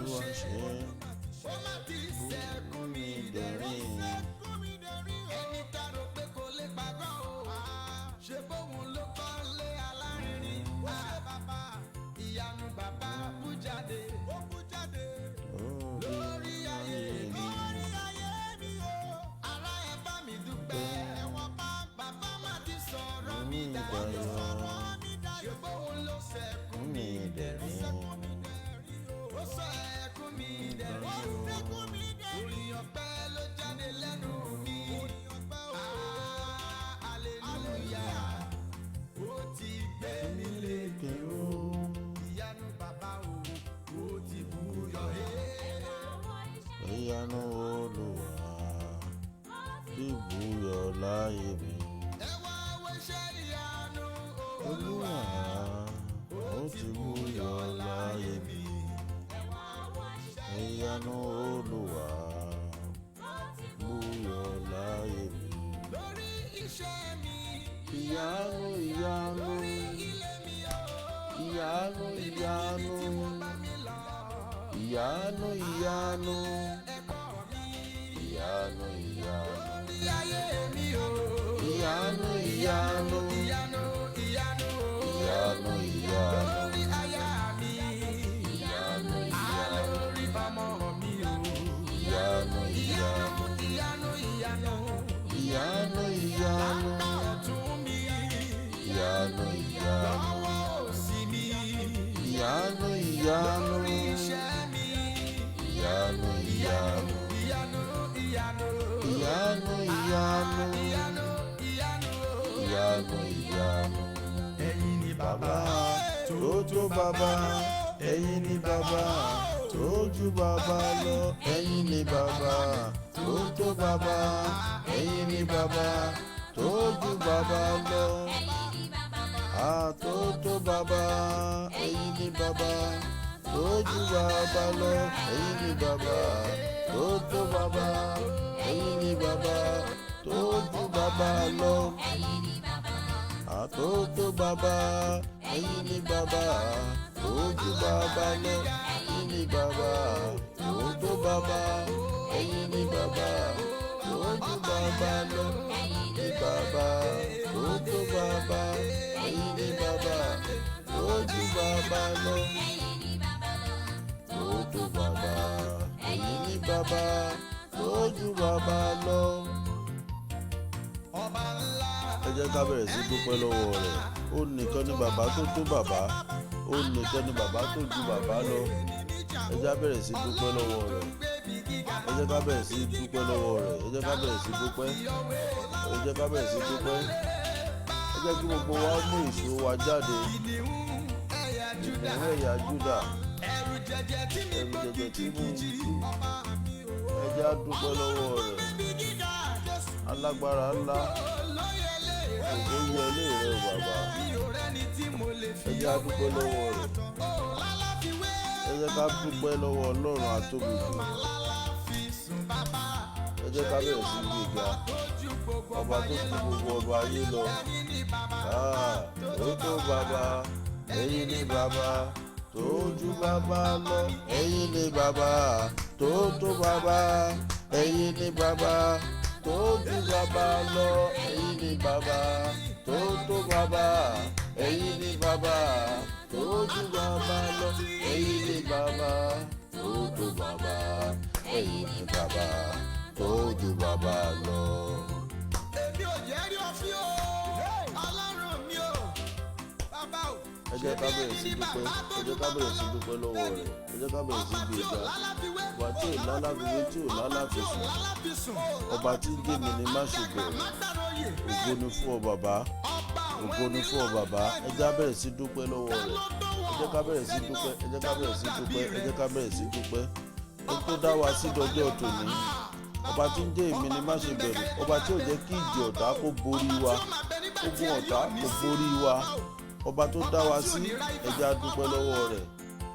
Olúwa ṣe. ṣe. Ó má ti sẹ́kún mi dẹ̀rín. Ẹni tá rò pé kò lè pàgọ́ o. Ṣé bóun ló kọ́ lé alárinrin? Ìyanu bàbá bú jáde. Lórí ayé mi. Ará, ẹ bá mi dúpẹ́. Bàbá má ti sọ̀rọ̀ mi dayọ̀. Ṣé bóun ló sẹ́kún mi dẹ̀rín? Ó sọ ẹkún mi dẹ̀rín o. Orin ọpẹ́ ló jáde lẹ́nu mi. Ah, hallelujah. Ó ti gbé mi lékè o. Ìyanu bàbá o, ó ti búyọ̀ ẹ́. Ìyanu Olúwa ti búyọ láyé mi. Ẹ wá wo iṣẹ́ ìyanu Olúwa, ó ti búyọ láyé mi. Ìyanu Olúwa búyọ láyé mi. Lórí iṣẹ́ mi. Ìyanu, ìyanu, Lórí ilé mi o. ìyanu, ìyanu, Níbikíbi tí mo bá mi lọ. ìyanu, ìyanu, Ẹ̀kọ́ mi. ìyanu, ìyanu, Lórí ayé mi o. ìyanu, ìyanu, Ìyanu, ìyanu o. ìyanu, ìyanu, Lórí aya mi. Ìyanu, ìyanu, Lórí ọmọ mi o. Ìyanu, ìyanu, Ìyanu, ìyanu, ìyanu. Ìyanu, ìyanu, Lápá ọ̀tún mi. Ìyanu, ìyanu, Lọ́wọ́ òsì mi. Ìyanu, ìyanu, Lórí iṣẹ́ mi. Ìyanu, ìyanu, Ìyanu, ìyanu. Ìyanu, ìyanu, Ìyanu, ìyanu o. Ìyanu, ìyanu. Ẹ̀yin ni Bàbá tó tó bàbá, ẹ̀yin ni bàbá tó ju bàbá lọ, ẹ̀yin ni bàbá tó tó bàbá, ẹ̀yin ni bàbá tó ju bàbá lọ. Àtó tó bàbá, ẹ̀yin ni bàbá tó ju bàbá lọ, ẹ̀yin ni bàbá tó tó bàbá, ẹ̀yin ni bàbá tó ju bàbá lọ. Àtó tó bàbá, ẹ̀yin ni bàbá tó ju bàbá lọ, ẹ̀yin ni bàbá tó tó bàbá, ẹ̀yin ni bàbá tó ju bàbá lọ, ní bàbá tó tó bàbá, ẹ̀yin ni bàbá tó ju bàbá lọ, tó tó bàbá, ẹ̀yin ni bàbá tó ju bàbá lọ. Ọba ńlá. Ẹ jẹ́ ká bẹ̀rẹ̀ sí dúpẹ́ lọ́wọ́ rẹ̀. Ó nìkan ni bàbá tó tó bàbá, ó nìkan ni bàbá tó ju bàbá lọ. Ẹ jẹ́ ká bẹ̀rẹ̀ sí dúpẹ́ lọ́wọ́ rẹ̀. Ẹ jẹ́ ká bẹ̀rẹ̀ sí dúpẹ́ lọ́wọ́ rẹ̀. Ẹ jẹ́ ká bẹ̀rẹ̀ sí dúpẹ́. Ẹ jẹ́ ká bẹ̀rẹ̀ sí dúpẹ́. Ẹ jẹ́ kí gbogbo wa mú ìṣòro wa jáde. Kìnìún ẹ̀yà Júdà. Ìkùnú ẹ̀yà Júdà. Ẹ̀rù jẹjẹ tí mi Ẹ̀rù gbó jẹjẹ tí mú kìjikìji. Ẹ jẹ́ á dúpẹ́ lọ́wọ́ rẹ̀. Níbi gíga. Alágbára ńlá. Olóyè lè rẹ̀. Ògo yẹ ilé rẹ o, bàbá. Mi ò rẹ́ni tí mo lè fi Ẹ jẹ́ á dúpẹ́ lọ́wọ́ rẹ̀. Ó lálàfiwé. Ẹ jẹ́ ká dúpẹ́ lọ́wọ́ Ọlọ́run àtóbi jù. Màlálà fi sùn bàbá. Ẹ jẹ́ ká bẹ̀rẹ̀ sí gbéga ọba tó ju gbogbo ọba ayé lọ. Ẹ̀yin ni bàbá. Ah, tó tó bàbá, ẹ̀yin ni bàbá tó ju bàbá lọ, ẹ̀yin ni bàbá tó tó bàbá, ẹ̀yin ni bàbá tó ju bàbá lọ, ẹ̀yin ni bàbá tó tó bàbá, ẹ̀yin ni bàbá tó ju bàbá lọ, ẹ̀yin ni bàbá tó tó bàbá, ẹ̀yin ni bàbá tó ju bàbá lọ. Èmi ò jẹ́ rí ọfí o. Ọlọ́run mi o. Bàbá o. Ẹ jẹ́ ká bẹ̀rẹ̀ sí dúpẹ́. Ẹ jẹ́ ká bẹ̀rẹ̀ sí dúpẹ́ lọ́wọ́ rẹ̀. Ẹ jẹ́ ká bẹ̀rẹ̀ sí gbéga ọba tí ò lálàfiwé, tí ò lálàfisùn, ọba tí ń dèmi ni má ṣe bẹ̀rù. Ògo ni fún ọ, bàbá. Ògo ni fún ọ, bàbá. Ẹ jẹ́ ká bẹ̀rẹ̀ sí dúpẹ́ lọ́wọ́ rẹ̀. Ẹ jẹ́ ká bẹ̀rẹ̀ sí dúpẹ́. Ẹ jẹ́ ká bẹ̀rẹ̀ sí dúpẹ́. Ẹ jẹ́ ká bẹ̀rẹ̀ sí dúpẹ́. Ẹni tó dá wa sí dọjọ́ tòní, ọba tí ń jẹ́ èmi ni má ṣe bẹ̀rù, ọba tí ò jẹ́ kí ìjì ọ̀tá kó borí wa, ogun ọ̀tá kó borí wa, ọba tó dá wa sí, ẹ jẹ́ á dúpẹ́ lọ́wọ́ rẹ̀.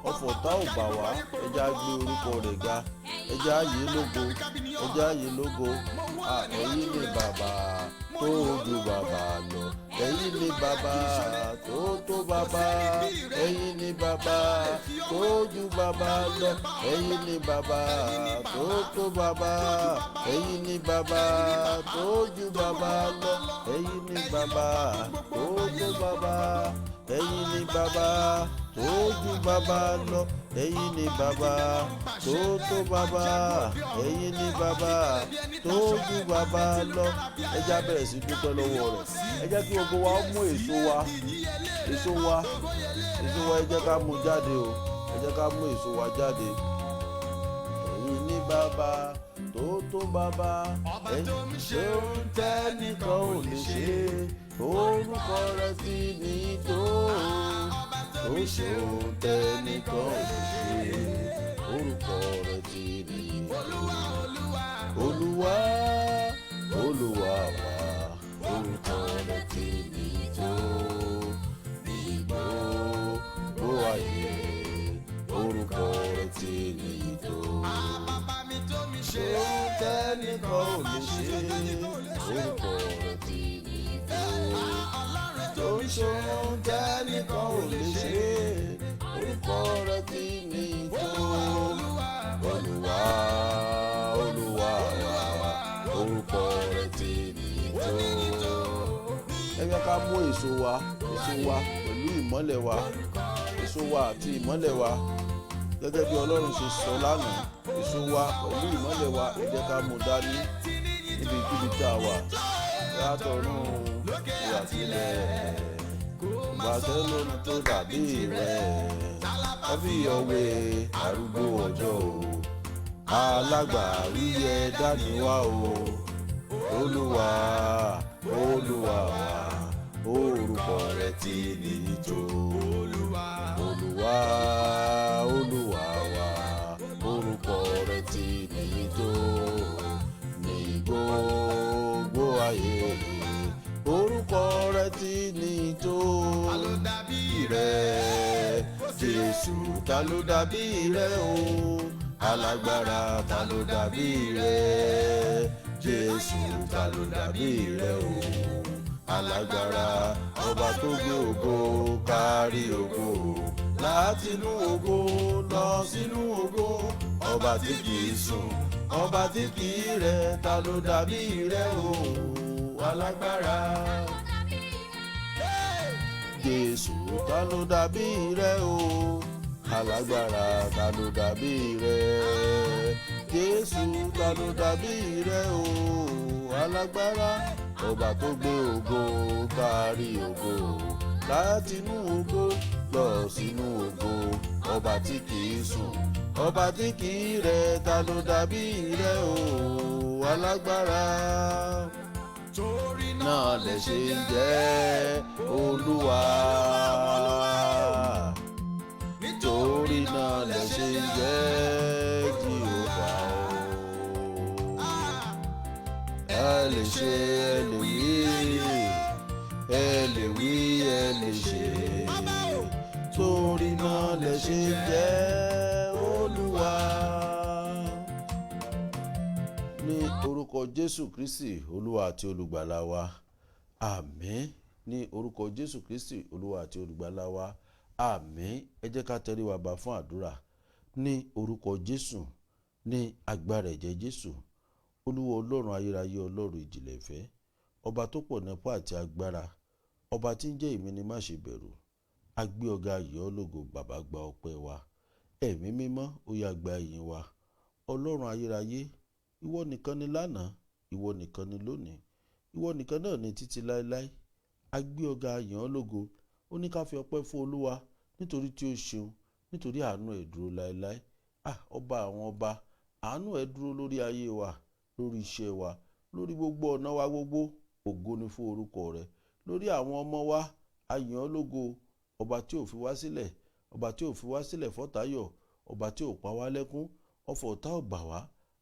Ọfọ̀ ọ̀tá ò bà wá. Ẹ jẹ́ á gbé orúkọ rẹ̀ ga. Ẹ jẹ́ á yìn lógo, ẹ jẹ́ á yìn lógo. Ẹ̀yin ni bàbá tó ju bàbá lọ, ẹ̀yin ni bàbá tó tó bàbá, ẹ̀yin ni bàbá tó ju bàbá lọ, ẹ̀yin ni bàbá tó tó bàbá, ẹ̀yin ni bàbá tó ju bàbá lọ, ẹ̀yin ni bàbá tó tó bàbá, ẹ̀yin ni bàbá tó ju bàbá lọ, ẹ̀yin ni bàbá tó tó bàbá, ẹ̀yin ni bàbá tó ju bàbá lọ. Ẹ jẹ́ á bẹ̀rẹ̀ sí dúpẹ́ lọ́wọ́ rẹ̀. Ẹ jẹ́ kí gbogbo wa ó mú èso wa, èso wa, èso wa, ẹ jẹ́ ká mú jáde o. Ẹ jẹ́ ká mú èso wa jáde. Ẹ̀yin ni bàbá tó tó bàbá, ẹ̀yin ṣe ń tẹ́nìkan ò lè ṣe, orúkọ rẹ̀ sì ní tó. Ó ṣe ń tẹ́nìkan ò lè ṣe, orúkọ rẹ̀ sì ní tó. Olúwa, Olúwa wa, orúkọ rẹ̀ ti ní tó ní gbogbo ayé, orúkọ rẹ̀ ti ní tó. Bàbá mi tó mi ṣe. Ṣé tẹ́nìkan ò lè ṣe, orúkọ rẹ̀ ti ní tó. Ọlọ́run Tó ń ṣe ohun tẹ́nìkan ò lè ṣe, orúkọ rẹ̀ ti ní tó. Olúwa, Olúwa wa, orúkọ rẹ̀ ti ní tó. Ẹ jẹ́ ká mú èso wa, èso wa pẹ̀lú ìmọ́lẹ̀ wa, èso wa àti ìmọ́lẹ̀ wa, gẹ́gẹ́ bí Ọlọ́run ṣe sọ lánàá. Èso wa pẹ̀lú ìmọ́lẹ̀ wa, ẹ jẹ́ ká mú dání níbikíbi tá a wà. Látọ̀run àtilẹ̀, gbàtẹ́ lónìí tó dàbí rẹ̀, ẹbí ọ̀wé arúgbó ọjọ́ o, alágbàwí ẹ̀dá ni wá o. Olúwa, Olúwa wa, orúkọ rẹ̀ ti níyì tó. Olúwa, Olúwa wa, orúkọ rẹ̀ ti níyì tó ní gbogbo ayé, orúkọ rẹ̀ ti níyì tó. Ló dàbí Rẹ̀ Jésù, ta ló dàbí rẹ̀ o? Alágbára, ta ló dàbí rẹ̀? Jésù, ta ló dàbí rẹ̀ o? Alágbára, ọba tó gbé ògo kárí ògo, látinú ògo lọ sínú ògo, ọba tí kìí sùn, ọba tí kìí rẹ̀, ta ló dàbí rẹ̀ o? Alágbára. Jésù, ta ló dàbí rẹ̀ o? Alágbára, ta ló dàbí rẹ̀? Jésù, ta ló dàbí rẹ̀ o? Alágbára, ọba tó gbé ògo kárí ògo, látinú ògo lọ sínú ògo, ọba tí kìí sùn, ọba tí kìí rẹ̀, ta ló dàbí rẹ̀ o? Alágbára. Torí Náà lè ṣe ń jẹ́ Olúwa, torí náà lè ṣe ń jẹ́ Jèhófà o. Ẹ lè ṣe, ẹ lè wí, ẹ lè wí, ẹ lè ṣe, torí náà lè ṣe ń jẹ́ Olúwa. Ní orúkọ Jésù Kristi, Olúwa àti Olùgbàlà wa, àmín. Ní orúkọ Jésù Kristi, Olúwa àti Olùgbàlà wa, àmín. Ẹ jẹ́ ká tẹrí wa ba fún àdúrà. Ní orúkọ Jésù, ní agbára ẹ̀jẹ̀ Jésù, Olúwa Ọlọ́run ayérayé, Ọlọ́run ìjìnlẹ̀ ìfẹ́, ọba tó pọ̀ nípá àti agbára, ọba tí ń jẹ́ èmi ni má ṣe bẹ̀rù, a gbé ọ̀gá yìí ọ́ lógo. Bàbá, gba ọpẹ́ wa. Ẹ̀mí mímọ́, ó yá, gba ìyìn wa. Ọlọ́run ayérayé, ìwọ nìkan ni lánàá, ìwọ nìkan ni lónìí, ìwọ nìkan náà ni títí láéláé. A gbé ọ̀gá yìí ọ́ lógo. Ó ní ká fi ọpẹ́ fún Olúwa nítorí tí ó ṣeun, nítorí àánú ẹ̀ dúró láéláé. Ah, ọba àwọn ọba, àánú ẹ̀ dúró lórí ayé wa, lórí iṣẹ́ wa, lórí gbogbo ọ̀nà wa gbogbo. Ògo ni fún orúkọ rẹ. Lórí àwọn ọmọ wa, a yìn ọ́ lógo. Ọba tí ò fi wá sílẹ̀, ọba tí ò fi wá sílẹ̀ fọ́tayọ̀, ọba tí ò pa wá lẹ́kún, ọfọ̀ ọ̀tá ò bà wá,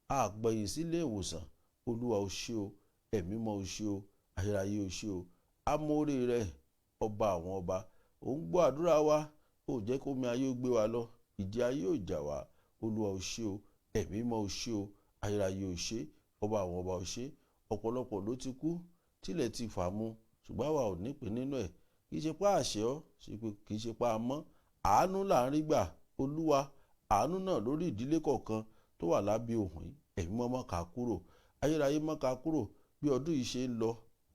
a gbẹ̀yìn sílé ìwòsàn. Olúwa, o ṣé o. Ẹ̀mí mọ́, o ṣé o. Ayérayé, o ṣé o. Amóore rẹ, ọba àwọn ọba, ò ń gbọ́ àdúrà wa, ò jẹ́ kó mi ayé ó gbé wa lọ, ìjì ayé ò jà wá. Olúwa, o ṣé o. Ẹ̀mí mọ́ o ṣé o, ayérayé o ṣé, ọba àwọn ọba o ṣé. Ọ̀pọ̀lọpọ̀ ló ti kú tílẹ̀ ti fà mu, ṣùgbọ́n àwa ò nípìn nínú ẹ̀. Kì í ṣe pé àṣẹ ọ́, kì í ṣe pé a mọ́. Àánú là ń rí gbà. Olúwa, àánú náà lórí ìdílé kọ̀ọ̀kan tó wà lábẹ́ òhun yìí, ẹ̀mí mọ́ má ká kúrò, ayérayé má ká kúrò. Bí ọdún yìí ṣe ń lọ,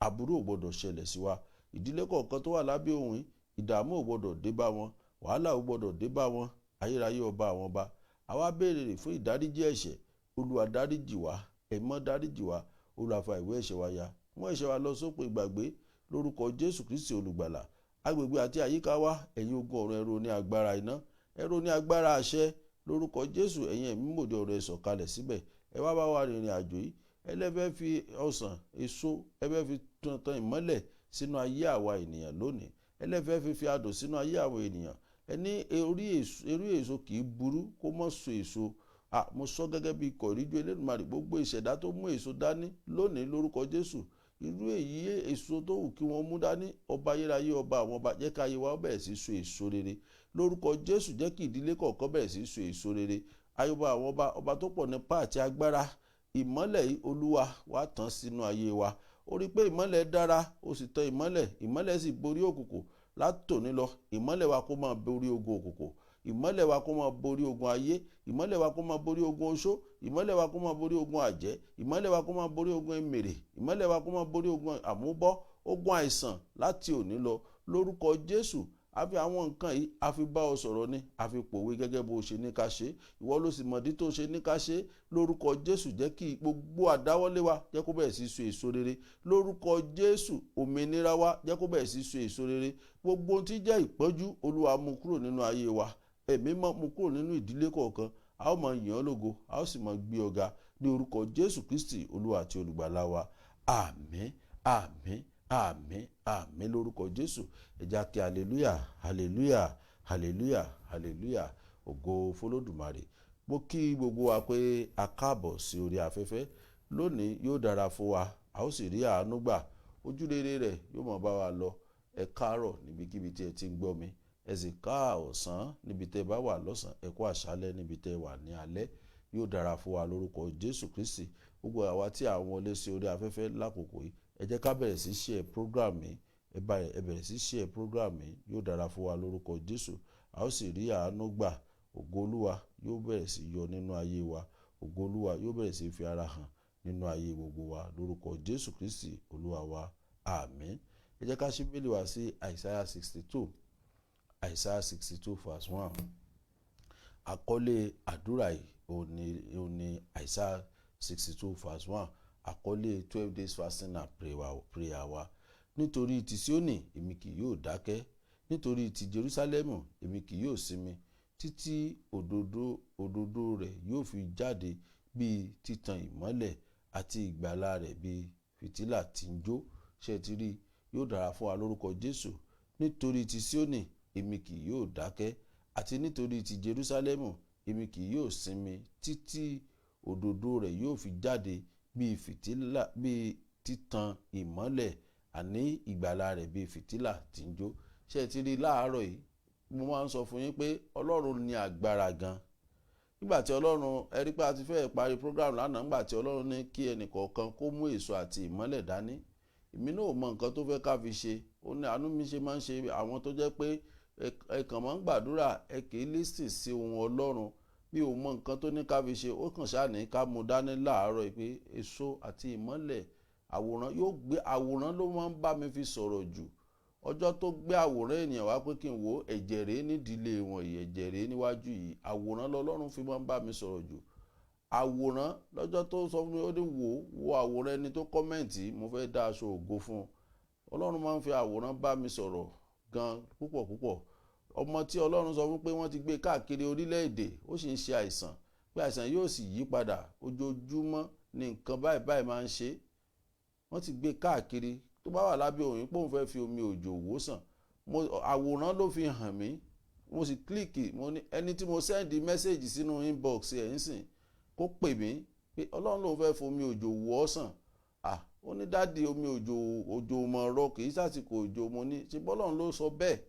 aburú ò gbọdọ̀ ṣẹlẹ̀ sí wa. Ìdílé kọ̀ọ̀kan tó wà lábẹ́ òhun yìí, ìdààmú ò gbọdọ̀ dé bá wọn, wàhálà ò gbọdọ̀ dé bá wọn. Ayérayé ọba àwọn ọba, àwa béèrè fún ìdáríjì ẹ̀ṣẹ̀. Olúwa dáríjì wá, ẹ̀mí mọ́ dáríjì wá. Olúwa fa ìwé ẹ̀ṣẹ̀ wa ya, mú ẹ̀ṣẹ̀ wa lọ sópin ìgbàgbé lórúkọ Jésù Kristi olùgbàlà. Agbègbè àti àyíká wa, ẹ̀yin ogun ọ̀run, ẹ̀rọ ní agbára iná, ẹ̀rọ ní agbára àṣẹ lórúkọ Jésù. Ẹ̀yin ẹ̀mí mòde ọ̀rọ̀ ẹ sọ̀kalẹ̀ síbẹ̀, ẹ wá bá wa rìnrìn àjò yìí. Ẹlẹ́fẹ́ fi ọsàn èso, ẹfẹ́ fi tan ìmọ́lẹ̀ sínú ayé àwa ènìyàn lónìí, ẹlẹ́fẹ́ fi adùn sínú ayé àwa ènìyàn. Ẹni orí èso kì í burú kó mọ́ so èso. Mo sọ gẹ́gẹ́ bí ikọ̀ ìríjú Elédùmarè, gbogbo ìṣẹ̀dá tó mú èso dání lónìí lórúkọ Jésù, irú èyí èso tó wù kí wọ́n mú dání, ọba ayérayé ọba àwọn ọba, jẹ́ ká ayé wa bẹ̀rẹ̀ sí so èso rere lórúkọ Jésù. Jẹ́ kí ìdílé kọ̀ọ̀kan bẹ̀rẹ̀ sí so èso rere. Ayọba àwọn ọba, ọba tó pọ̀ nípa àti agbára, ìmọ́lẹ̀ yìí Olúwa wá tàn sínú ayé wa. Ó rí pé ìmọ́lẹ̀ dára, ó sì tan ìmọ́lẹ̀, ìmọ́lẹ̀ sì borí òkùnkùn. Látòní lọ, ìmọ́lẹ̀ wa kó máa borí ogun òkùnkùn, ìmọ́lẹ̀ wa kó máa borí ogun ayé, ìmọ́lẹ̀ wa kó máa borí ogun oṣó, ìmọ́lẹ̀ wa kó máa borí ogun àjẹ́, ìmọ́lẹ̀ wa kó máa borí ogun èmèrè, ìmọ́lẹ̀ wa kó máa borí ogun àmúbọ́, ogun àìsàn láti òní lọ lórúkọ Jésù. A fi àwọn nǹkan yìí, a fi bá ọ sọ̀rọ̀ ni, a fi pòwe gẹ́gẹ́ bó ṣe ní ká ṣe. Ìwọ ló sì mọ̀dí tó ṣe ní ká ṣe lórúkọ Jésù. Jẹ́ kí gbogbo àdáwọ́lé wa jẹ́ kó bẹ̀rẹ̀ sí so èso rere lórúkọ Jésù. Òmìnira wa jẹ́ kó bẹ̀rẹ̀ sí so èso rere. Gbogbo ohun tí jẹ́ ìpọ́njú, Olúwa mú kúrò nínú ayé wa, ẹ̀mí mọ́ mú kúrò nínú ìdílé kọ̀ọ̀kan. A ó máa yìn ọ́ lógo, a ó sì máa gbé ọ ga ní orúkọ Jésù Kristi Olúwa àti olùgbàlà wa. Àmín, àmín, àmín, àmín lórúkọ Jésù. Ẹ jẹ́ kí hallelujah, hallelujah, hallelujah, hallelujah, ògo f'Olódùmarè. Mo kí gbogbo wa pé a káàbọ̀ sí orí afẹ́fẹ́ lónìí. Yóò dára fún wa, a ó sì rí àánú gbà, ojúrere rẹ̀ yóò máa bá wa lọ. Ẹ káàárọ̀ níbikíbi tí ẹ ti ń gbọ́ mi, ẹ sì ká ọ̀sán níbi tẹ́ bá wà lọ́sàn, ẹ kú àṣálẹ́ níbi tẹ́ wà ní alẹ́. Yóò dára fún wa lórúkọ Jésù Kristi. Gbogbo àwa tí à ń wọlé sí orí afẹ́fẹ́ lákòókò yìí, ẹ jẹ́ ká bẹ̀rẹ̀ sí share program yìí. Ẹ bẹ̀rẹ̀ sí share program yìí. Yóò dára fún wa lórúkọ Jésù, a ó sì rí àánú gbà. Ògo Olúwa yóò bẹ̀rẹ̀ sí yọ nínú ayé wa, ògo Olúwa yóò bẹ̀rẹ̀ sí fi ara hàn nínú ayé gbogbo wa lórúkọ Jésù Kristi Olúwa wa. Àmín. Ẹ jẹ́ ká ṣí Bíbélì wa sí Isaiah 62, Isaiah 62 verse 1. Àkọlé àdúrà yìí òun ni Isaiah 62 verse 1, àkọlé 12 days fasting and prayer wa. Nítorí ti Síónì èmi kì yóò dákẹ́, nítorí ti Jerúsálẹ́mù èmi kì yóò sinmi, títí òdodo rẹ̀ yóò fi jáde bíi títan ìmọ́lẹ̀, àti ìgbàlà rẹ̀ bíi fìtílà tí ń jó. Ṣé ẹ ti rí? Yóò dára fún wa lórúkọ Jésù. Nítorí ti Síónì èmi kì yóò dákẹ́, àti nítorí ti Jerúsálẹ́mù èmi kì yóò sinmi, títí òdodo rẹ̀ yóò fi jáde bíi fìtílà, bíi títan ìmọ́lẹ̀, àní ìgbàlà rẹ̀ bíi fìtílà tí ń jó. Ṣé ẹ ti rí láàárọ̀ yìí? Mo máa ń sọ fún yín pé Ọlọ́run ní agbára gan. Nígbà tí Ọlọ́run, ẹ rí pé a ti fẹ́ parí program lánàá, nígbà tí Ọlọ́run ní kí ẹnìkọ̀ọ̀kan kó mú èso àti ìmọ́lẹ̀ dání, èmi náà ò mọ nǹkan tó fẹ́ ká fi ṣe. Ó ní àánú mi ṣe máa ń ṣe àwọn tó jẹ́ pé ẹ kàn máa ń gbàdúrà, ẹ kì í lísìn sí ohun Ọlọ́run. Mi ò mọ nǹkan tó ní ká fi ṣe, ó kàn ṣáà ní ká mú dání láàárọ̀ pé èso àti ìmọ́lẹ̀, àwòrán yóò gbé, àwòrán ló máa ń bá mi fi sọ̀rọ̀ jù. Ọjọ́ tó gbé àwòrán ènìyàn wá pé kí n wo ẹ̀jẹ̀ rèé nídìílé wọn yìí, ẹ̀jẹ̀ rèé níwájú yìí, àwòrán lọ́lọ́run fi máa ń bá mi sọ̀rọ̀ jù. Àwòrán lọ́jọ́ tó sọ fún mi, ó ní wò wo àwòrán ẹni tó comment, mo fẹ́ dá aṣọ ògo fún un. Ọlọ́run máa ń fi àwòrán bá mi sọ̀rọ̀ gan púpọ̀ púpọ̀. Ọmọ tí Ọlọ́run sọ fún pé wọ́n ti gbé káàkiri orílẹ̀-èdè, ó sì ń ṣe àìsàn, pé àìsàn yóò sì yí padà, ojoojúmọ́ ni nǹkan báyìí báyìí máa ń ṣe. Wọ́n ti gbé káàkiri, tó bá wà lábẹ́ òyìn pé òun fẹ́ fi omi òjò wò sàn. Mo àwòrán ló fi hàn mí, mo sì click. Mo ní ẹni tí mo send message sínú inbox ẹ̀ ń sìn kó pè mí pé Ọlọ́run lòun fẹ́ fomi òjò wò ọ́ sàn. Ah, ó ní daddy, omi òjò, òjò mọ̀ ọ̀rọ̀, kì í sàsìkò òjò. Mo ní ṣe bọ́lọ́run ló sọ bẹ́ẹ̀,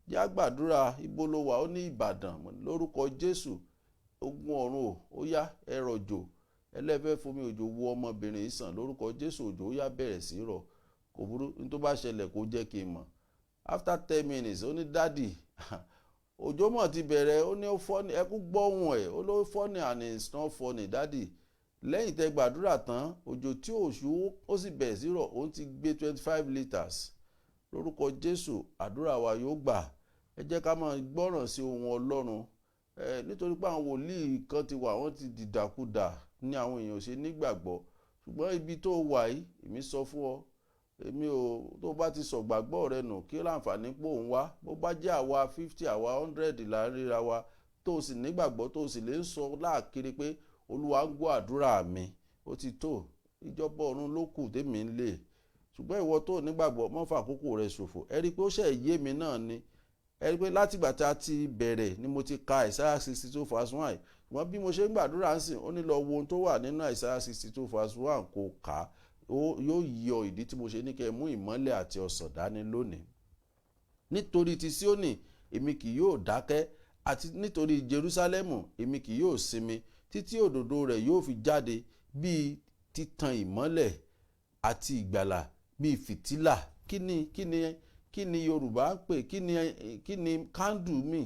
jẹ́ àgbàdúrà. Ibo ló wà? Ó ní Ìbàdàn. Lórúkọ Jésù, Ogun ọ̀run o, ó yá, ẹ rọ̀jò. Ẹlẹ́fẹ́ fomi òjò wo ọmọbìnrin yìí sàn lórúkọ Jésù. Òjò, ó yá, bẹ̀rẹ̀ sí rọ̀. Kò burú, ní tó bá ṣẹlẹ̀, kó jẹ́ kí n mọ̀. After 10 minutes, ó ní, "Daddy, òjò mọ̀ ti bẹ̀rẹ̀." Ó ní ó funny, ẹkú gbọ́hùn ẹ̀. Ó ló funny and it's not funny, daddy. Lẹ́yìn tẹ́ gbàdúrà tán, òjò tí ò ṣú, ó sì bẹ̀rẹ̀ sí rọ̀. Òun ti gbé 25 litres. Lórúkọ Jésù, àdúrà wa yóò gbà. Ẹ jẹ́ ká máa gbọ́ràn sí ohun Ọlọ́run ẹ, nítorí pé àwọn wòlíì kan ti wà, wọ́n ti dìdàkudà ní àwọn èèyàn ò ṣe nígbàgbọ́. Ṣùgbọ́n ibi tó wà yìí, èmi sọ fún ọ, èmi ò, tó bá ti sọ gbàgbọ́ rẹ nù, kí láǹfààní pò ń wá? Bó bá jẹ́ àwa 50, àwa 100 là ń ríra wa, tó o sì nígbàgbọ́, tó o sì lè ń sọ láàkiri pé Olúwa ń gbọ́ àdúrà mi, ó ti tó. Ìjọba ọ̀run ló kù tèmi ń lè. Ṣùgbọ́n ìwọ tó nígbàgbọ́, mọ́ fà àkókò rẹ ṣòfò. Ẹ rí i pé ó ṣe yé mi náà ni. Ẹ rí i pé látìgbà tá a ti bẹ̀rẹ̀ ni mo ti ka Isaiah 62 verse 1. Ṣùgbọ́n bí mo ṣe ń gbàdúrà ń sìn, ó ní lọ wo ohun tó wà nínú Isaiah 62 verse 1, kò kà á, yóò yọ ìdí tí mo ṣe ní kẹ́ ẹ mú ìmọ́lẹ̀ àti ọsàn dání lónìí. Nítorí ti Síónì, èmi kì yóò dákẹ́, àti nítorí Jerúsálẹ́mù, èmi kì yóò sinmi, títí òdodo rẹ̀ yóò fi jáde bíi títan ìmọ́lẹ̀, àti ìgbàlà bíi fìtílà. Kí ni Yorùbá ń pè? Kí ni candle mi?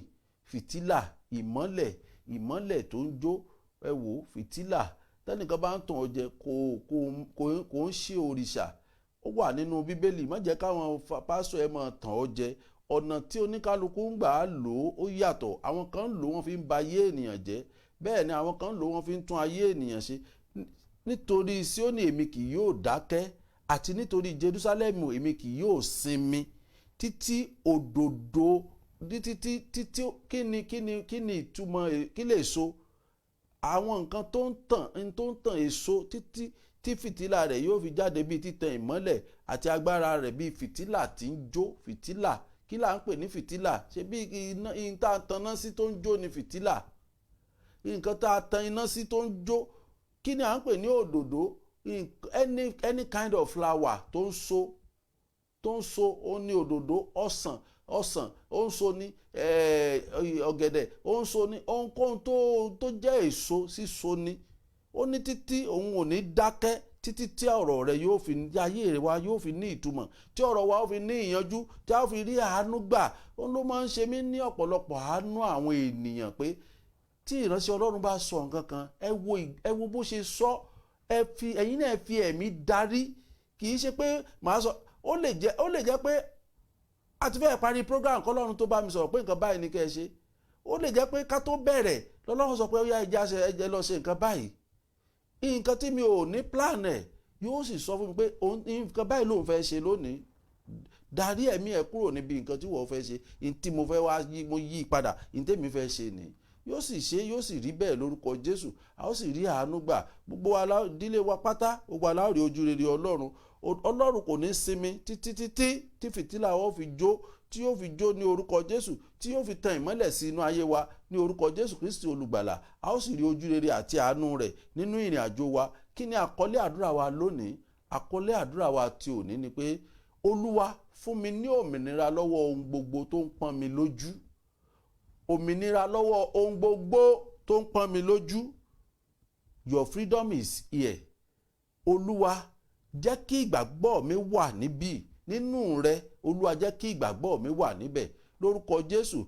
Fìtílà, ìmọ́lẹ̀, ìmọ́lẹ̀ tó ń jó. Ẹ wò, fìtílà tẹnìkan bá ń tàn ọ́ jẹ, kò ń ṣe òrìṣà. Ó wà nínú Bíbélì. Má jẹ́ káwọn pásítọ̀ ẹ máa tàn ọ́ jẹ. Ọ̀nà tí oníkálukú ń gbà á lò ó, ó yàtọ̀. Àwọn kan ń lò, wọ́n fi ń ba ayé ènìyàn jẹ́. Bẹ́ẹ̀ ni àwọn kan ń lò, wọ́n fi ń tún ayé ènìyàn ṣe. Nítorí Síónì, èmi kì yóò dákẹ́, àti nítorí Jerúsálẹ́mù, èmi kì yóò sinmi, títí òdodo, títí títí. Kí ni ìtumọ̀? Kí lè so àwọn nǹkan tó ń tàn èso, títí tí fìtílà rẹ̀ yóò fi jáde bíi títan ìmọ́lẹ̀, àti agbára rẹ̀ bíi fìtílà tí ń jó. Fìtílà, kí là ń pè ní fìtílà? Ṣe bí iná tá a tanná sí tó ń jó ni fìtílà? Nǹkan tá a tan iná sí tó ń jó. Kí ni à ń pè ní òdòdó? Any kind of flower tó ń so, ó ní òdòdó. Ọsàn ó ń so ní, ọ̀gẹ̀dẹ̀ ó ń so ní, ohunkóhun tó jẹ́ èso síso ní. Ó ní títí òun ò ní dákẹ́, títí tí ọ̀rọ̀ rẹ̀ yóò fi, ayé wa yóò fi ní ìtumọ̀, tí ọ̀rọ̀ wa ó fi ní ìyanjú, tí a ó fi rí àánú gbà. Ó ló máa ń ṣe mí ní ọ̀pọ̀lọpọ̀ àánú àwọn ènìyàn pé tí ìránṣẹ́ Ọlọ́run bá sọ nǹkan kan, ẹ wo bó ṣe sọ, ẹ fi ẹ̀yin náà fi ẹ̀mí darí. Kì í ṣe pé màá sọ, ó lè jẹ́ pé a ti fẹ́ parí program kọ́lọ́run tó bá mi sọ̀rọ̀ pé nǹkan báyìí ni kẹ́ ẹ ṣe. Ó lè jẹ́ pé ká tó bẹ̀rẹ̀ lọ́lọ́run sọ pé ó yá, ẹja ṣe, ẹ jẹ́ lọ ṣe nǹkan báyìí. Nǹkan tí mi ò ní plan ẹ̀, yóò sì sọ fún mi pé nǹkan báyìí lòun fẹ́ ṣe lónìí. Darí ẹ̀mí ẹ̀ kúrò níbi nǹkan tí wọ́n fẹ́ ṣe, ní tí mo fẹ́ wá yí, mo yí padà, ní tèmi fẹ́ ṣe nìyí. Yóò sì ṣe, yóò sì rí bẹ́ẹ̀ lórúkọ Jésù. A ó sì rí àánú gbà, gbogbo wa, dílé wa pátá, gbogbo wa la ó rí ojú rere Ọlọ́run. Ọlọ́run kò ní sinmi títí títí tí fìtílà ó fi jó, tí yóò fi jó ní orúkọ Jésù, tí yóò fi tan ìmọ́lẹ̀ sí inú ayé wa ní orúkọ Jésù Kristi Olùgbàlà. A ó sì rí ojú rere àti àánú rẹ̀ nínú ìrìn àjò wa. Kí ni àkọlé àdúrà wa lónìí? Àkọlé àdúrà wa ti òní ni pé, Olúwa, fún mi ní òmìnira lọ́wọ́ ohun gbogbo tó ń pọ́n mi lójú. Òmìnira lọ́wọ́ ohun gbogbo tó ń pọ́n mi lójú. Your freedom is here. Olúwa, jẹ́ kí ìgbàgbọ́ mi wà níbí nínú rẹ. Olúwa, jẹ́ kí ìgbàgbọ́ mi wà níbẹ̀. Lórúkọ Jésù,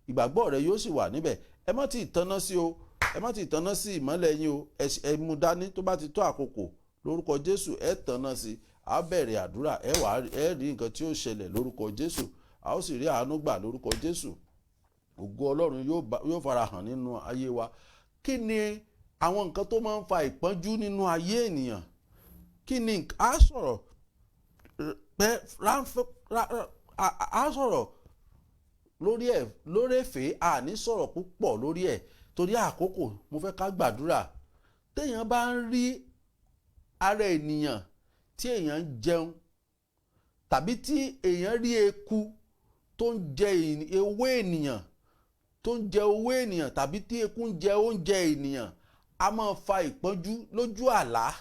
ìgbàgbọ́ rẹ yóò sì wà níbẹ̀. Ẹ má ti tanná sí o, ẹ má ti tanná sí ìmọ́lẹ̀ yín o. Ẹ mú dání, tó bá ti tó àkókò, lórúkọ Jésù, ẹ tanná sí, á bẹ̀rẹ̀ àdúrà. Ẹ wà, ẹ rí nǹkan tí ó ṣẹlẹ̀ lórúkọ Jésù. A ó sì rí àánú gbà lórúkọ Jésù. Ògo Ọlọ́run yóò farahàn nínú ayé wa. Kí ni àwọn nǹkan tó máa ń fa ìpọ́njú nínú ayé ènìyàn? Kí ni a sọ̀rọ̀ pẹ́ ráńfẹ́ a sọ̀rọ̀ lórí ẹ̀ lórí èfé? A ní sọ̀rọ̀ púpọ̀ lórí ẹ̀ torí àkókò. Mo fẹ́ ká gbàdúrà. Téèyàn bá ń rí ara ènìyàn tí èèyàn ń jẹun, tàbí tí èèyàn rí eku tó ń jẹ ewé ènìyàn, tó ń jẹ owó ènìyàn, tàbí tí eku ń jẹ oúnjẹ ènìyàn, a máa fa ìpọ́njú lójú àlá.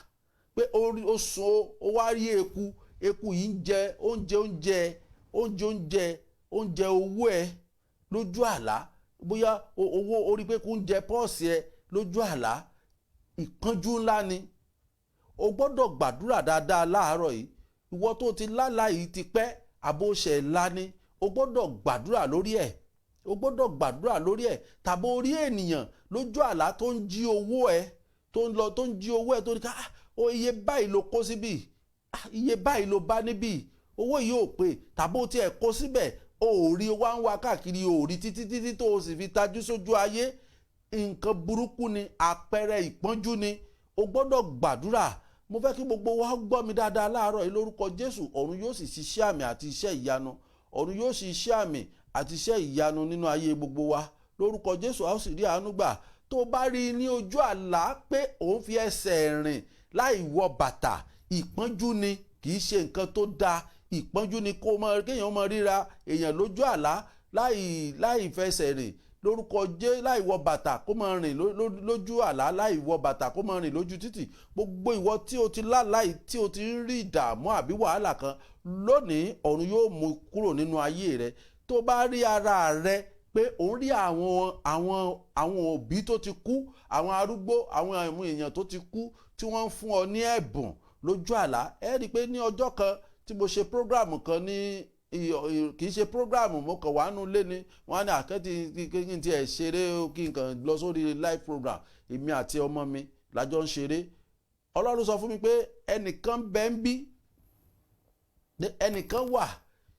Pé ó sùn, ó wá rí eku, eku yìí ń jẹ oúnjẹ, oúnjẹ, oúnjẹ, oúnjẹ, oúnjẹ owó ẹ lójú àlá. Bóyá owó orí pé kó ń jẹ pọ́ọ̀sì ẹ lójú àlá, ìpọ́njú ńlá ni. O gbọ́dọ̀ gbàdúrà dáadáa láàárọ̀ yìí. Ìwọ tó ti lálàá yìí ti pẹ́, àbóṣe ńlá ni, o gbọ́dọ̀ gbàdúrà lórí ẹ̀, o gbọ́dọ̀ gbàdúrà lórí ẹ̀. Tàbí orí ènìyàn lójú àlá tó ń jí owó ẹ, tó ń lọ, tó ń jí owó ẹ, tó ní ká o iye báyìí ló kó síbì, iye báyìí ló bá níbì, owó yìí ò pé, tàbí o tiẹ̀ kó síbẹ̀, o ò rí, wá ń wá káàkiri, o ò rí títí títí tó o sì fi tajú sójú ayé, nǹkan burúkú ni, àpẹẹrẹ ìpọ́njú ni. O gbọ́dọ̀ gbàdúrà. Mo fẹ́ kí gbogbo wa gbọ́ mi dáadáa láàárọ̀ yìí. Lórúkọ Jésù, ọ̀run yóò sì ṣiṣẹ́ àmì àti iṣẹ́ ìyanu. Ọ̀run yóò sì ṣiṣẹ́ àmì àti iṣẹ́ ìyanu nínú ayé gbogbo wa. Lórúkọ Jésù, a ó sì rí àánú gbà. Tó bá rí i ní ojú àlá pé òun fi ẹsẹ̀ rìn láì wọ bàtà, ìpọ́njú ni, kì í ṣe nǹkan tó dáa. Ìpọ́njú ni kó mọ kéèyàn mọ ríra èèyàn lójú àlá láì fẹsẹ̀ rìn lórúkọ jẹ́, láì wọ bàtà, kó máa rìn lójú àlá láì wọ bàtà, kó máa rìn lójú títì. Gbogbo ìwọ tí o ti láláì, tí o ti ń rí ìdààmú àbí wàhálà kan lónìí, ọ̀run yóò mú kúrò nínú ayé rẹ. Tó bá rí ara rẹ pé òun rí àwọn òbí tó ti kú, àwọn arúgbó, àwọn èèyàn tó ti kú tí wọ́n ń fún ọ ní ẹ̀bùn lójú àlá, ẹ rí i pé ní ọjọ́ kan tí mo ṣe program kan ní, kì í ṣe program, mo kàn wá nú lé ni, wọ́n á ní àkẹ́tì kí n tiẹ̀ ṣeré, kí n kàn lọ sórí live program. Èmi àti ọmọ mi lájọ ń ṣeré. Ọlọ́run sọ fún mi pé ẹnìkan bẹ́ ń bí, ẹnìkan wà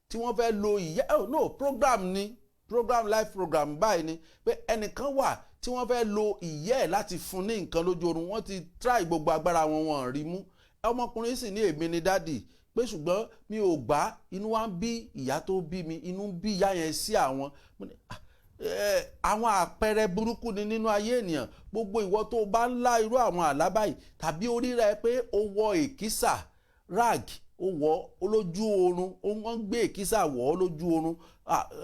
tí wọ́n fẹ́ lo ìyá. Oh no, program ni, program, live program báyìí ni, pé ẹnìkan wà tí wọ́n fẹ́ lo ìyẹ́ ẹ̀ láti fún ní nǹkan lójú oorun. Wọ́n ti try gbogbo agbára wọn, wọn rí mú. Ọmọkùnrin sì ní, "Èmi ni, daddy," pé ṣùgbọ́n mi ò gbà. Inú wa ń bí ìyá tó bí mi, inú ń bí ìyá yẹn sí àwọn. Àwọn àpẹẹrẹ burúkú ni nínú ayé ènìyàn. Gbogbo ìwọ tó bá ń lá irú àwọn àlá báyìí, tàbí orí rẹ pé ó wọ èkísà, rag, ó wọ lójú oorun, wọ́n gbé èkísà wọ̀ ọ́ lójú oorun,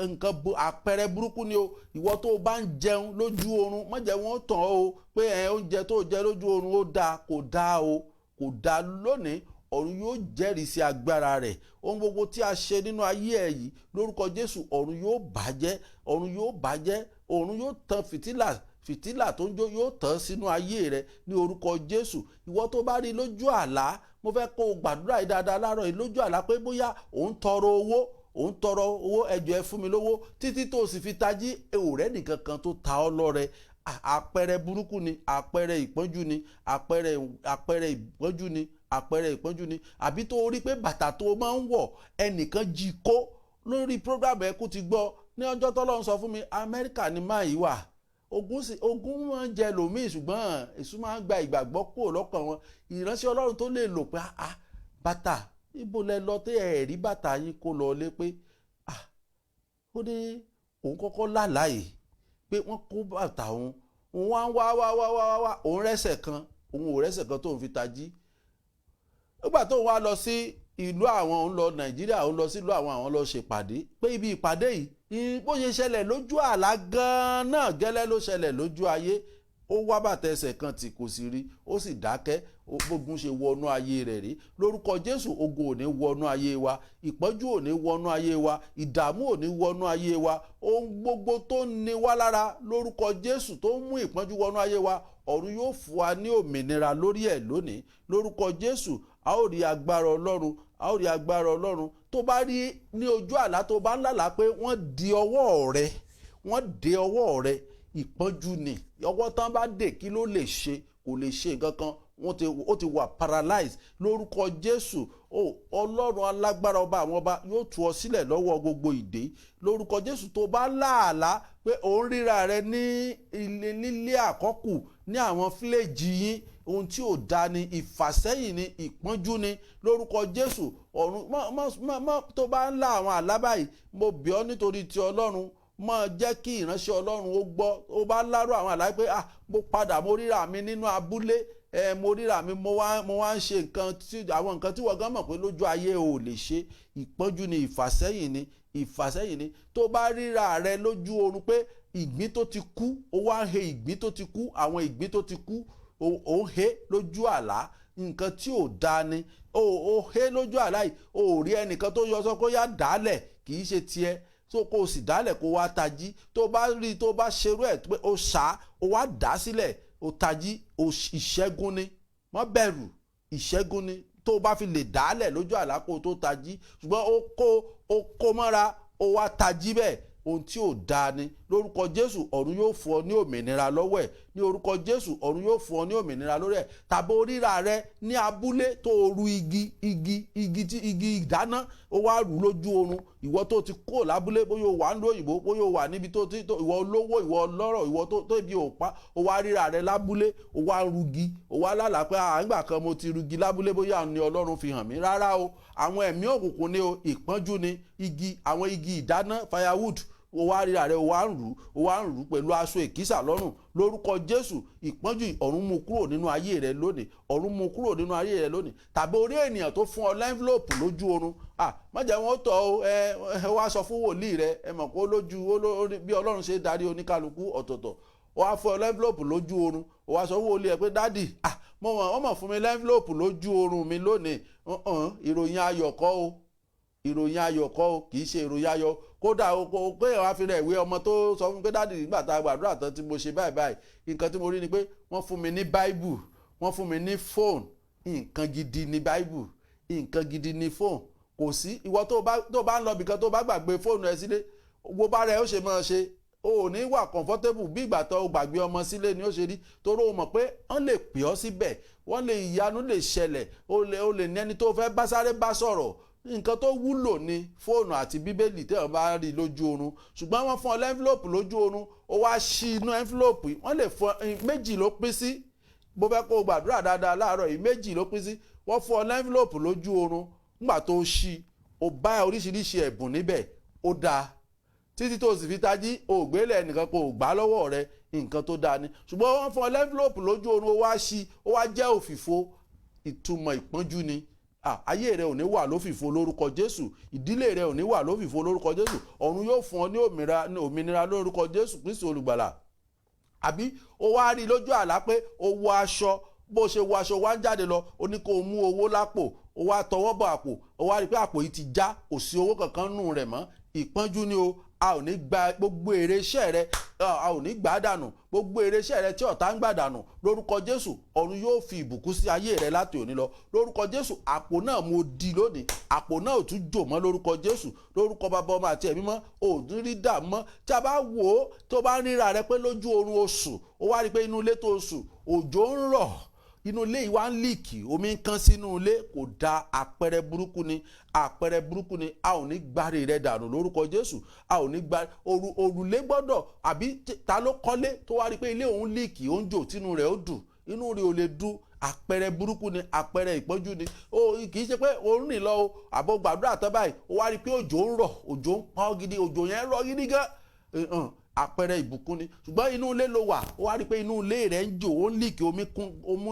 nǹkan àpẹẹrẹ burúkú ni o. Ìwọ tó bá ń jẹun lójú oorun, má jẹ́ wọ́n tàn ọ́ o pé ẹ oúnjẹ tó jẹ lójú oorun ó dáa. Kò dáa o, kò dáa. Lónìí, ọ̀run yóò jẹ́rìí sí agbára rẹ̀. Ohun gbogbo tí a ṣe nínú ayé ẹ̀ yìí, lórúkọ Jésù, ọ̀run yóò bàjẹ́, ọ̀run yóò bàjẹ́. Ọ̀run yóò tan fìtílà, fìtílà tó ń jó yóò tàn sínú ayé rẹ ní orúkọ Jésù. Ìwọ tó bá rí lójú àlá, mo fẹ́ kó o gbàdúrà yìí dáadáa láàárọ̀ yìí. Lójú àlá pé bóyá òun tọrọ owó, òun tọrọ owó, "Ẹjọ́, ẹ fún mi lówó," títí tó sì fi tají, òrẹ́ nìkan kan tó ta ọ́ lọ́rẹ, àpẹẹrẹ burúkú ni, àpẹẹrẹ ìpọ́njú ni, àpẹẹrẹ ìpọ́njú ni, àpẹẹrẹ ìpọ́njú ni. Àbí tó rí pé bàtà tó máa ń wọ̀, ẹnìkan jí kó. Lórí program ẹ kú ti gbọ́ ní ọjọ́ tọ́lọ́run sọ fún mi, Amẹ́ríkà ni máa yìí wà. Ogun sì, ogun máa ń jẹ lòmíì, ṣùgbọ́n èṣù máa ń gba ìgbàgbọ́ kúrò lọ́kàn wọn. Ìránṣẹ́ Ọlọ́run tó lè lò pé, "Ah, bàtà, ibo lẹ lọ tẹ́ ẹ̀ rí bàtà yín kó lọ lé?" Pé, ah, ó ní òun kọ́kọ́ lálàá yìí pé wọ́n kó bàtà òun, òun wá ń wá wá wá wá wá, òun rẹ́sẹ̀ kan, òun ò rẹ́sẹ̀ kan tóun fi tají. Nígbà tó wá lọ sí ìlú àwọn, òun lọ Nàìjíríà, òun lọ sílùú àwọn, àwọn lọ ṣèpàdé, pé ibi ìpàdé yìí, bó ṣe ṣẹlẹ̀ lójú àlá gan-an náà gẹ́lẹ́ ló ṣẹlẹ̀ lójú ayé. Ó wá bàtà ẹsẹ̀ kan tí kò sì rí, ó sì dákẹ́. Gbógun ṣe wọnú ayé rẹ̀ rí. Lórúkọ Jésù, ogun ò ní wọnú ayé wa, ìpọ́njú ò ní wọnú ayé wa, ìdààmú ò ní wọnú ayé wa. Ohun gbogbo tó ń ni wá lára, lórúkọ Jésù, tó ń mú ìpọ́njú wọnú ayé wa, ọ̀run yóò fún wa ní òmìnira lórí ẹ̀ lónìí. Lórúkọ Jésù, a ó rí agbára Ọlọ́run, a ó rí agbára Ọlọ́run. Tó bá rí ní ojú àlá, tó bá ń lálàá pé wọ́n di ọwọ́ rẹ, wọ́n dé ọwọ́ rẹ, ìpọ́njú ni. Ọwọ́ tán bá dè, kí ló lè ṣe? Kò lè ṣe nǹkan kan, wọ́n ti, ó ti wà paralyzed. Lórúkọ Jésù, Ọlọ́run alágbára, ọba àwọn ọba, yóò tú ọ sílẹ̀ lọ́wọ́ gbogbo ìdè lórúkọ Jésù. Tó bá láàlá pé òun ríra rẹ ní ilé, nílé àkọ́kù ní àwọn fíléèjì yín, ohun tí ò da ni, ìfàsẹ́yìn ni, ìpọ́njú ni. Lórúkọ Jésù, ọ̀run mọ́ mọ́ mọ́. Tó bá ń lá àwọn àlá báyìí, mo bẹ̀ ọ́ nítorí ti Ọlọ́run, máa jẹ́ kí ìránṣẹ́ Ọlọ́run ó gbọ́. Ó bá lárò àwọn àlá pé, "Ah, mo padà, mo ríra mi nínú abúlé ẹ, mo ríra mi, mo wá ń ṣe nǹkan tí àwọn nǹkan tí wọ́n gan mọ̀ pé lójú ayé ò lè ṣe," ìpọ́njú ni, ìfàsẹ́yìn ni, ìfàsẹ́yìn ni. Tó bá ríra rẹ lójú oorun pé ìgbín tó ti kú, ó wá ń he ìgbín tó ti kú, àwọn ìgbín tó ti kú, ó ń he lójú àlá, nǹkan tí ò dáa ni. Ó he lójú àlá yìí, ó rí ẹnìkan tó yọ sọ pé yá dálẹ̀, kì í ṣe tiẹ̀. Tó kó o sì dálẹ̀ kó o wá tají, tó bá rí, tó bá ṣerú ẹ̀ pé o ṣá, o wá dá sílẹ̀, o tají, o ìṣẹ́gun ni. Má bẹ̀rù, ìṣẹ́gun ni tó o bá fi lè dálẹ̀ lójú àlá kó o tó tají. Ṣùgbọ́n o kó mọ́ra, o wá tají bẹ́ẹ̀, ohun tí ò dáa ni. Lórúkọ Jésù, ọ̀run yóò fún ọ ní òmìnira lọ́wọ́ ẹ̀. Ní orúkọ Jésù, ọ̀run yóò fún ọ ní òmìnira lórí ẹ̀. Tàbí oríra rẹ ní abúlé tó o ru igi igi igi tí igi ìdáná, ó wá rù lójú oorun. Ìwọ tó ti kó lábúlé, bóyá o wà ń lo òyìnbó, bóyá o wà níbi tó ti ìwọ olówó, ìwọ ọlọ́rọ̀, ìwọ tó ibi ò pa, ó wá ríra rẹ lábúlé, ó wá rugi, ó wá lálàá pé àgbà kan mo ti rugi lábúlé, bóyá ni Ọlọ́run fi hàn mí. Rárá o, àwọn ẹ̀mí òkùnkùn ni o. Ìpọ́njú ni. Igi, àwọn igi ìdáná, firewood, o wá ríra rẹ, o wá ń rù, o wá ń rù pẹ̀lú aṣọ èkísà lọ́rùn. Lórúkọ Jésù, ìpọ́njú, ọ̀run mú kúrò nínú ayé rẹ lónìí. Ọ̀run mú kúrò nínú ayé rẹ lónìí. Tàbí orí ènìyàn tó fún ọ l'envelope lójú oorun, ah, má jẹ́ wọn ó tọ̀ o. Ẹ wá sọ fún wòlíì rẹ. Ẹ mọ̀ kó lójú bí Ọlọ́run ṣe darí oníkálukú ọ̀tọ̀ọ̀tọ̀. Ó wá fún ọ l'envelope lójú oorun, ó wá sọ fún wòlíì ẹ pé, "Daddy, ah, mo mọ̀, wọ́n mọ̀ fún mi l'envelope lójú oorun mi lónìí." Ìròyìn ayọ̀ kọ́ o, ìròyìn ayọ̀ kọ́ o, kì í ṣe ìròyìn ayọ̀. Kódà o pé wàá fi rẹ̀ ìwé ọmọ tó sọ fún mi pé, "Daddy, nígbà tá a gbàdúrà tán tí mo ṣe báyìí báyìí, nǹkan tí mo rí ni pé wọ́n fún mi ní Báíbù, wọ́n fún mi ní fóònù." Nǹkan gidi ní Báíbù, nǹkan gidi ní fóònù. Kò sí ìwọ tó bá ń lọ bìkan, tó bá gbàgbé fóònù ẹ sílé, wo bá rẹ ó ṣe máa ṣe. O ò ní wà comfortable. Bí ìgbà tó o gbàgbé ọmọ sílé ni ó ṣe rí, torí o mọ̀ pé wọ́n lè pè ọ́ síbẹ̀, wọ́n lè, ìyanu lè ṣẹlẹ̀, o lè ní ẹni tó fẹ́ bá sáré bá sọ̀rọ̀. Nǹkan tó wúlò ní fóònù àti Bíbélì téèyàn bá rí lójú oorun. Ṣùgbọ́n wọ́n fún ọ l'envelope lójú oorun, ó wá ṣí inú envelope, wọ́n lè fún ọ, méjì ló pín sí. Bó fẹ́ kó o gbàdúrà dáadáa láàárọ̀ yìí, méjì ló pín sí. Wọ́n fún ọ l'envelope lójú oorun, nígbà tó ṣí, o bá oríṣiríṣi ẹ̀bùn níbẹ̀, ó dáa. Títí tó sì fi tají, o gbélé ẹnìkan kò gbà lọ́wọ́ rẹ, nǹkan tó dáa ni. Ṣùgbọ́n wọ́n fún ọ l'envelope lójú oorun, ó wá ṣí, ó wá jẹ́ òfìfo, ìtumọ̀ ìpọ́njú ni. Ayé rẹ ò ní wà lófìfo lórúkọ Jésù. Ìdílé rẹ ò ní wà lófìfo lórúkọ Jésù. Ọ̀run yóò fún ọ ní òmìnira lórúkọ Jésù Kristi olùgbàlà. Àbí ó wá rí lójú àlá pé ó wọ aṣọ, bó ṣe wọ aṣọ wá ń jáde lọ, ó ní kó o mú owó lápò, ó wá tọwọ́ bọ̀ àpò, ó wá rí pé àpò yìí ti já, kò sí owó kankan nù rẹ̀ mọ́. Ìpọ́njú ni o. A ò ní gba gbogbo èrè iṣẹ́ rẹ, a ò ní gbà á dànù. Gbogbo èrè iṣẹ́ rẹ tí ọ̀tá ń gbà dànù, lórúkọ Jésù, ọ̀run yóò fi ìbùkún sí ayé rẹ láti òní lọ. Lórúkọ Jésù, àpò náà mo di lónìí, àpò náà ò tún jò mọ́ lórúkọ Jésù. Lórúkọ Bàbá, Ọmọ àti Ẹ̀mí mọ́, ò ní rí dààmú mọ́. Tí a bá wò ó, tó bá ń ríra rẹ pé lójú oorun oṣù, ó wá rí pé inú ilé tó sùn, òjò ń rọ̀, inú ilé yìí wá ń leak, omi ń kán sínú ilé, kò da. Àpẹẹrẹ burúkú ni, àpẹẹrẹ burúkú ni. A ò ní gbáre rẹ dànù lórúkọ Jésù. A ò ní gba òrùlé gbọ́dọ̀. Àbí ta ló kọ́lé tó wá rí pé ilé òun leak, ó ń jò, tínú rẹ̀ ó dùn? Inú rẹ̀ ò lè dùn. Àpẹẹrẹ burúkú ni, àpẹẹrẹ ìpọ́njú ni o. Kì í ṣe pé o ń rìn lọ o, àbọ̀ gbàdúrà tán báyìí, o wá rí i pé òjò ń rọ̀, òjò ń pa ọ́ gidi, òjò yẹn ń rọ̀ gidi gan, àpẹẹrẹ ìbùkún ni. Ṣùgbọ́n inú ilé ló wà, ó wá rí i pé inú ilé rẹ̀ ń jò, ó ń leak,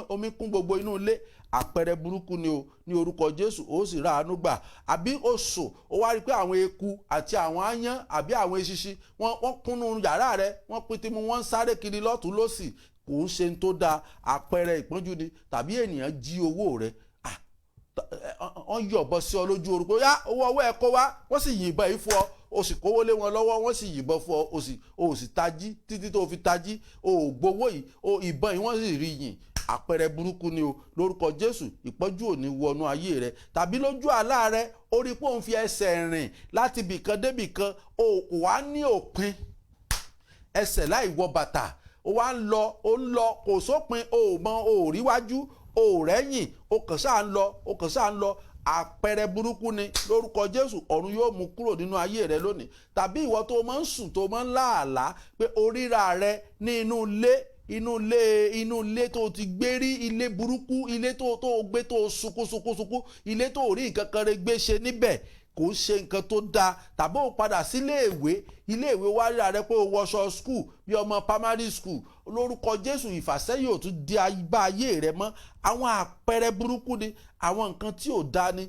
omi kún gbogbo inú ilé, àpẹẹrẹ burúkú ni o. Ní orúkọ Jésù, ó sì ráàánú gbà. Àbí ó sùn, ó wá rí i pé àwọn eku àti àwọn aáyán àbí àwọn eṣinṣin, wọ́n kúnnú yàrá rẹ̀, wọ́n pété mu, wọ́n ń sáré kiri lọ́tún lọ́sì, kò ń ṣe tó dáa, àpẹẹrẹ ìpọ́njú ni. Tàbí ènìyàn jí owó rẹ̀, wọ́n yọ̀bọ sí ọ lójú orúkọ yá, owó ọwọ́ ẹ kó wá, wọ́n sì yìnbọn yìí fún ọ, o sì kówó lé wọn lọ́wọ́, wọ́n sì yìnbọn fún ọ, o sì tají. Títí tó fi tají, o ò gbowó yìí, o ìbọn yìí wọ́n sì rí yìn, àpẹẹrẹ burúkú ni o. Lórúkọ Jésù, ìpọ́njú ò ní wọnú ayé rẹ. Tàbí lójú àlá rẹ, ó rí pé òun fi ẹsẹ̀ rìn láti ibìkan débìkan, o kò wá ní òpin, ẹsẹ̀ láì wọ bàtà, ó wá ń lọ, ó ń lọ, kò sópin, o ò mọ, o ò ríwájú, o ò rẹ́yìn, o kàn sáà ń lọ, o kàn sáà ń lọ, àpẹẹrẹ burúkú ni. Lórúkọ Jésù, ọ̀run yóò mú kúrò nínú ayé rẹ lónìí. Tàbí ìwọ tó máa ń sùn, tó máa ń láàlá pé oríra rẹ ní inú ilé tó ti gbé rí, ilé burúkú, ilé tó gbé, tó sunkún sunkún sunkún, ilé tó rí nǹkan kan rẹ gbé ṣe níbẹ̀, kò ń ṣe nǹkan tó dáa. Tàbí ó padà sí iléèwé, iléèwé wá ríra rẹ pé o wọṣọ school bí ọmọ primary school. Lórúkọ Jésù, ìfàsẹ́yìn ò tún di bá ayé rẹ mọ́. Àwọn àpẹẹrẹ burúkú ni, àwọn nǹkan tí ò dáa ni.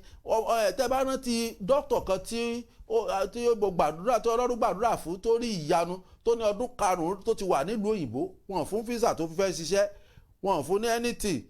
Tẹ́ bá rántí dókítà kan tí ó gbàdúrà, tí Ọlọ́run gbàdúrà fún, tó rí ìyanu, tó ní ọdún 5 tó ti wà nílùú òyìnbó, wọn fún visa tó fi fẹ́ ṣiṣẹ́, wọn fún ní anything.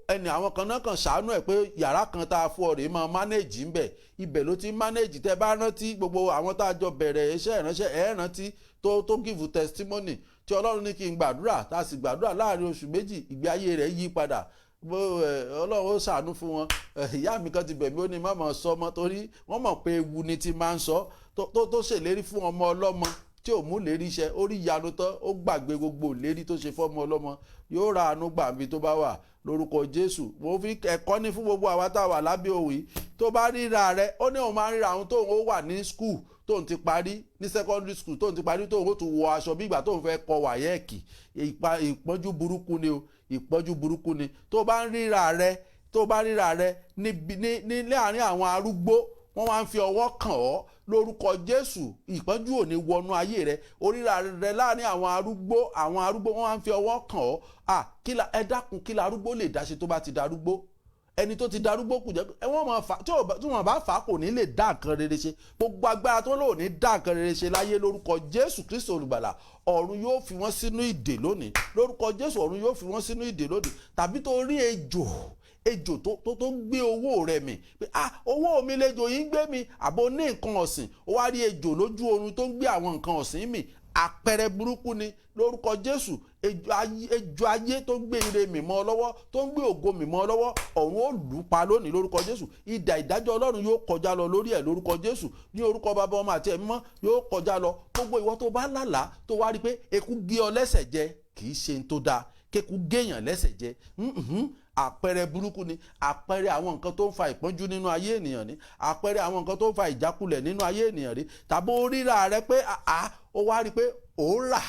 Ẹni àwọn kan náà kàn ṣàánú ẹ̀ pé yàrá kan tá a fún ọ rèé, máa manage ń bẹ̀. Ibẹ̀ ló ti manage. Tẹ́ bá rántí, gbogbo àwọn tá a jọ bẹ̀rẹ̀ iṣẹ́ ìránṣẹ́ ẹ̀ rántí tó give testimony tí Ọlọ́run ní kí n gbàdúrà, tá a sì gbàdúrà, láàrin oṣù 2 ìgbé ayé rẹ̀ yí padà. Ọlọ́run ó ṣàánú fún wọn. Ìyá mi kan ti bẹ̀ mí, ó ní má mọ̀ sọ ọmọ, torí wọ́n mọ̀ pé ewu ni ti máa ń sọ tó ṣèlérí fún ọmọ ọlọ́mọ tí ò mú lérí iṣẹ́. Ó rí ìyanu tán, ó gbàgbé gbogbo lérí tó ṣe fọ́mọ ọlọ́mọ. Yóò ra àánú gbàǹbí tó bá wà lórúkọ Jésù. Mo fi ẹ̀kọ́ ní fún gbogbo àwa tá a wà lábẹ́ òwe. Tó bá ríra rẹ, ó ní òun máa ń ríra àwọn tóun ó wà ní school tóun ti parí, ní secondary school tóun ti parí, tóun ó tún wọ aṣọ bí ìgbà tóun fẹ́ kọ WAEC. Ìpọ́njú burúkú ni o, ìpọ́njú burúkú ni. Tó bá ń ríra rẹ níbi ní láàrin àwọn arúgbó, wọ́n wá ń fi ọwọ́ kàn ọ́, lórúkọ Jésù, ìpọ́njú ò ní wọnú ayé rẹ. Oríra rẹ láàrin àwọn arúgbó, àwọn arúgbó wọ́n wá ń fi ọwọ́ kàn ọ́. À kí la ẹ dákun, kí la arúgbó lè dáṣe tó bá ti darúgbó? Ẹni tó ti darúgbó kù jẹ́ ẹ wọ́n máa fà tí wọ́n bá fà á, kò ní lè dá nǹkan rere ṣe. Gbogbo agbára tó lò ní dá nǹkan rere ṣe láyé, lórúkọ Jésù Kristi Olùgbàlà, ọ̀run yóò fi wọ́n sínú ìdè lónìí. Lórúkọ Jésù, ọ̀run yóò fi wọ́n sínú ìdè lónìí. Tàbí tó rí ejò, ejò tó gbé owó rẹ̀ mì pé, "Ah, owó mi lejò yìí ń gbé mi." Àbò ní nǹkan ọ̀sìn, ó wá rí ejò lójú oorun tó ń gbé àwọn nǹkan ọ̀sìn mì, àpẹẹrẹ burúkú ni. Lórúkọ Jésù, ejò ayé tó ń gbé ire mì mọ́ ọ lọ́wọ́, tó ń gbé ògo mì mọ́ ọ lọ́wọ́, ọ̀run ó lù ú pa lónìí lórúkọ Jésù. Idà ìdájọ́ Ọlọ́run yóò kọjá lọ lórí ẹ̀ lórúkọ Jésù. Ní orúkọ Bàbá, Ọmọ àti Ẹ̀mí mọ́, yóò kọjá lọ. Gbogbo ìwọ tó bá lálàá, tó wá rí pé eku gé ọ lẹ́sẹ̀ jẹ, kì í ṣe ń tó dáa kéku géèyàn lẹ́sẹ̀ jẹ. Àpẹẹrẹ burúkú ni. Àpẹẹrẹ àwọn nǹkan tó ń fa ìpọ́njú nínú ayé ènìyàn ni, àpẹẹrẹ àwọn nǹkan tó ń fa ìjákulẹ̀ nínú ayé ènìyàn rí. Tàbí ó ríra rẹ pé àá, ó wá rí pé òun rà,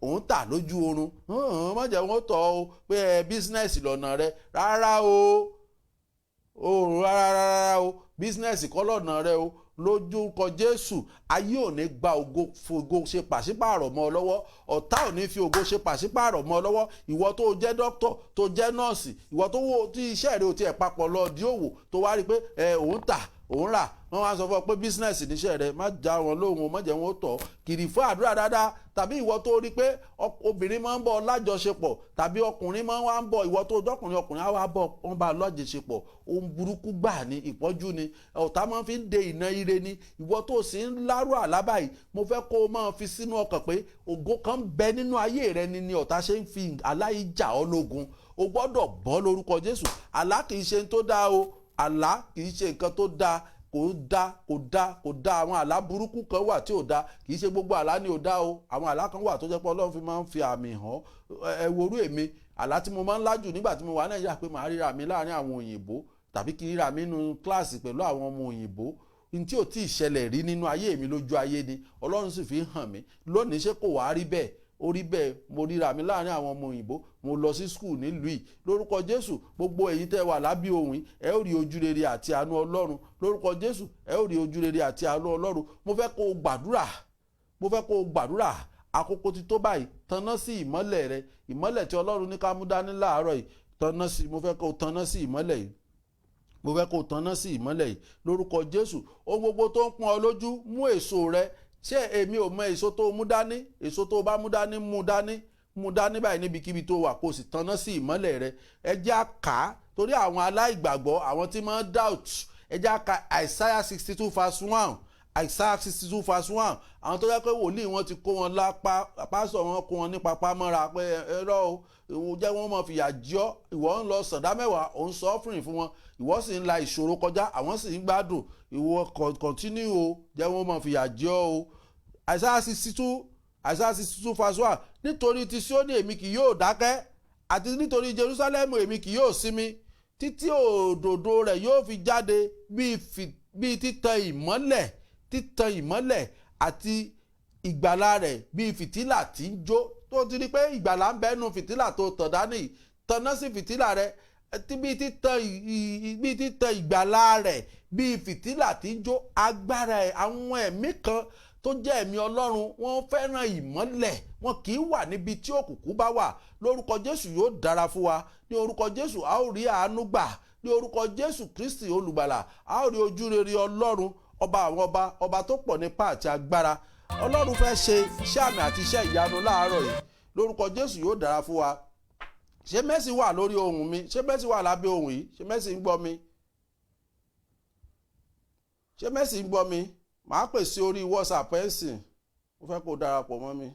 òun tà lójú oorun, má jẹ́ wọ́n tọ́ ọ pé ẹ business lọ́nà rẹ. Rárá o, o rárá, rárá o, business kọ́ lọ́nà rẹ o. Lórúkọ Jésù, ayé ò ní gba ògo fògo ṣe pàṣípààrọ̀ mọ́ ọ lọ́wọ́. Ọ̀tá ò ní fi ògo ṣe pàṣípààrọ̀ mọ́ ọ lọ́wọ́. Ìwọ tó jẹ́ dókítọ̀, tó jẹ́ nọ́ọ̀sì, ìwọ tó wo tí iṣẹ́ rẹ ò tiẹ̀ papọ̀ lọ di òwò, tó wá rí i pé ẹ òun tà, òun rà, wọ́n wá sọ fún ọ pé business níṣẹ́ rẹ, má já wọn lóhùn o, má jẹ́ wọn ó tọ̀ kiri fún àdúrà dáadáa. Tàbí ìwọ tó rí pé obìnrin máa ń bọ̀ lájọṣepọ̀, tàbí ọkùnrin máa ń wá ń bọ̀, ìwọ tó dọ́kùnrin, ọkùnrin á wá bọ̀, wọ́n bá lájọṣepọ̀, ohun burúkú gbà ní, ìpọ́njú ni, ọ̀tá máa fi ń de ìná ire ni. Ìwọ tó sì ń lárú àlá báyìí, mo fẹ́ kó o máa fi sínú ọkàn pé ògo kan ń bẹ nínú ayé rẹ ni ọ̀tá ṣe ń fi àlá yìí jà ọ́ lógun. O gbọ́dọ̀ bọ́ lórúkọ Jésù. Àlá kì í ṣe tó dáa o, àlá kì í ṣe nǹkan tó dáa. Kò dá, kò dá, kò dá. Àwọn àlá burúkú kan wà tí ò dá. Kì í ṣe gbogbo àlá ni ò dá o. Àwọn àlá kan wà tó jẹ́ pé Ọlọ́run fi máa ń fi àmì hàn. Ẹ worú èmi, àlá tí mo máa ń lájù nígbà tí mo wà Nàìjíríà pé màá ríra mi láàrin àwọn òyìnbó, tàbí kí ríra mi nínú kíláàsì pẹ̀lú àwọn ọmọ òyìnbó, n tí ò tí ì ṣẹlẹ̀ rí nínú ayé mi lójú ayé ni Ọlọ́run sì fi hàn mí. Lónìí, ṣé kò wá rí bẹ́ẹ̀? Ó rí bẹ́ẹ̀. Mo ríra mi láàrin àwọn ọmọ òyìnbó, mo lọ sí school nílùú yìí. Lórúkọ Jésù, gbogbo èyí tẹ́ wà lábí ohùn yìí, ẹ ó rí ojúrere àti àánú Ọlọ́run. Lórúkọ Jésù, ẹ ó rí ojúrere àti àánú Ọlọ́run. Mo fẹ́ kó o gbàdúrà, mo fẹ́ kó o gbàdúrà. Àkókò ti tó báyìí. Tanná sí ìmọ́lẹ̀ rẹ, ìmọ́lẹ̀ tí Ọlọ́run ní ká mú dání láàárọ̀ yìí. Tanná sí, mo fẹ́ kó o tanná sí ìmọ́lẹ̀ yìí, mo fẹ́ kó o tanná sí ìmọ́lẹ̀ yìí lórúkọ Jésù. Ohun gbogbo tó ń pọ́n ọ lójú, mú èso rẹ. Ṣé èmi ò mọ èso tó mú dání? Èso tó bá mú dání, mú dání, mú dání báyìí níbikíbi tó wà, kó o sì tanná sí ìmọ́lẹ̀ rẹ. Ẹ jẹ́ á kà á torí àwọn aláìgbàgbọ́, àwọn tí máa ń doubt. Ẹ jẹ́ á ka Isaiah 62 verse 1, Isaiah 62 verse 1. Àwọn tó jẹ́ pé wòlíì wọn ti kó wọn lápá, pásọ̀ wọn kó wọn ní papá mọ́ra pé ẹ̀rọ o, jẹ́ wọ́n máa fìyà jẹ ọ́. Ìwọ ń lọ sàdá mẹ́wàá, òun sọ offering fún wọn, ìwọ sì ń la ìṣòro kọjá, àwọn sì ń gbádùn. Ìwọ continue o, jẹ́ wọ́n máa fìyà jẹ ọ́ o. Isaiah 62, Isaiah 62 verse 1: "Nítorí ti Síónì èmi kì yóò dákẹ́, àti nítorí Jerusalem èmi kì yóò sinmi, títí òdodo rẹ̀ yóò fi jáde bíi títan ìmọ́lẹ̀, títan ìmọ́lẹ̀, àti ìgbàlà rẹ̀ bíi fìtílà tí ń jó." Tó ti rí pé ìgbàlà ń bẹ́nu fìtílà tó tàn dání, tanná sí fìtílà rẹ̀ tí bíi títan ìgbàlà rẹ̀ bíi fìtílà tí ń jó. Agbára ẹ̀, àwọn ẹ̀mí kan tó jẹ́ ẹ̀mí Ọlọ́run, wọ́n fẹ́ràn ìmọ́lẹ̀, wọn kì í wà níbi tí òkùnkùn bá wà. Lórúkọ Jésù, yóò dára fún wa. Ní orúkọ Jésù, a ó rí àánú gbà. Ní orúkọ Jésù Kristi Olùgbàlà, a ó rí ojú rere Ọlọ́run, ọba àwọn ọba, ọba tó pọ̀ nípa àti agbára. Ọlọ́run fẹ́ ṣe iṣẹ́ àmì àti iṣẹ́ ìyanu láàárọ̀ yìí. Lórúkọ Jésù, yóò dára fún wa. Ṣé Mercy wà lórí ohùn mi? Ṣé Mercy wà lábẹ́ ohùn yìí? Ṣé Mercy ń gbọ́ mi? Ṣé Mercy ń gbọ́ mi? Màá pè sí orí WhatsApp ẹ̀ ń sìn. Mo fẹ́ kó darapọ̀ mọ́ mi.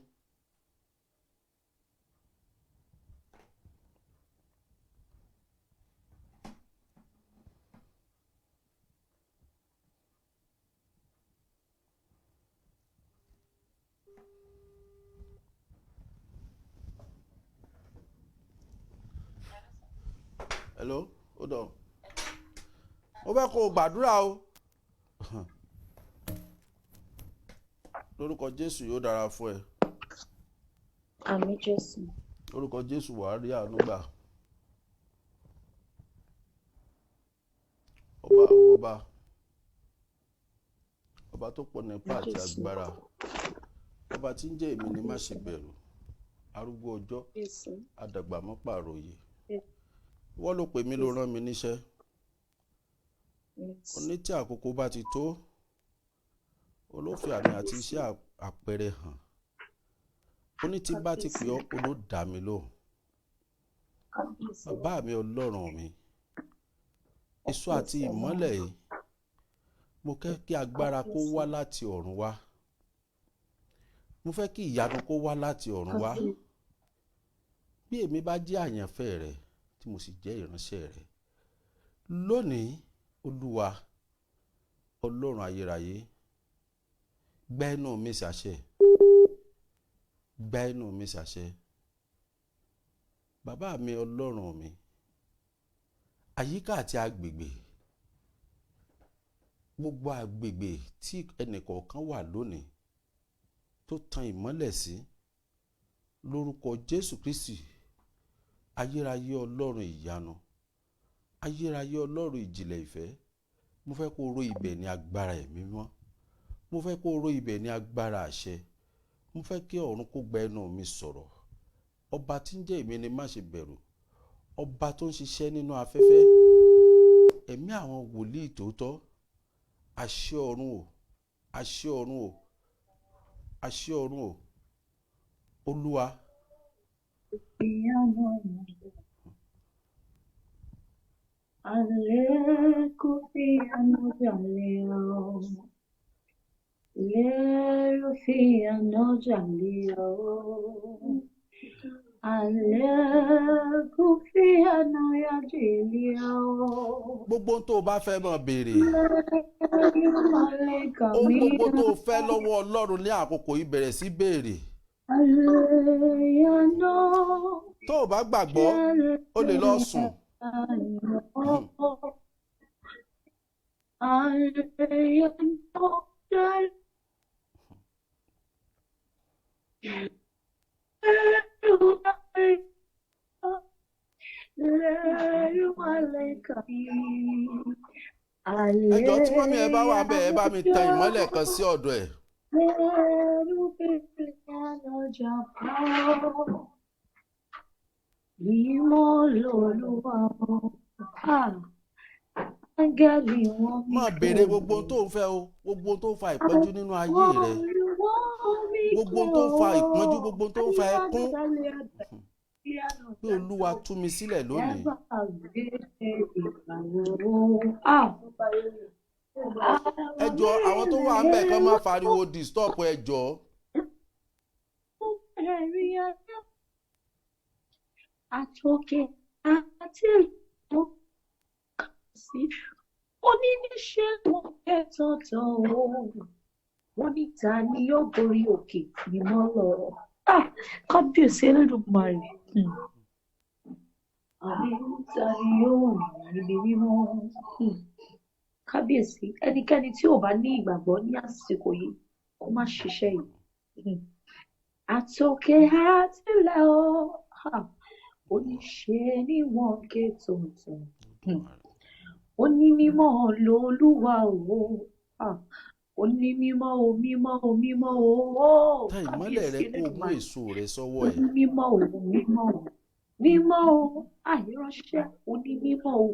Hello, hold on. Mo fẹ́ kó o gbàdúrà o. Lórúkọ Jésù yóò dára fún ẹ. Àmín Jésù. Lórúkọ Jésù wàá rí àánú gbà. Ọba àwọn ọba. Ọba tó pọ̀ nípa àti Jésù. agbára. Ọba tí ń jẹ́ èmi ni má ṣe bẹ̀rù. Arúgbó ọjọ́, Jésù. àdàgbà mọ́ pàròyè. Wọ́n ló pè mí ló rán mi níṣẹ́. Yes. Ó ní tí àkókò bá ti tó, olófin àmì àti iṣẹ́ àpẹẹrẹ hàn. Ó ní tí bá ti pè ọ́, ó ló dá mi lóhùn. Kábíyèsí. Bàbá mi Ọlọ́run mi, èso àti ìmọ́lẹ̀ yìí, mo kẹ́ kí agbára kó wá láti ọ̀run wá. Mo fẹ́ kí ìyanu kó wá láti ọ̀run wá. Bí èmi bá jẹ́ àyànfẹ́ rẹ tí mo sì jẹ́ ìránṣẹ́ rẹ, lónìí Olúwa Ọlọ́run ayérayé, gba ẹnu mi ṣàṣẹ, gba ẹnu mi ṣàṣẹ. Bàbá mi Ọlọ́run mi, àyíká àti agbègbè, gbogbo agbègbè tí ẹnìkọ̀ọ̀kan wà lónìí tó tan ìmọ́lẹ̀ sí, lórúkọ Jésù Kristi, ayérayé Ọlọ́run ìyanu, ayérayé Ọlọ́run ìjìnlẹ̀ ìfẹ́, mo fẹ́ kó ro ibẹ̀ ní agbára ẹ̀mí mímọ́. Mo fẹ́ kó ro ibẹ̀ ní agbára àṣẹ. Mo fẹ́ kí ọ̀run kó gba ẹnu mi sọ̀rọ̀. Ọba tí ń jẹ́ èmi ni má ṣe bẹ̀rù. Ọba tó ń ṣiṣẹ́ nínú afẹ́fẹ́. Ẹ̀mí àwọn wòlíì tòótọ́. Àṣẹ ọ̀run o, àṣẹ ọ̀run o, àṣẹ ọ̀run o. Olúwa. Gbogbo ohun tó o bá fẹ́ máa béèrè. Ohun gbogbo tó o fẹ́ lọ́wọ́ Ọlọ́run ní àkókò yìí bẹ̀rẹ̀ sí béèrè. Tó o bá gbàgbọ́, o lè lọ sùn. Ẹ jọ̀ọ́ tí mọ́mí ẹ bá wà bẹ́ẹ̀, ẹ bá mi tan ìmọ́lẹ̀ kan sí ọ̀dọ̀ ẹ̀. Máa béèrè gbogbo ohun tó ń fẹ́ o, gbogbo ohun tó ń fa ìpọ́njú nínú ayé rẹ, gbogbo ohun tó ń fa ìpọ́njú, gbogbo ohun tó ń fa ẹkún, pé Olúwa tú mi sílẹ̀ lónìí. Ẹ jọ̀ọ́ àwọn tó wà ń bẹ̀ kán má fariwo disturb ẹ jọ̀ọ́. Àtòkè àti ìlú sí oníníṣẹ́ wọn kẹtọ̀tọ̀ o, wọ́n ní ta ni yóò gorí òkè mímọ́ lọ. Kábíyèsí Elédùmarè, àbí ta ni yóò rìn níbi mímọ́? Kábíyèsí, ẹnikẹ́ni tí ò bá ní ìgbàgbọ́ ní àsìkò yìí kó má ṣiṣẹ́ yìí. Àtòkè àti ilẹ̀ o, oníṣẹ́ ni wọ́n ké tuntun. Ó ní mímọ́ lolúwa o, ó ní mímọ́ o, mímọ́ o, mímọ́ o. Tan ìmọ́lẹ̀ rẹ kó o mú èso rẹ sọ́wọ́ ẹ̀. Ó ní mímọ́ o, mímọ́ o, mímọ́ o, àìránṣẹ́, ó ní mímọ́ o,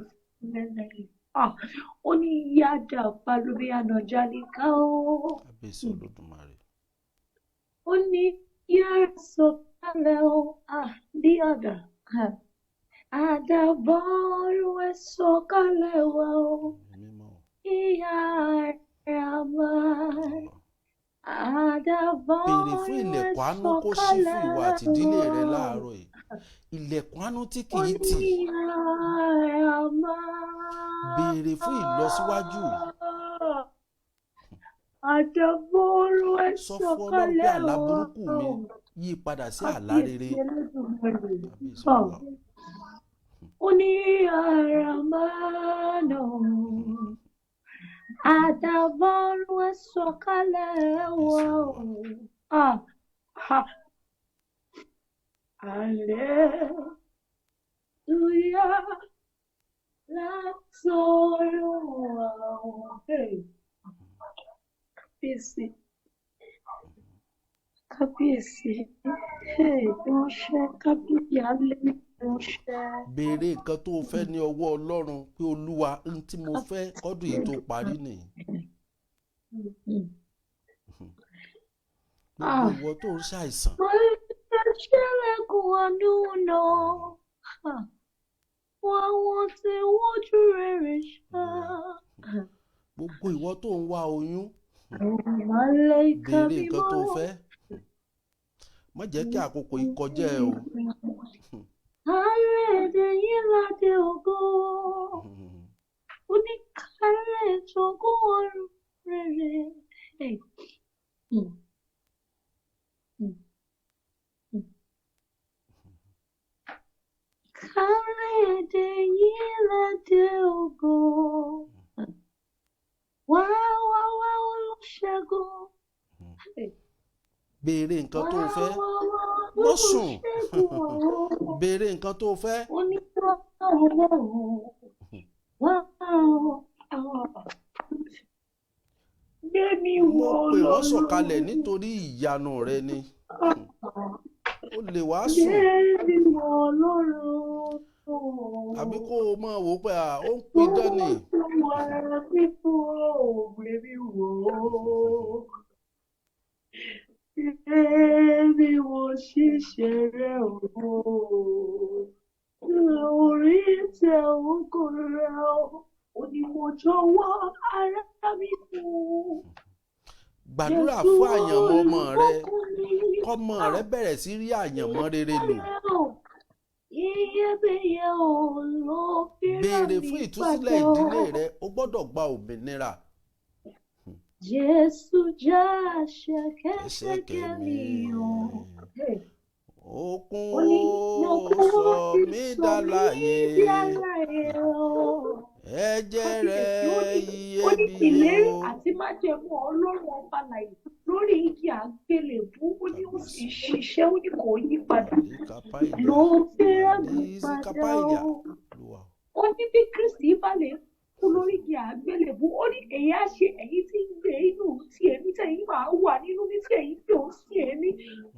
lẹ́lẹ́yìn. Ó ní yáda balùwẹ̀ ànàjálíkà o. Kábíyèsí Olódùmarè. Ó ní yára sọ̀kalẹ̀ o, díàdà. Àdàbà ọ̀run ẹ sọ̀kalẹ̀ wá o. Mímọ́ o. Ìyá àràbà. Àdàbà Béèrè fún ọ̀run ẹ ilẹ̀kùn àánú kó ṣí fún sọ̀kalẹ̀ ìwọ àti ìdílé rẹ wá o. láàárọ̀ yìí. Ilẹ̀kùn àánú tí Ó kìí tì. ní àràbà. Béèrè fún ìlọsíwájú. Àdàbà ọ̀run ẹ Sọ fún Ọlọ́run pé sọ̀kalẹ̀ àlá wá burúkú mi o. yí padà sí àlá rere. Kábíyèsí Ẹlẹ́dùmarè. Kábíyèsí Ọ̀. Olúwa. Ó ní àràmánà. Àdàbà ọ̀run ẹ sọ̀kalẹ̀ Kábíyèsí wá o. Olúwa. Ah, ha. Hallelujah. Látọ̀run wá o. Hey, kábíyèsí, kábíyèsí. Hey, ránṣẹ́ kábíyèsí alẹ́ ránṣẹ́. Béèrè nǹkan tó o fẹ́ ní ọwọ́ Ọlọ́run pé Olúwa n tí mo fẹ́ kọ́dún yìí tó parí nìyí. Gbogbo Ah. ìwọ tó ń ṣàìsàn. Ṣílẹ̀kùn àánú náà. Wọ́n wọ́n ti wójú rere ṣá. Gbogbo ìwọ tó ń wá oyún. Màlẹ́kà Béèrè nǹkan tó o mímọ́. fẹ́. Má jẹ́ kí àkókò yìí kọjá ẹ o. Àárẹ̀ yín ládé ògo. Oníkálẹ̀ jogún ọ̀run rere. Hey. Mm. Mm. Mm. Kálẹ̀dẹ̀ yín ládé ògo. Wá wá wá olùṣègùn. Béèrè nǹkan Wá tó o fẹ́. wá wá Má sùn. olùṣègùn. Béèrè nǹkan tó o fẹ́. Wá wá. Gbé mi Mo wọ̀ pè wọ́n sọ̀kalẹ̀ Ọlọ́run. nítorí ìyanu rẹ ni. Ó lè wá sùn. Gbé mi wọ̀ Ọlọ́run. Àbí kó o máa wò ó pé à ó ń pidán ni. Èmi wò ṣíṣe rẹ̀ o, lórí tẹ ògo rẹ̀ o, ó ní mo jọ̀wọ́ ara mi fún. Gbàdúrà Jésù fún àyànmọ́ ọmọ rẹ. olùbùkún ni. Kọ́mọ rẹ bẹ̀rẹ̀ sí rí àyànmọ́ rere lò. Iyebíye ò ló fi rà Béèrè mí fún ìtúsílẹ̀ padà o. ìdílé rẹ. O gbọ́dọ̀ gba òmìnira. Jésù já ṣẹ̀kẹ̀ṣẹ̀kẹ̀ Ṣẹ̀kẹ̀ mi mi. o. Hey. Okun Ó ní mo ó kú sọ ti mí sọ dà mí láàyè. di aláyè o. Ẹ̀jẹ̀ Kábíyèsí ó rẹ̀ ní ó ní iyebíye ìlérí o. àti májẹ̀mú Ọlọ́run ọba láyè lórí igi àgbélébú ó ní ó sì ṣiṣẹ́ ó ní kò yí padà. Àlékápáìlà. Ló fi rà mí padà Àlékápáìlà. o. Olúwa. Ó ní bí Kristi bá lè kú lórí igi àgbélébú ó ní èyí á ṣe ẹ̀yin tí ń gbé inú tí èmi tẹ̀yin máa wà nínú ní tí ẹ̀yin tí ò ń sí èmi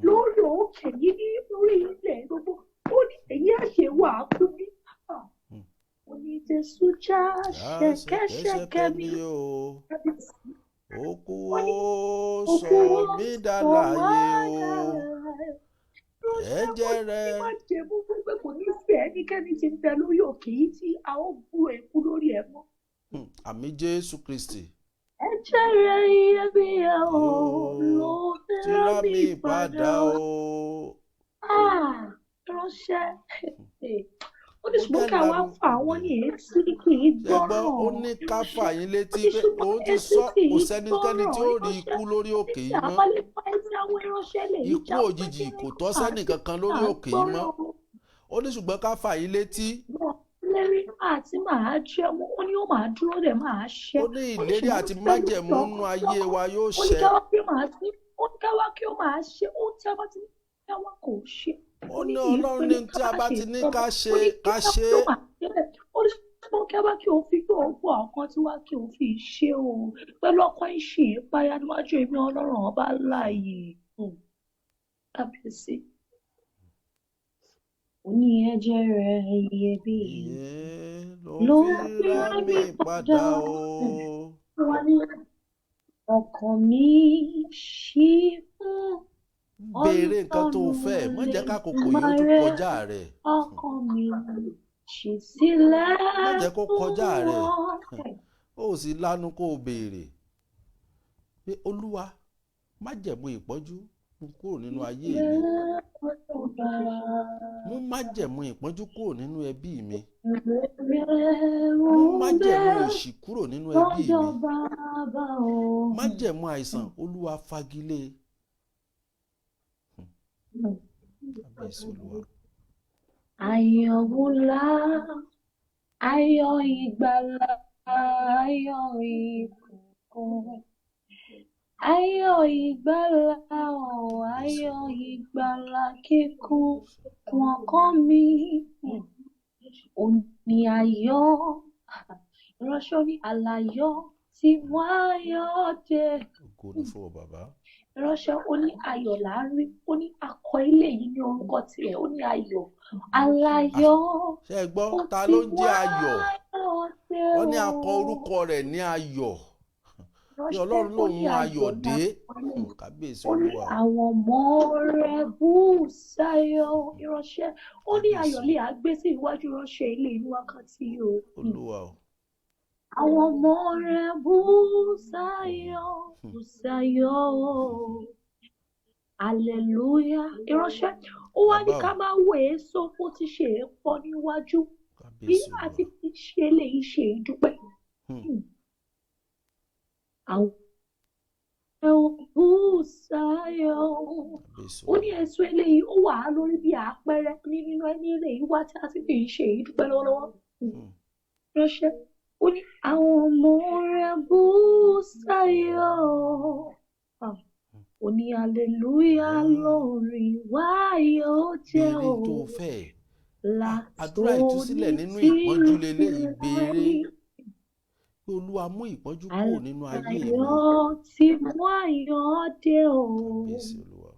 lórí òkè yìí ní orí ilẹ̀ gbogbo ó ní èyí á ṣe wà á kú bí. Ó ní Jésù já Já ṣẹ̀kẹ̀ṣẹ̀kẹ̀ ṣẹ̀kẹ̀ṣẹ̀kẹ̀ mi. mi o. Okun Ó ní ó òkú sọ ó mí dà sọ wá láàyè o. dàláyé. Ránṣẹ́ ó Ẹ̀jẹ̀ ní rẹ̀. má jẹ̀mú pé kò ní sí ẹnikẹ́ni tí ń bẹ lórí òkè yìí tí a ó bú ẹkú lórí ẹ̀ mọ́. Àmì Jésù Kristi. Ẹ̀jẹ̀ rẹ̀ iyebíye o ló fi Tí rà rà mí mí padà padà o. o. Ah, ránṣẹ́. Ó ní Ó ṣùgbọ́n jẹ́ ká wá lanu. fà wọ́n ní etí kì í Ṣé gbọ́, gbọ́ràn ó ní ká fà ránṣẹ́. yín Ó létí ní pé ṣùgbọ́n òun ti etí sọ kì kò í sẹ́nikẹ́ni tí gbọ́ràn ó rí ránṣẹ́. ikú lórí òkè Títí yìí mọ́. àbálẹ̀ fa etí àwọn ìránṣẹ́ lè yí Ikú já òjijì pẹ́kẹ́rẹ́ kò tọ́ àti sẹ́nìkankan lórí òkè yìí mọ́. àgbọ́ràn. Ó ní ṣùgbọ́n ká fà yín létí. Wọn lérí àti máa jẹ́ mú ó ní ó máa dúró dẹ̀ máa ṣẹ́. Ó ní Ó ní ìlérí ṣùgbọ́n àti pẹ̀lú májẹ̀mú nínú ayé tọkàntọkàn. wa yóò Ó ní ṣẹ. ká wá pé màá sí ó ní ká wá kí ó máa ṣe ó tí a bá ti ní ká wá kò ṣe. Ó Ó ní ní kì í Ọlọ́run pé ní ní tí ká a bá bá ṣe ti ní ìtọ́jú. ká Ó ṣe ní kí ká ká ṣe kí ó máa ṣe bẹ́ẹ̀. Ó ní ṣùgbọ́n kí a bá kí òun fi gbọ́ ògbó àwọn tí wá kí òun fi ṣe o. Pẹ̀lú ọkàn ìṣe ìpayà níwájú èmi Ọlọ́run ọba láàyè. Kábíyèsí. Ó ní ẹ̀jẹ̀ rẹ̀ iyebíye Iye ló ló fi fi rà rà mí mí padà padà. o. Wá ní ọkàn mi ṣí fún Béèrè nǹkan tó o fẹ́, Ọlọ́run má jẹ́ kákòókò yìí ó tún Elédùmarè. kọjá rẹ̀. Ọkàn mi Ṣí sílẹ̀ Má jẹ́ kó fún kọjá rẹ̀. wọn. Ó sì lanu kó o béèrè pé Olúwa, májẹ̀mú ìpọ́njú mú kúrò nínú ayé mi, mú májẹ̀mú ìpọ́njú kúrò nínú ẹbí mi, mú májẹ̀mú òṣì kúrò nínú ẹbí mi, májẹ̀mú àìsàn Olúwa fagilé. Kábíyèsí Olúwa. Ayọ̀ ńlá, ayọ̀ ìgbàlà, ayọ̀ ìbùkún. Ayọ̀ ìgbàlà o, ayọ̀ ìgbàlà kíkún wọn kọ́ mi. Ó ní ayọ̀, ìránṣẹ́ ní àlàyọ̀ tí wọ́n ayọ̀ dé. Ògo ni fún ọ bàbá. Ìránṣẹ́ ó ní ayọ̀ là ń rí, ó ní akọ ilé yìí ní orúkọ tirẹ̀, ó ní ayọ̀, aláyọ̀. Ṣé ẹ gbọ́, Ó ta ti ló ń jẹ́ wá ayọ̀? ayọ̀ dé Wọ́n ní o. akọ orúkọ rẹ̀ ní ayọ̀. Bí Ìránṣẹ́ Ọlọ́run ó lòun ní mú ayọ̀ ayọ̀ ní dé. akọ ilé. Kábíyèsí Ó ní Olúwa. àwọn ọmọ rẹ̀ bú sáyọ̀. Ìránṣẹ́ ó ní ayọ̀ Kábíyèsí lè á gbé sí iwájú ìránṣẹ́ ilé inú wákàtí o. Olúwa o. Àwọn ọmọ rẹ̀ bú sáyọ̀, bú sáyọ̀. Hallelujah. Ìránṣẹ́ ó wá ní Bàbá ká o. máa wo èso bó ti ṣe é pọ̀ níwájú bí Kábíyèsí a ti Olúwa. fi ṣe eléyìí ṣe ìdúpẹ́. Àwọn bú sáyọ̀. Kábíyèsí Ó ní Olúwa. èso eléyìí ó wà á lórí bí àpẹẹrẹ ní nínú ẹni eléyìí wá tí a ti fi ṣe ìdúpẹ́ lọ́wọ́lọ́wọ́. Ránṣẹ́ ó ní àwọn ọmọ rẹ̀ bú sáyọ̀. Ó ní hallelujah lórí wá yóò jẹ́ Béèrè o. tó o fẹ́. Àdúrà Látòní ìtúsílẹ̀ nínú tí ìpọ́njú leléyìí, béèrè láì. pé Olúwa mú ìpọ́njú kúrò nínú ayé mi. Aláyọ̀ tí mú ayọ̀ dé o. Kábíyèsí Olúwa.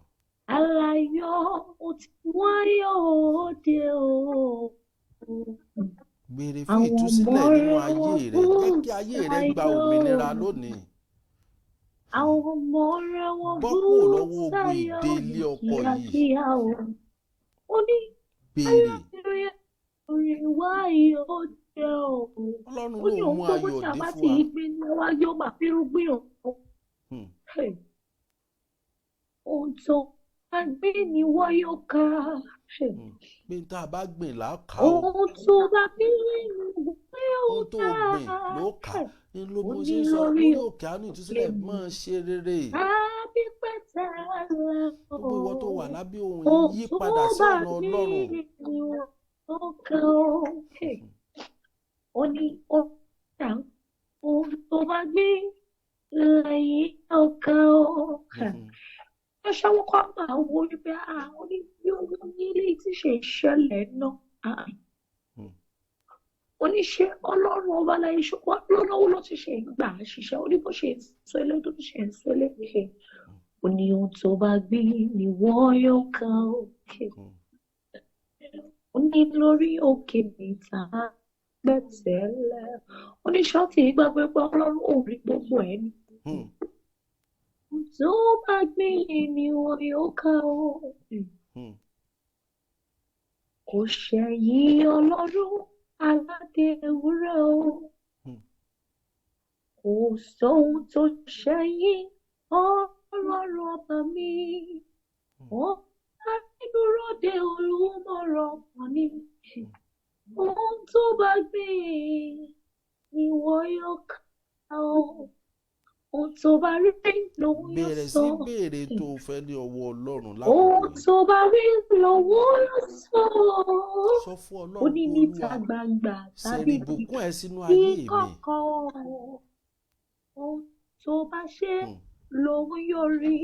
Aláyọ̀ ó ti mú ayọ̀ dé o. Béèrè fún Àwọn ọmọ ìtúsílẹ̀ nínú rẹ̀ ayé wọ́n rẹ. bú Jẹ́ kí ayé rẹ gba sáyọ̀. òmìnira lónìí. Àwọn ọmọ rẹ̀ wọ́n Bọ́ bú kúrò lọ́wọ́ ogun sáyọ̀ ìdè ilé ọkọ yìí. kíákíá o. Ó ní Béèrè. aláyọ̀ orin wá yóò jẹ́ o. Ọlọ́run Ó ní lòun òun mú gbogbo ayọ̀ tí a dé bá fún ti wa. gbé ní wá yóò máa fi rúgbìn òun. Ohun tó bá gbé ni wọ́n yóò ká. Pé tá a bá gbìn là á ká o. Ohun tó bá bí ni wọ́n yóò Ohun tó ká. gbìn ló kà. Ní ló Ó mo ní ṣe ń sọ lórí lórí òkè àánú ìtúsílẹ̀ òkè máa ṣe rere. àbí pẹ̀tẹ́lẹ̀ o. Gbogbo ìwọ tó wà lábẹ́ ohun Ohun yìí yí tó padà sí bá ọ̀nà gbé Ọlọ́run. ni wọ́n yóò ká o. Ó ní ó dà ohun tó bá gbé lẹ́yìn ọkàn o. Wọ́n ṣáwọ́ kọ́ máa wo wípé ó ní bí owó nílé tí ṣe ìṣẹ̀lẹ̀ náà. Ó ní ṣé Ọlọ́run ọba láyé ṣùgbọ́n lọ́nà wo ló ti ṣe gbà á ṣiṣẹ́? Ó ní bó ṣe ń sọ ilé tó ṣe ń sọ ilé. Ó ní ohun tó bá gbé ni wọ́n yóò ká òkè. Ó ní lórí òkè níta pẹ̀tẹ́lẹ̀. Ó ní ṣọ́ọ̀tì gbàgbé pé Ọlọ́run ò rí gbogbo ẹ̀ ní. Ohun tó bá gbé ni wọ́n yóò ká o. Kò ṣẹ̀yìn Ọlọ́run aládé ewúrẹ́ o. Kò sóhun tó ṣẹ̀yìn Ọlọ́run ọba mi. Ó bá dúró de olùmọ̀ràn kan ní. Ohun tó bá gbé ni wọ́n yóò ká o. Ohun tó bá rí lòun yóò Bẹ̀rẹ̀ sọ. sí béèrè tó o fẹ́ ní ọwọ́ Ọlọ́run lákòókò Ohun yìí. tó bá rí lòun yóò sọ. Sọ fún Ó Ọlọ́run ní pé níta Olúwa gbangba ṣẹ̀rí tàbí ìbùkún ẹ sínú ní ayé mi. kọ̀kọ̀. Ohun tó bá ṣe lòun yóò rí.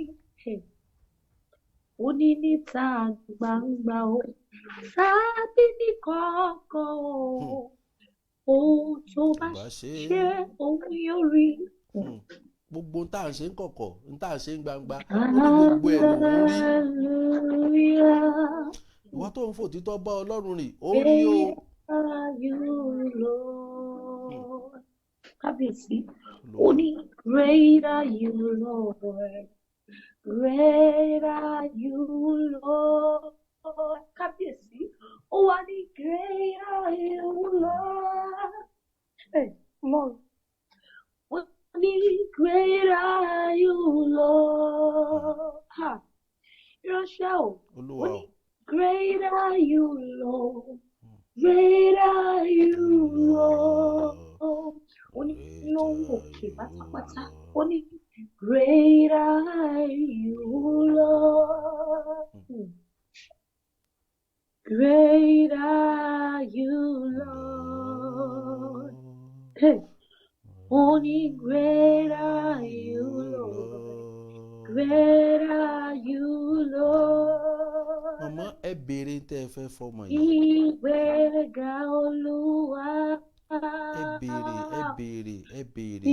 Ó ní níta gbangba o tàbí ní kọ̀kọ̀ o. Ohun tó bá Bá ṣe ṣe òun yóò rí. Gbogbo ohun tá à ń ṣe ń kọ̀kọ̀, ohun tá à ń ṣe ń gbangba, ó ní gbogbo ẹ̀ lòun rí. Hallelujah. Ìwọ tó ń fòtítọ́ bá Ọlọ́run rìn, ó rí o. Great are you, Lord. Kábíyèsí, ó Olúwa. ní great are you, Lord. Great are you, Lord. Kábíyèsí, Ó wá ní great are you, Lord. Hey, Lord. Ó ní great are you, Lord. Ha. Ìránṣẹ́ o. Ó Olúwa ní o. great are you, Lord. Great are you, Lord. Ó ní lóhùn òkè pátápátá. Ó ní great are you, Lord. Great are you, Lord. Hey. Ó ní great are you, Lord. Great are you, Lord. Màmá, ẹ béèrè tẹ́ ẹ fẹ́ fọmọ yìí. Ìgbéga Olúwa. Ẹ béèrè, ẹ béèrè, ẹ béèrè.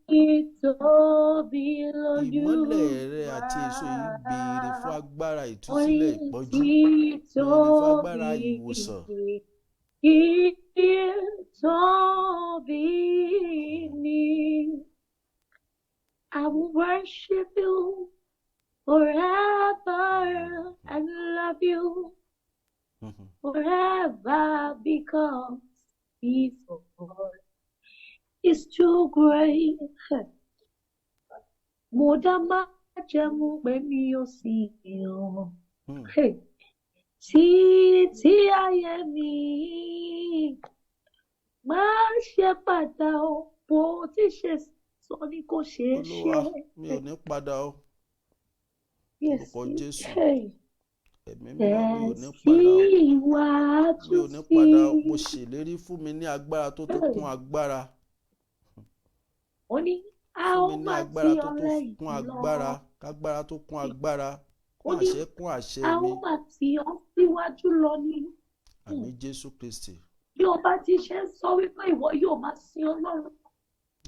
Títóbi lójú Ìmọ́lẹ̀ rẹ àti èso yìí, béèrè fún agbára ìtúsílẹ̀ ìpọ́njú. Béèrè fún agbára Títóbi, ìwòsàn. títóbi ni. I will worship you forever and love you forever because His word is too great. Mo dá májẹ̀mú pé mi ò sì yàn. Hey. Títí ayé mi, má ṣe padà o, bó ti ṣe sọ ni kò ṣeé ṣe. Olúwa, mi ò ní padà o. Yes. Orúkọ Jésù. Hey. Ẹ̀mí mímọ́, mi ò ní padà o. Tẹ̀síwájú Mi ò ní padà o. sí. Mo ṣèlérí, fún mi ní agbára tó tó kún agbára. Ó ní a Fún ó mi ní máa agbára ti tó tó ọ̀rẹ́ kún yìí lọ. agbára. Kágbára tó kún agbára. Ó Kún ní àṣẹ, kún àṣẹ a ó mi. máa tì ọ́ síwájú lọ ní. Àmín, Jésù Kristi. Bí o bá ti ṣe ń sọ wípé ìwọ yóò máa sin Ọlọ́run, ó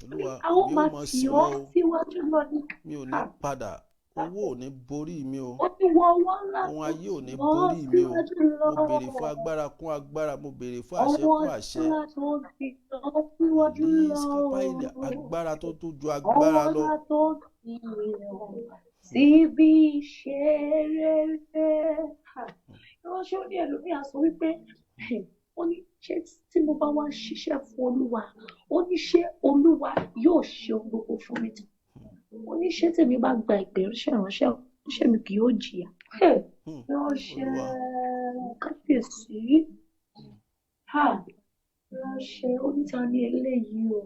ní Olúwa, a ó èmi ó máa máa tì sìn ọ́ ọ́ o. síwájú lọ ní. Mi ò ní padà. Owó ò ní borí mi o. Ó ní wọ ọwọ́ ńlá Ohun tó ayé ò ní tì ọ́ borí mi o. síwájú Mo lọ. béèrè fún agbára kún agbára. Mo béèrè fún àṣẹ Ọwọ́ kún àṣẹ. ńlá tó tì ọ́ síwájú lọ. Ní kápá ilẹ̀, agbára tó tó ju agbára Ọwọ́ lọ. ńlá tó tì ọ́ síbi iṣẹ́ rere. Ìránṣẹ́, ó ní ẹlòmíà sọ wípé, ó ní ṣé tí mo bá wá ń ṣiṣẹ́ fún Olúwa, ó ní ṣé Olúwa yóò ṣe ohun gbogbo fún mi tán? Ó ní ṣé tèmi bá gba ìpè ránṣẹ́ ránṣẹ́ ránṣẹ́ mi kì yóò jìyà? Hey, ránṣẹ́. Olúwa. Kábíyèsí. Ha, ránṣẹ́, ó ní ta ni eléyìí o?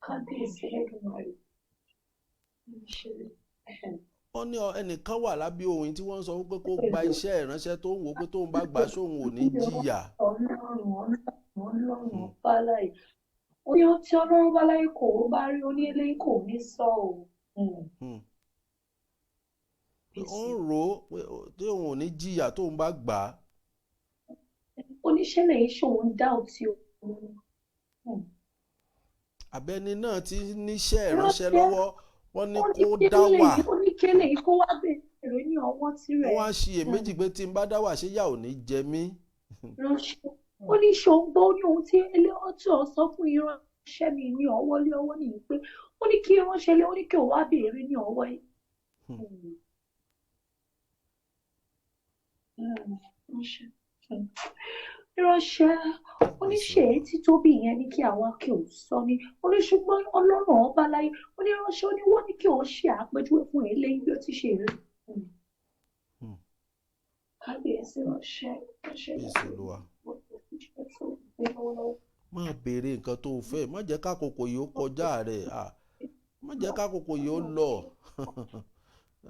Kábíyèsí Ẹlẹ́dùmarè. Ránṣẹ́. Wọ́n ní ẹnìkan wà lábẹ́ ohun tí wọ́n ń sọ wípé kó gba iṣẹ́ ìránṣẹ́, tó ń wò ó pé tóun bá gbà á, sóun ò ní jìyà. Ọlọ́run, Ọlọ́run, Ọlọ́run ọba láyé. Ó ní ohun tí Ọlọ́run bá láyé kò ó bá rí, ó ní eléyìí kò ní sọ o. Pé ó ń rò ó pé tí òun ò ní jìyà tóun bá gbà á. Oníṣẹ́ lèyí ṣòun dá òtí òun. Àbẹ́ni náà ti níṣẹ́ ìránṣẹ́ lọ́wọ́, wọ́n ní Ó ní kó kí dá wà. eléyìí, ó ní kí eléyìí kó wá béèrè ní ọwọ́ Ó tirẹ̀. wá ń ṣiyèméjì pé tí n bá dá wà, ṣé yà ò ní jẹ mí? Ránṣẹ́, ó ní ṣòun gbọ́, ó ní ohun tí eléwọ́tò sọ fún ìránṣẹ́ mi ní ọwọ́ lé ọwọ́ nìyí pé ó ní kí ìránṣẹ́ lé, ó ní kí òun wá béèrè ní ọwọ́ yìí. Ránṣẹ́, ìránṣẹ́, ó ní ṣe èyí tí tóbi yẹn ní kí àwa kí òun sọ ni. Ó ní ṣùgbọ́n Ọlọ́run ọba láyé, ó ní ìránṣẹ́, ó ní wọ́n ní kí òun ṣe àpèjúwe fún eléyìí bí ó ti ṣe rí. Kábíyèsí, ránṣẹ́, ránṣẹ́. Kábíyèsí Olúwa. Máa béèrè nǹkan tó o fẹ́. Má jẹ́ kákòókò yìí ó kọjá rẹ̀. Ah, má jẹ́ kákòókò yìí ó lọ.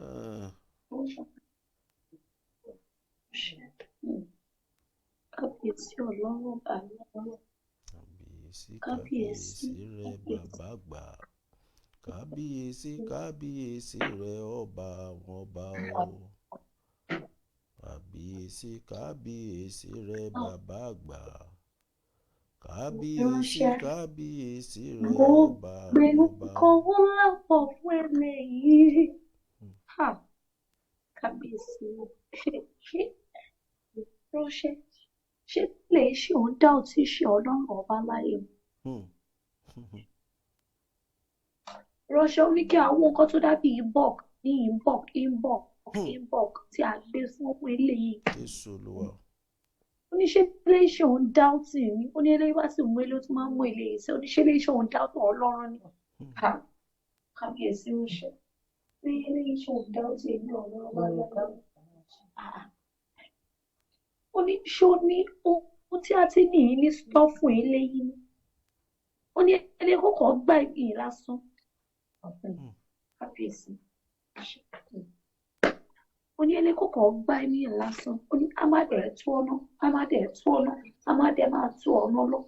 Eh, Kábíyèsí Ọlọ́run ọba lọ́wọ́. Kábíyèsí. Kábíyèsí. Kábíyèsí rẹ, bàbá àgbà. Kábíyèsí, kábíyèsí rẹ, ọba àwọn ọba o. Kábíyèsí, kábíyèsí rẹ, bàbá àgbà. Kábíyèsí. Ìránṣẹ́. Kábíyèsí rẹ, Mo ọba gbé àwọn ọba. nǹkan ńlá pọ̀ fún eléyìí. Ha! Kábíyèsí. Ránṣẹ́, ṣé lè ṣe òun dá òtí ṣe Ọlọ́run ọba láyé? Ránṣẹ́, ó ní kí àwọn nǹkan tó dàbí inbox ní inbox inbox Inbox tí a gbé fún ọmọ eléyìí. Jésù Olúwa. Ó ní ṣé eléyìí òun dáútì ni? Ó ní eléyìí wá sí mú eléyìí ó tún máa ń mú eléyìí sí. Ó ní ṣé eléyìí òun dáútì Ọlọ́run ni? Ha! Kábíyèsí ó ṣe. Ní eléyìí òun dáútì èmi Ọlọ́run bá lọ́wọ́. Ó ní ṣé ó ní ohun tí a ti ní yìí ní stọ́fù eléyìí ni? Ó ní eléyìí kò kàn gbá ìyìn lásán. Kábíyèsí. Ó ní eléyìí kò kàn gbá ìyìn lásán. Ó ní a máa dẹ̀ tú ọ̀nà, a máa dẹ̀ tú ọ̀nà, a máa dẹ̀ máa tú ọ̀nà lọ.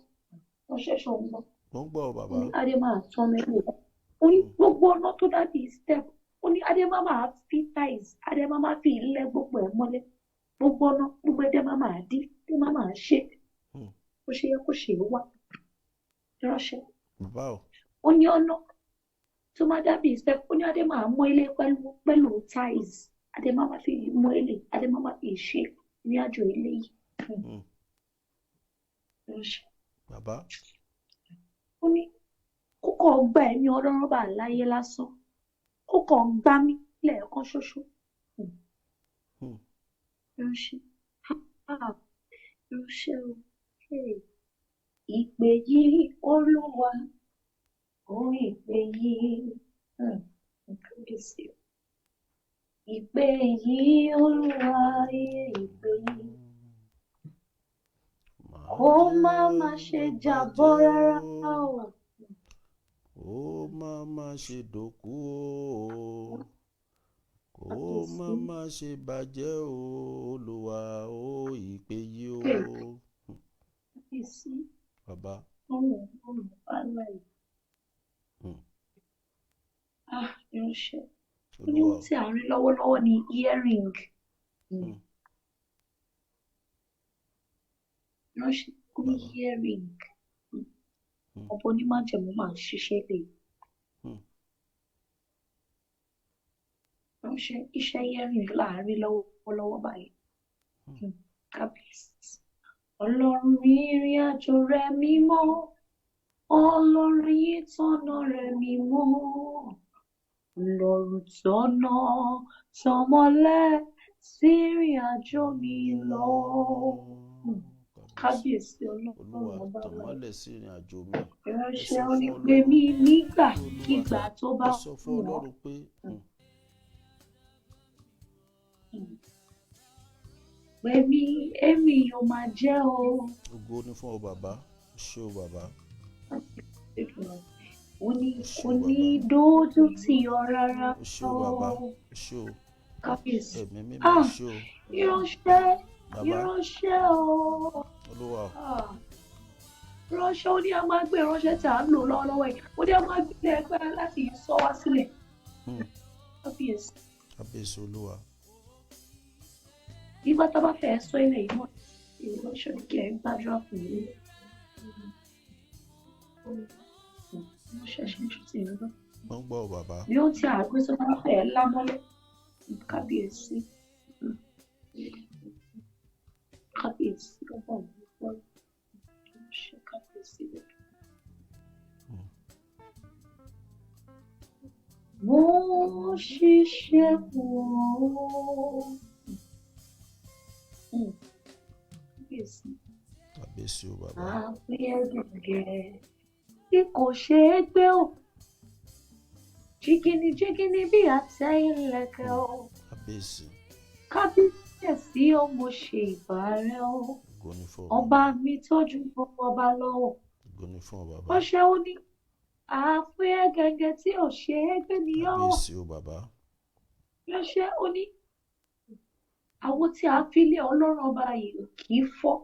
Wọ́n ṣẹ̀ṣẹ̀ ń gbọ́. Mo ń gbọ́ ọ bàbá. Ó ní adé máa tán ọ̀nà ilé. Ó ní gbogbo ọ̀nà tó dàbí step. Ó ní adé máa máa fi tiles, adé máa máa fi ilẹ̀ gbogbo ẹ̀ mọ́lẹ̀. Gbogbo ọ̀nà gbogbo ẹ̀dẹ̀ máa máa dí, ẹ̀dẹ̀ máa máa ṣe. Ó ṣe yẹ kó ṣe é wá. Ránṣẹ́. Bàbá o. Ó ní ọ̀nà tó máa dàbí step. Ó ní adé máa mọ́ ilé pẹ̀lú tiles. Adé máa máa fi mọ́ ilé, adé máa máa fi ṣe ní àjò ilé yìí. Ránṣẹ́. Bàbá. Ó ní kókó gba ẹ̀mí Ọlọ́run bá láyé lásán. Kókó gbá mi lẹ́ẹ̀kan ṣoṣo. Ránṣẹ́. Ránṣẹ́ o. Ìpè yìí Olúwa, ó ìpè yìí. Kábíyèsí o. Ìpè yìí Olúwa, ìpè yìí. Kó má má ṣe jábọ́ rárá o. Ó má má ṣe dòkú o. Kó má má ṣe bàjẹ́ o, Olúwa ó ìpè yìí o. Kábíyèsí. Bàbá. Ọ̀run bá láyé. Ìránṣẹ́. Ó ní ohun tí à ń rí lọ́wọ́lọ́wọ́ ni earring. Ìránṣẹ́ ó ní earring. Ọ̀pọ̀ onímájẹ̀mú máa ń ṣiṣẹ́ lè. Ìránṣẹ́ iṣẹ́ earring là ń rí lọ́wọ́lọ́wọ́ báyìí. Kábíyèsí. Ọlọ́run ìrìn àjò rẹ̀ mímọ́. Ọlọ́run ìtọ́nà rẹ̀ mímọ́. Ọlọ́run tọ̀nà tọmọlẹ̀ sí ìrìn àjò mi lọ. Kábíyèsí Ọlọ́run Olúwa ọba tàn wa. mọ́lẹ̀ sí ìrìn àjò mi. Ìránṣẹ́ ó ní pé mi nígbàkigbà tó bá Ẹ sọ fún wù ọ́. Ọlọ́run pé Pé mi èmi yóò máa jẹ́ o. Ògo ni fún ọ bàbá, ṣé o bàbá. Ó ní kò ní dójú tì ọ́ rárá Ó ṣé o bàbá, o. ó ṣé o. Kábíyèsí. Ẹ̀mí mímọ́ ṣé o. Ìránṣẹ́ Bàbá. ìránṣẹ́ o. Olúwa o. Ìránṣẹ́ ó ní a máa gbé ìránṣẹ́ tí à ń lò lọ́wọ́lọ́wọ́ yìí. Ó ní a máa gbé ẹgbẹ́ láti sọ wá sílẹ̀. Kábíyèsí. Kábíyèsí Olúwa. Nígbà tá a bá fẹ́ sọ ilẹ̀ yìí mọ́, ìránṣẹ́ ní kí ẹ gbàdúrà fún mi. Ìránṣẹ́ ṣe ń ṣe ti ìránṣẹ́. Mo ń gbọ́ ọ bàbá. Bí ó ti àgbé tó bá fẹ́ lámọ́lẹ̀. Kábíyèsí. Kábíyèsí ọba òun gbọ́. Ìránṣẹ́ kábíyèsí rẹ̀. Mo ṣiṣẹ́ wọ̀ ọ́. Kábíyèsí. Kábíyèsí o bàbá. Àpẹẹrẹ gẹ̀gẹ̀ tí kò ṣeé gbé o. Jìgìnì jìgìnì bí àtẹ ìlẹ̀kẹ̀ o. Kábíyèsí. Kábíyèsí o, mo ṣe ìbà rẹ o. Ògo ni fún ọ Ọba bàbá. mi tọ́jú gbogbo ọba lọ́wọ́. Ògo ni fún ọ bàbá. Ọṣẹ ó ní àpẹẹrẹ gẹ̀gẹ̀ tí ò ṣeé gbé ni ọ́. Kábíyèsí o bàbá. Ránṣẹ́ ó ní àwọn tí a fi lé Ọlọ́run ọba yìí kì í fọ́,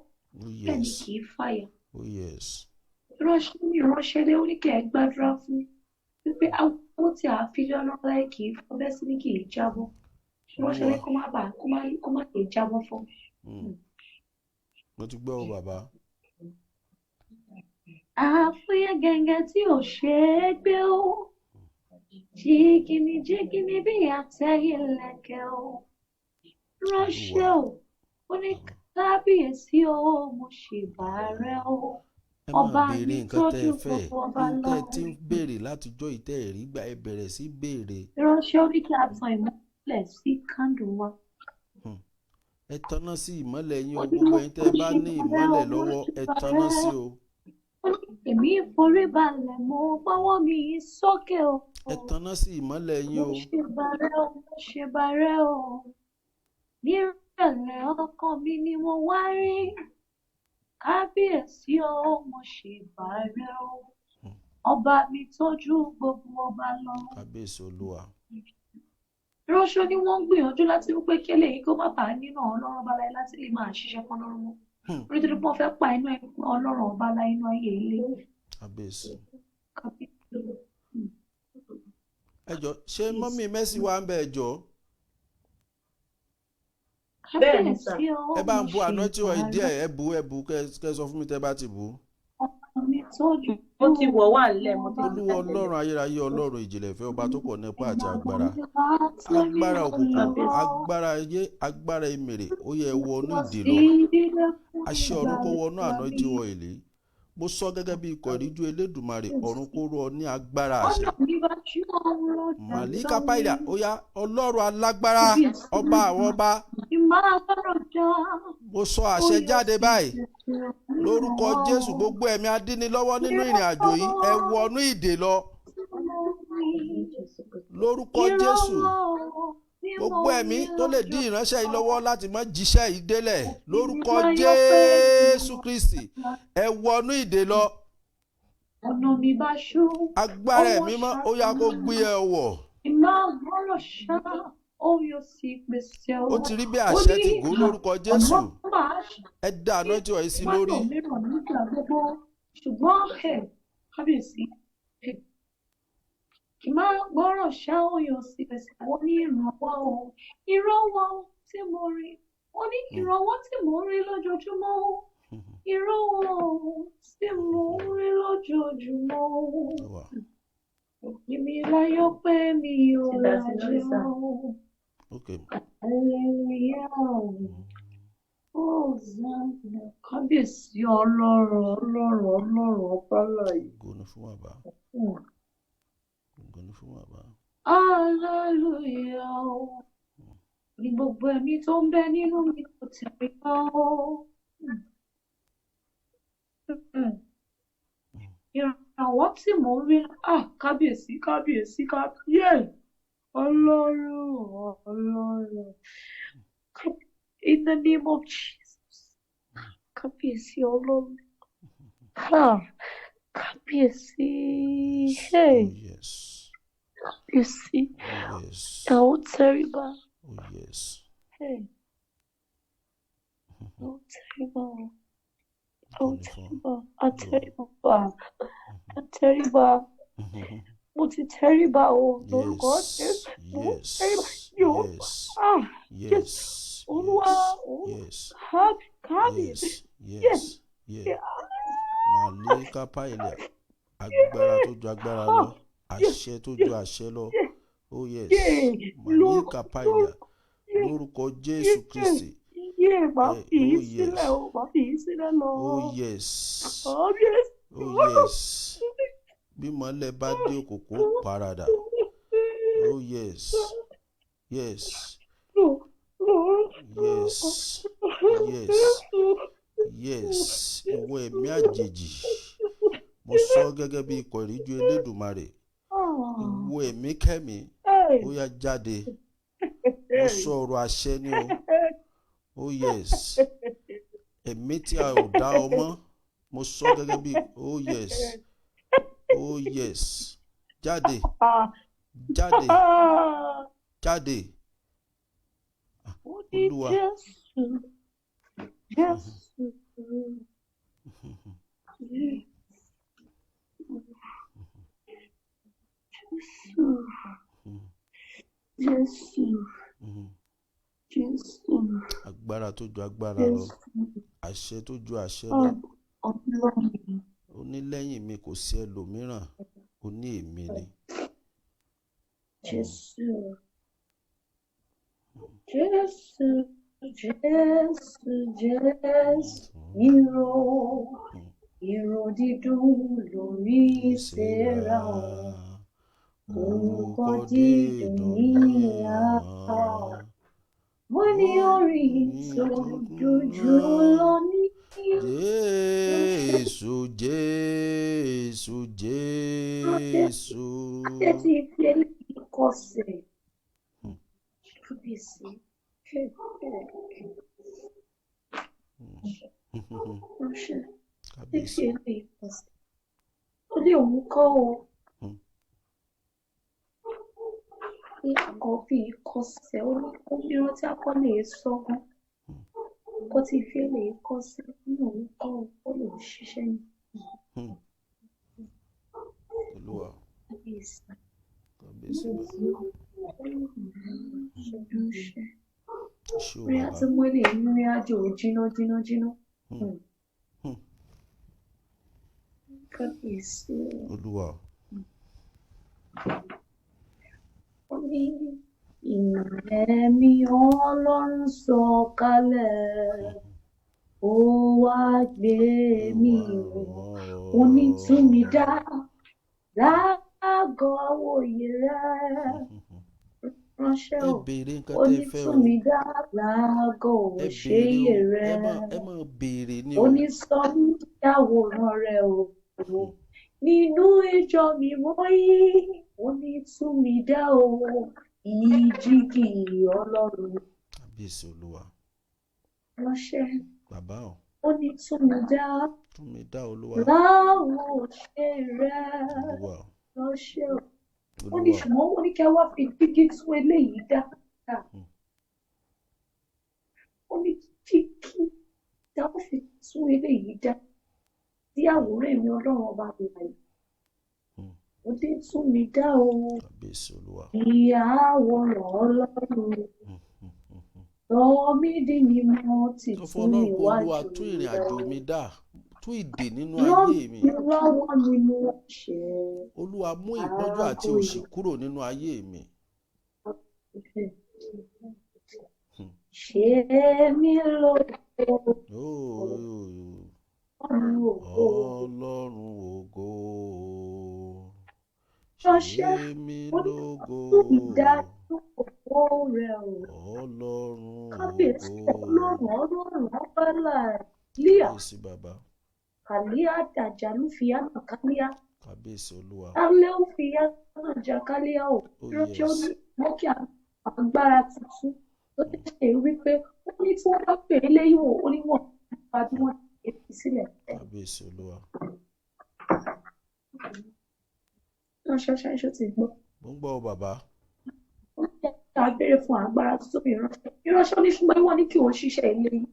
Oh bẹ́ẹ̀ ni yes. kì í fàyà. Oh yes. Ránṣẹ́ ní ìránṣẹ́ lé ó ní kí ẹ gbàdúrà fún wípé àwọn tí a fi lé Ọlọ́run láyé kì í fọ́, bẹ́ẹ̀ sì ni kì í jábọ́. Ránṣẹ́ lé Olúwa. kó má bàa kó má lè jábọ́ fún. Mo ti gbọ́ ọ bàbá. Àfúyẹ́ gẹ́gẹ́ tí ò ṣe é gbé o. Jìgìnì jìgìnì bí àtẹ ìlẹ̀kẹ̀ o. Ránṣẹ́ o, ó ní kábíyèsí o, mo ṣèbà rẹ o. Ẹ máa Ọba béèrè mi nǹkan tẹ́ ẹ tọ́jú fẹ́. gbogbo ọba Ohun tẹ́ ẹ lọ. ti ń béèrè látijọ́ ìtẹ́ ẹ̀rí gbà, ẹ bẹ̀rẹ̀ sí béèrè. Ránṣẹ́ ó ní kí a tan ìmọ́lẹ̀ mọ́lẹ̀ sí kándù wa. Ẹ tanná sí ìmọ́lẹ̀ yín o, Ó ní gbogbo mo ẹ̀yin tẹ́ ẹ bá ṣe ní bàrẹ́ ìmọ́lẹ̀ o, mo lọ́wọ́ ṣe ẹ tanná bàrẹ́ sí o. o. Ó ní èmi forí balẹ̀ mo gbọ́wọ́ mi sókè o. Ẹ tanná sí ìmọ́lẹ̀ yín Mo o. ṣe bàrẹ́ o, mo ṣe bàrẹ́ o. Nírẹ̀lẹ̀ ọkàn mi ni mo wá rí. Kábíyèsí o, mo ṣe bàrẹ́ o. Ọba mi tọ́jú gbogbo ọba lọ. Kábíyèsí Olúwa. Ránṣọ ni wọ́n ń gbìyànjú láti wípé kí eléyìí kó má bàa nínú ọlọ́run ọba láyé láti lè máa ṣiṣẹ́ fún ọlọ́run mọ́. Nítorí pé wọ́n fẹ́ pa inú ọlọ́run ọba láyé inú ayé ilé. Kábíyèsí. Kábíyèsí. Ẹ jọ̀ọ́, ṣé mọ́mí Mercy wà ń bẹ̀? Ẹ jọ̀ọ́. Bẹ́ẹ̀ni sà. Kábíyèsí o, Ẹ bá mo ń bu ṣe àná tí wọ́n bàrẹ́. díẹ̀, ẹ bu, ẹ bu, kẹ́ ẹ sọ fún mi tẹ́ bá ti bù ú. Ọba mi tọ́jú Ó ti wọ̀ wà nílẹ̀, mo ti Olúwa Ọlọ́run ayérayé, Ọlọ́run ìjìnlẹ̀ ìfẹ́, ọba tó pọ̀ nípa àti agbára. Agbára òkùnkùn, agbára ayé, agbára ìmèrè, ó yẹ wọnú ìdè lọ. Àṣẹ ọ̀run kó wọnú àná tí wọ ìlé. Mo sọ gẹ́gẹ́ bí ikọ̀ ìríjú Elédùmarè, ọ̀run kó rọ ní agbára àṣẹ. Màlíkà Páìlà, ó yá, Ọlọ́run alágbára, ọba àwọn ọba, mo sọ àṣẹ jáde báyìí lórúkọ Jésù. Gbogbo ẹ̀mí adínilọ́wọ́ nínú ìrìn àjò yìí, ẹ wọnú ìdè lọ lórúkọ Jésù. Gbogbo ẹ̀mí tó lè dín ìránṣẹ́ yìí lọ́wọ́ láti má jíṣẹ́ yìí délẹ̀, lórúkọ Jésù Kristi, ẹ wọnú ìdè lọ. Ọ̀nà mi bá ṣú. Agbára ẹ̀mí mọ́, ó yá, kó gbé ẹ wọ̀. Iná gbọ́rọ̀ ṣá, ó yóò sì pèsè Ó ti rí bí, àṣẹ ti gùn lórúkọ Jésù. Ọ̀nà máa ṣe Ẹ dá àná tí wọ́n yìí sí lórí. wáyọ̀ mìíràn nígbà gbogbo, ṣùgbọ́n ẹ̀ kábíyèsí ẹ̀ kì máa gbọ́rọ̀ ṣá, ó yóò sì pèsè. Wọ́n ní ìrànwọ́ o, ìrànwọ́ tí mo rí, wọ́n ní ìrànwọ́ tí mo ń rí lójoojúmọ́ o, ìrànwọ́ tí mo ń rí lójoojúmọ́ o. Wà. Èmi láyọ̀ pé mi ò Ti dá sí lórí sà. lájọ. Ok. Hallelujah. Hosanna. Kábíyèsí Ọlọ́run, Ọlọ́run, Ọlọ́run ọba láàyè. Ògo ni fún bàbá. Ògo ni fún bàbá. Hallelujah. Ní gbogbo ẹ̀mí tó ń bẹ nínú mi kò tẹ̀lé ọ́. Ìrànwọ́ tí mò ń rí, ah, kábíyèsí, kábíyèsí, kábíyè. Ọlọ́run, Ọlọ́run. In the name of Jesus. Kábíyèsí Ọlọ́run. Ha! Kábíyèsí. Hey, Oh yes. kábíyèsí. Oh yes. Ẹ ó tẹríba. Oh yes. Hey, ẹ ó tẹríba. Ẹ ó Ògo ni fún tẹríba. A tẹríba. A tẹríba. Mo ti tẹríba o. Lórúkọ Yes. Jésù. Mo Yes. tẹríba. Yóò. Yes. Ah, Yes. Olúwa. Yes. Kábíyèsí. Yes. Yes. Yes. Màlíkà Páìlà, agbára tó ju agbára lọ, àṣẹ tó ju àṣẹ lọ. Oh yes. Màlíkà Páìlà, lórúkọ Jésù Kristi. Yé, máa fi í Oh yes. sílẹ̀ o, máa fi í sílẹ̀ lọ. Oh yes. Kábíyèsí. Oh yes. Bí mọ́lẹ̀ bá dé, òkùnkùn ó paradà. Oh yes. Yes. Yes. Yes. Yes. Ìwọ ẹ̀mí àjèjì. Mo sọ gẹ́gẹ́ bí ikọ̀ ìríjú Elédùmarè. Ìwọ ẹ̀mí kẹ́mi, ó yá, jáde. Mo sọ ọ̀rọ̀ àṣẹ ni o. Oh yes. Ẹ̀mí tí a ò dá ọ mọ́. Mo sọ gẹ́gẹ́ bí, oh yes. Oh yes. Jáde. Jáde. Jáde. Ó ní Olúwa. Jésù, Jésù, Jésù, Jésù, Jésù, Agbára tó ju agbára lọ. Jésù, Àṣẹ tó ju àṣẹ lọ. Ọlọ́run. Ó ní lẹ́yìn mi kò sí ẹlòmíràn. Ó ní èmi ni. Jésù, Jésù, Jésù, Jésù, ìró, ìró dídùn lórí Séráfù. Orúkọ Orúkọ dídùn dídùn ní ní ahọ́n. ahọ́n. Mo ní orin tó dùn jù lọ ní. Jésù, Jésù, Jésù. Ṣé tí fi eléyìí kọsẹ̀? Kábíyèsí. Ránṣẹ́. Ṣé fi Kábíyèsí. eléyìí kọsẹ̀? Ó ní òun kọ́ o. Ní àkọ́bí kọsẹ̀, ó ní ó ní rántí akọ́lé sọ́gun. Kó tí fi eléyìí kọsẹ̀, ó ní òun kọ́ o, ó lòun ṣiṣẹ́ ní. Olúwa, Kábíyèsí. kábíyèsí. Ránṣẹ́. Ṣé o Rí bàbá? àti mú eléyìí ní àjò jiná jiná jiná. Kábíyèsí. Olúwa. Ó ní ìrẹ̀mí Ọlọ́run sọ̀kalẹ̀, ó wá gbé mi wọ̀. Ó ní tú mi dá lágọ̀ọ́ òye rẹ̀. Ránṣẹ́ Ẹ o. béèrè nǹkan Ó tẹ́ ní fẹ́ tú o. mi dá lágọ̀ọ́ Ẹ òṣèyè béèrè o. rẹ̀. Ẹ má béèrè ní Ó o. ní sọ mí àwòrán rẹ̀ o. Nínú ìjọ mímọ́ yìí, ó ní tú mi dá o. Ìjìgì Ọlọ́run. Kábíyèsí Olúwa. Ránṣẹ́. Bàbá o. Ó ní tú mi dá Tún mi dá Olúwa. láwọn òṣè rẹ̀. Olúwa o. Ránṣẹ́ o. Ó ní Olúwa. ṣùgbọ́n ó ní kí a wá fi dígí tún eléyìí dá. Ó ní dígí tá a fi tún eléyìí dá. Sí àwòrán èmi Ọlọ́run ọba àlàyé. Ó dé tún mi dá o. Kábíyèsí Olúwa. Ìyàwòrán Ọlọ́run. Sọ mí di mímọ́ Sọ títún fún Ọlọ́run pé Olúwa níwájú tún ìrìn àjò rẹ̀. mi dá. Tún ìdè nínú Ràn ayé mi. mí lọ́wọ́ nínú ẹ̀ṣẹ̀. Olúwa mú ìpọ́njú àti òṣì kúrò nínú ayé mi. Ṣe mí lógo Ooo, Ọlọ́run ògo. Ọlọ́run ògo. Ránṣẹ́, Ṣe mí ó ní lógo. tún mi dá nínú ògo rẹ̀ o. Ọlọ́run Kábíyèsí ògo. Ọlọ́run Ọlọ́run ọba Líà Kábíyèsí bàbá. Kàlíà Dàjálùfíànà Kálíà. Kábíyèsí Olúwa. Alẹ́-òfìyànà Jàkálíà o. Oh Ránṣẹ́ ó yes. ní mọ́ kí agbára tuntun tó ṣe wípé ó ní tí wọ́n bá pè é léyìn wò ó ní wọ́n nípa bí wọ́n ti fi sílẹ̀. Kábíyèsí Olúwa. Ránṣẹ́ ṣáṣọ ti gbọ́. Mo ń gbọ́ ọ bàbá. Ó ní ká béèrè fún agbára tuntun ìránṣẹ́. Ìránṣẹ́ ní ṣùgbọ́n wọ́n ní kí òun ṣiṣẹ́ ilé yìí.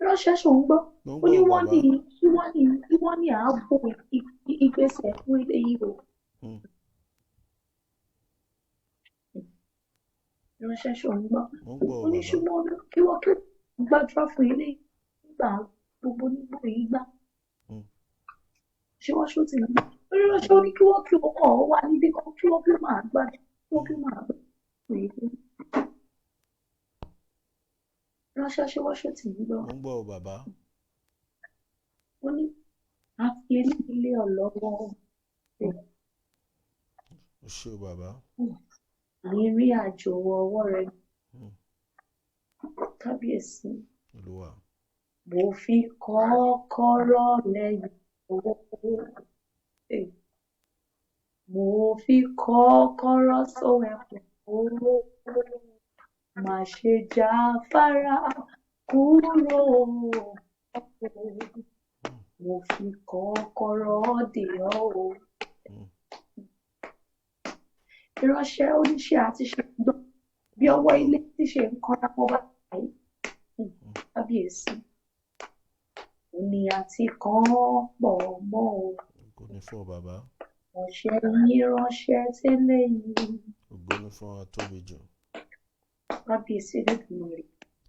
Ránṣẹ́ ṣòun gbọ́. Mo ń Ó ní gbọ́ ọ wọ́n bàbá. ní wọ́n ní wọ́n ní ààbò ìgbésẹ̀ fún ilé yìí o. Ránṣẹ́ ṣòun gbọ́. Mo ń gbọ́ ọ Ó ní bàbá. ṣùgbọ́n kí wọ́n kí wọ́n gbàdúrà fún ilé ìgbà gbogbo nígbò yìí gbà. Ṣé wọ́n ṣó ti gbọ́? Ó ní ránṣẹ́ ó ní kí wọ́n kí wọ́n kọ̀ ọ́ wá níbí kan kí wọ́n kí wọ́n máa gbàdúrà kí wọ́n kí wọ́n máa gbàdúrà fún ilé. Ránṣẹ́ ṣé wọ́n ṣó ti gbọ́? Mo ń gbọ́ ọ bàbá. Ó ní a fi eléyìí lé ọ lọ́wọ́. O ṣé o bàbá. Ìrírí àjò ọwọ́ rẹ. Kábíyèsí. Olúwa. Mo fi kọ́kọ́rọ́ lẹ́yìn owó. Mo fi kọ́kọ́rọ́ sọ ẹ̀kún owó. Má ṣe jáfárá kúrò. Mo fi kọ́kọ́rọ́ dè ọ́ o. Ìránṣẹ́ oníṣẹ́ àti ṣe gbọ́ bí ọwọ́ ilé tí ṣe ń kọ́ra mọ́ báyìí. Kábíyèsí. Ó ní àti kàn pọ̀ mọ́ o. Ògo ni fún ọ bàbá. Ránṣẹ́ yín ránṣẹ́ tẹ́lẹ̀ yìí. Ògo ni fún ọ tóbi jù. Kábíyèsí Olódùmarè.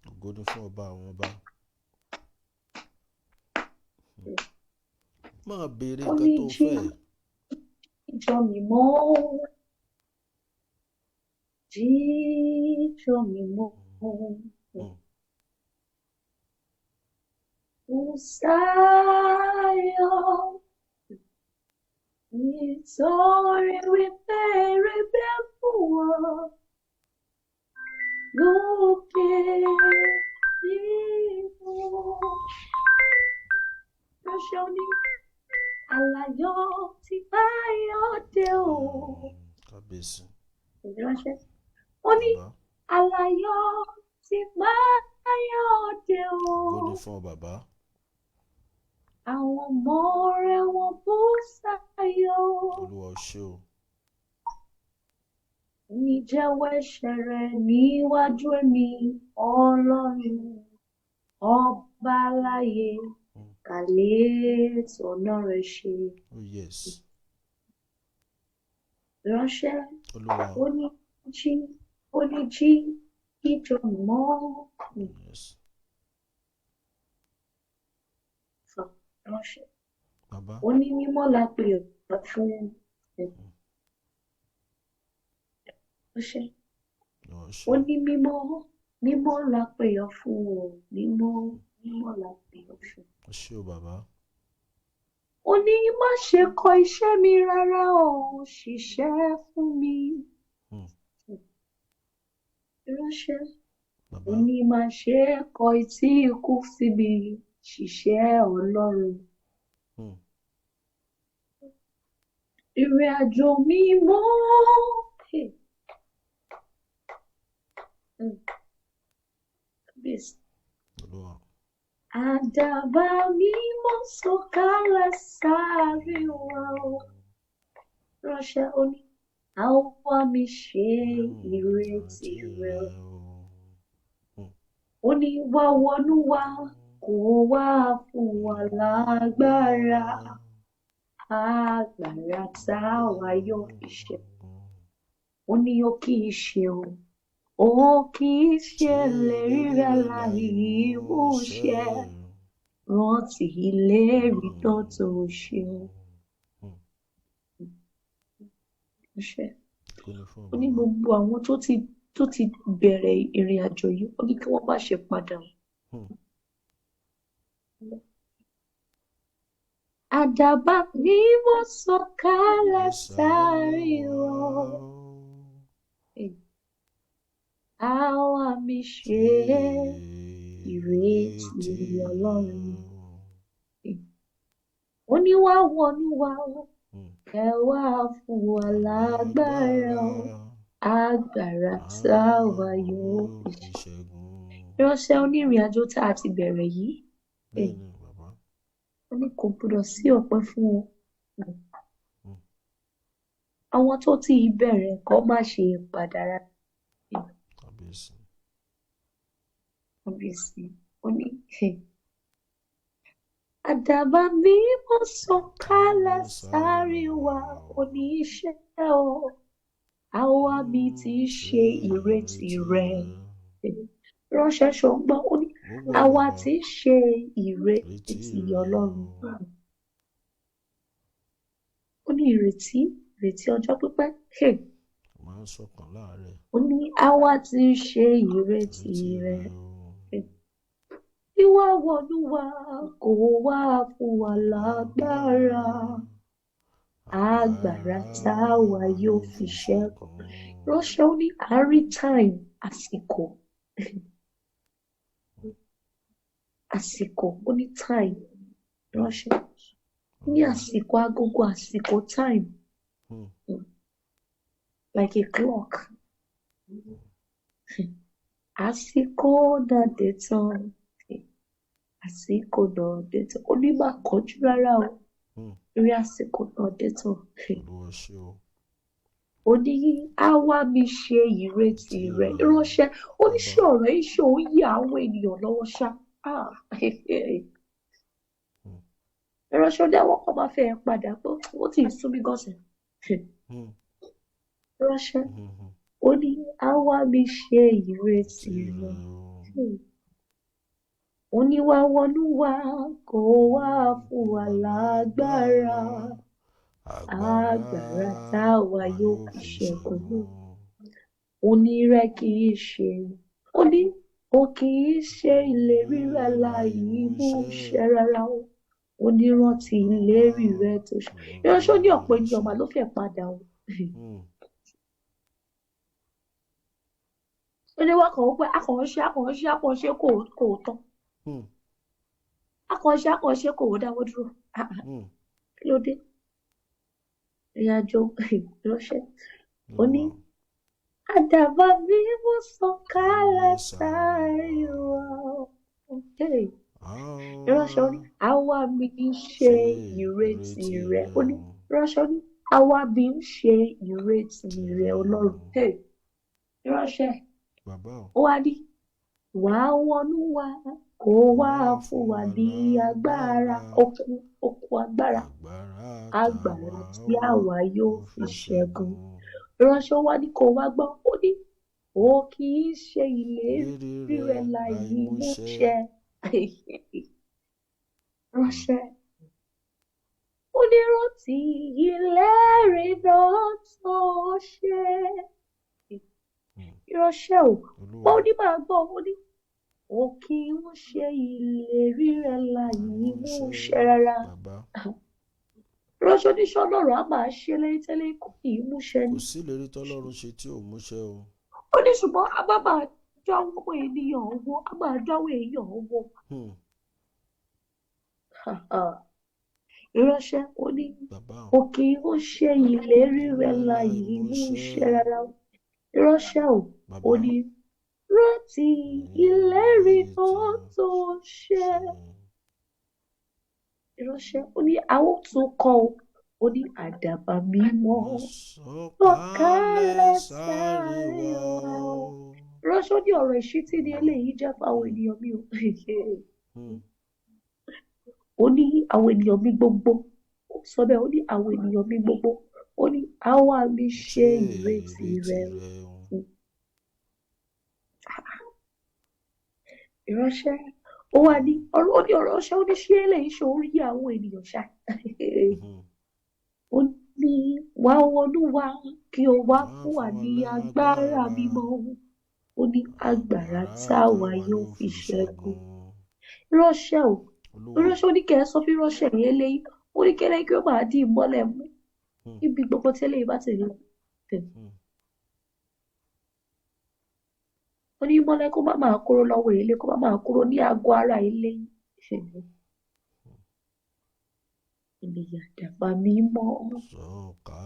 Ògo ni fún ọba àwọn ọba. Máa béèrè Ó nǹkan ní tó jí fẹ́. jíjọ mi mọ́. Jíjọ mi mọ́. Mo sáyọ̀. Nítorí wípé rere fún wọn lókè nínú. Ránṣẹ́ ní àlàyé ti báyọ̀ dé o. Kábíyèsí. Ránṣẹ́ ó ní Bàbá. àlàyé ti báyọ̀ dé o. Ògo ni fún ọ bàbá. Àwọn ọmọ rẹ̀ wọ́n bú sáyọ̀. Olúwa o ṣé o. Ní jẹ́wọ́ ẹ̀ṣẹ̀ rẹ̀ níwájú èmi Ọlọ́run ọba láyé kà lè tọ̀nà rẹ̀ ṣe. Oh yes. Ránṣẹ́ Olúwa. ó ní jí ó ní jí kíjọ mọ́ Yes. sọ ránṣẹ́. Bàbá. Ó ní mímọ́ la pè ọ́ fún ránṣẹ́. Olúwa o ṣé Ó o. ní mímọ́ mímọ́ la pè ọ́ fún o mímọ́ mímọ́ la pè ọ́ fún. O ṣé o bàbá. Ó ní má ṣe kọ iṣẹ́ mi rárá o ṣiṣẹ́ fún mi. Hmm. Ránṣẹ́ ó Bàbá. ní má ṣe kọ etí ikú síbi ṣiṣẹ́ Ọlọ́run. Hmm. Ìrìn àjò mi mọ́. Hey. Hmm. Kábíyèsí. Olúwa. Àdàbà mímọ́ sọ̀kalẹ̀ sáré wa o. Ránṣẹ́ ó ní àwa mi ṣe ìrètí rẹ o. Ó ní wá wọnú wa kó wá fún wa lágbára. Agbára táwa yóò fi ṣe. Ó ní ó kì í ṣe o. Ó kì í ṣe ìlérí rẹ̀ láì mú ṣẹ. Rántí ìlérí náà tó ṣe o. Ṣe. Ògo ni fún ọ Ó ní bàbá. gbogbo àwọn tó ti bẹ̀rẹ̀ ìrìn àjò yìí, ó ní kí wọ́n má ṣe padà. Hmm. Àdàbà mímọ́ sọ̀kalẹ̀ sáré wa. Àwa mi ṣe ìrètí Ọlọ́run. Ó ní wá wọnú wa o, Hmm. kẹ́ wá fún wa lágbára o, agbára táwa yóò fi ṣe. Ṣẹ́gun. Ránṣẹ́ onírìn àjò tá a ti bẹ̀rẹ̀ yìí, Bẹ́ẹ̀ ni bàbá. ó ní kò gbọdọ̀ sí ọpẹ́ fún o. Hmm. Àwọn tó ti bẹ̀rẹ̀ kọ́ má ṣe padà rárá. Kábíyèsí. Kábíyèsí, ó ní àdàbà mímọ́ sọ̀kalẹ̀ sáré wa ó ní iṣẹ́ o. Àwa mi ti ṣe ìrètí rẹ̀. Ránṣẹ́ ṣọgbọ́n ó ní Mo gbọ́ àwa bàbá. ti ṣe ìrètí Ìrètí rẹ Ọlọ́run. o. Ó ní ìrètí ìrètí ọjọ́ pípẹ́. Hey. Máa ń sọkàn láàárẹ̀. Ó ní àwa ti ṣe ìrètí Ìrètí rẹ̀. rẹ o. Ìwà wọnú wa kò wá fún wa lágbára. Agbára táwa yóò fi ṣẹ́gun. Ránṣẹ́ ó ní àárí time àsìkò. Àsìkò ó ní time. Ránṣẹ́ ní àsìkò agogo àsìkò time Hmm. like a clock. Àsìkò náà dé tán. Àsìkò náà dé tán. Ó ní má kánjú rárá o. Hmm. Rí àsìkò náà dé tán. Olúwa ṣé o. Ó ní àwa mi ṣe ìrètí rẹ̀. Ránṣẹ́ ó ní ṣé ọ̀rọ̀ yìí ṣe òun yí àwọn ènìyàn lọ́wọ́ ṣá. Ah, Hmm. Ránṣẹ́ ó ní àwọn kan máa fẹ́ ẹ padà pé ó ti sú mi gọ́sẹ̀. Hmm. Ránṣẹ́ Hmm. Hmm. ó ní àwa mi ṣe ìrètí Ìrètí rẹ̀. rẹ o. Ó ní wá wọnú wa kó wá fún wa lágbára. Agbára táwa yóò fi ṣẹ́gun. Ó ní rẹ̀ kì í ṣe. Ó ní ó kì í ṣe ìlérí rẹ̀ láì mú ṣẹ rárá o. Ó ní rántí ìlérí rẹ tó ṣe. Ìránṣẹ́ ní ọ̀pọ̀ ènìyàn mà ló fẹ́ padà o. Ó ní wọ́n kàn ó pé akànṣe akànṣe akànṣe kò tán. Akànṣe akànṣe kò dáwọ́ dúró. Kí ló dé? Ìrìnàjò ìránṣẹ́. Ó ní àdàbà bí mo sọ̀kalẹ̀ sáré wá. Ìránṣẹ́ ó ní àwa mi ń ṣe ìrètí rẹ. Ó ní ìránṣẹ́ ó ní àwa mi ń ṣe ìrètí rẹ Ọlọ́run. Ìránṣẹ́ ó wá ní wàá wọnú wa kó wá fún wa ní agbára okun agbára agbára tí àwa yóò fi ṣẹ́gun. Ìránṣẹ́ wa ní kó wá gbọ́, ó ní ó kì í ṣe ìlérí rẹ̀ láì mú ṣẹ. Ránṣẹ́ ó ní rántí ìlérí náà tó ṣe. Ìránṣẹ́ o, ó ní máa gbọ́, ó ní ó kì í ṣe ìlérí rẹ̀ láì mú ṣẹ rárá. Ránṣẹ́ oníṣẹ́ Ọlọ́run á máa ṣe lérí tẹ́lẹ̀ kò kì í múṣẹ ni. Kò sí ìlérí tọ́lọ́run ṣe tí ò múṣẹ o. Ó ní ṣùgbọ́n a bá máa dá àwọn ènìyàn wò, a máa dá àwọn èèyàn wò. Ìránṣẹ́ ó ní ó kì í ṣe ìlérí rẹ̀ láì múṣẹ rárá. Ìránṣẹ́ o, ó ní rántí ìlérí náà tó ṣe. Ìránṣẹ́ ó ní a ó tún kọ́ ọ, ó ní àdàbà mímọ́ sọ̀kalẹ̀ sáré wá. Ìránṣẹ́ ó ní ọ̀rọ̀ ìṣítí ni eléyìí jẹ́ fáwọn ènìyàn mi o. Ó ní àwọn ènìyàn mi gbogbo, ó sọ bẹ́ẹ̀, ó ní àwọn ènìyàn mi gbogbo, ó ní àwa mi ṣe ìrètí rẹ. Ìránṣẹ́ ó wá ní ọ̀rọ̀, ó ní ọ̀rọ̀ ṣe, ó ní ṣé eléyìí ṣe orí àwọn ènìyàn ṣá. Ó ní wá wọnú wa kí o wá fún wa ní agbára mímọ́. Ó ní agbára táwa yóò fi ṣẹ́gun. Ìránṣẹ́ o, ìránṣẹ́ ó ní kẹ́ ẹ sọ fún ìránṣẹ́ yẹn léyìn, ó ní kẹ́lẹ́ kí ó máa di ìmọ́lẹ̀ mú níbi gbogbo tí eléyìí bá ti rí. Ó ní mọ́lẹ̀ kó má máa kúrò lọ́wọ́ ilé, kó má máa kúrò ní àgọ́ ara ilé. Ènìyàn àdàbà mímọ́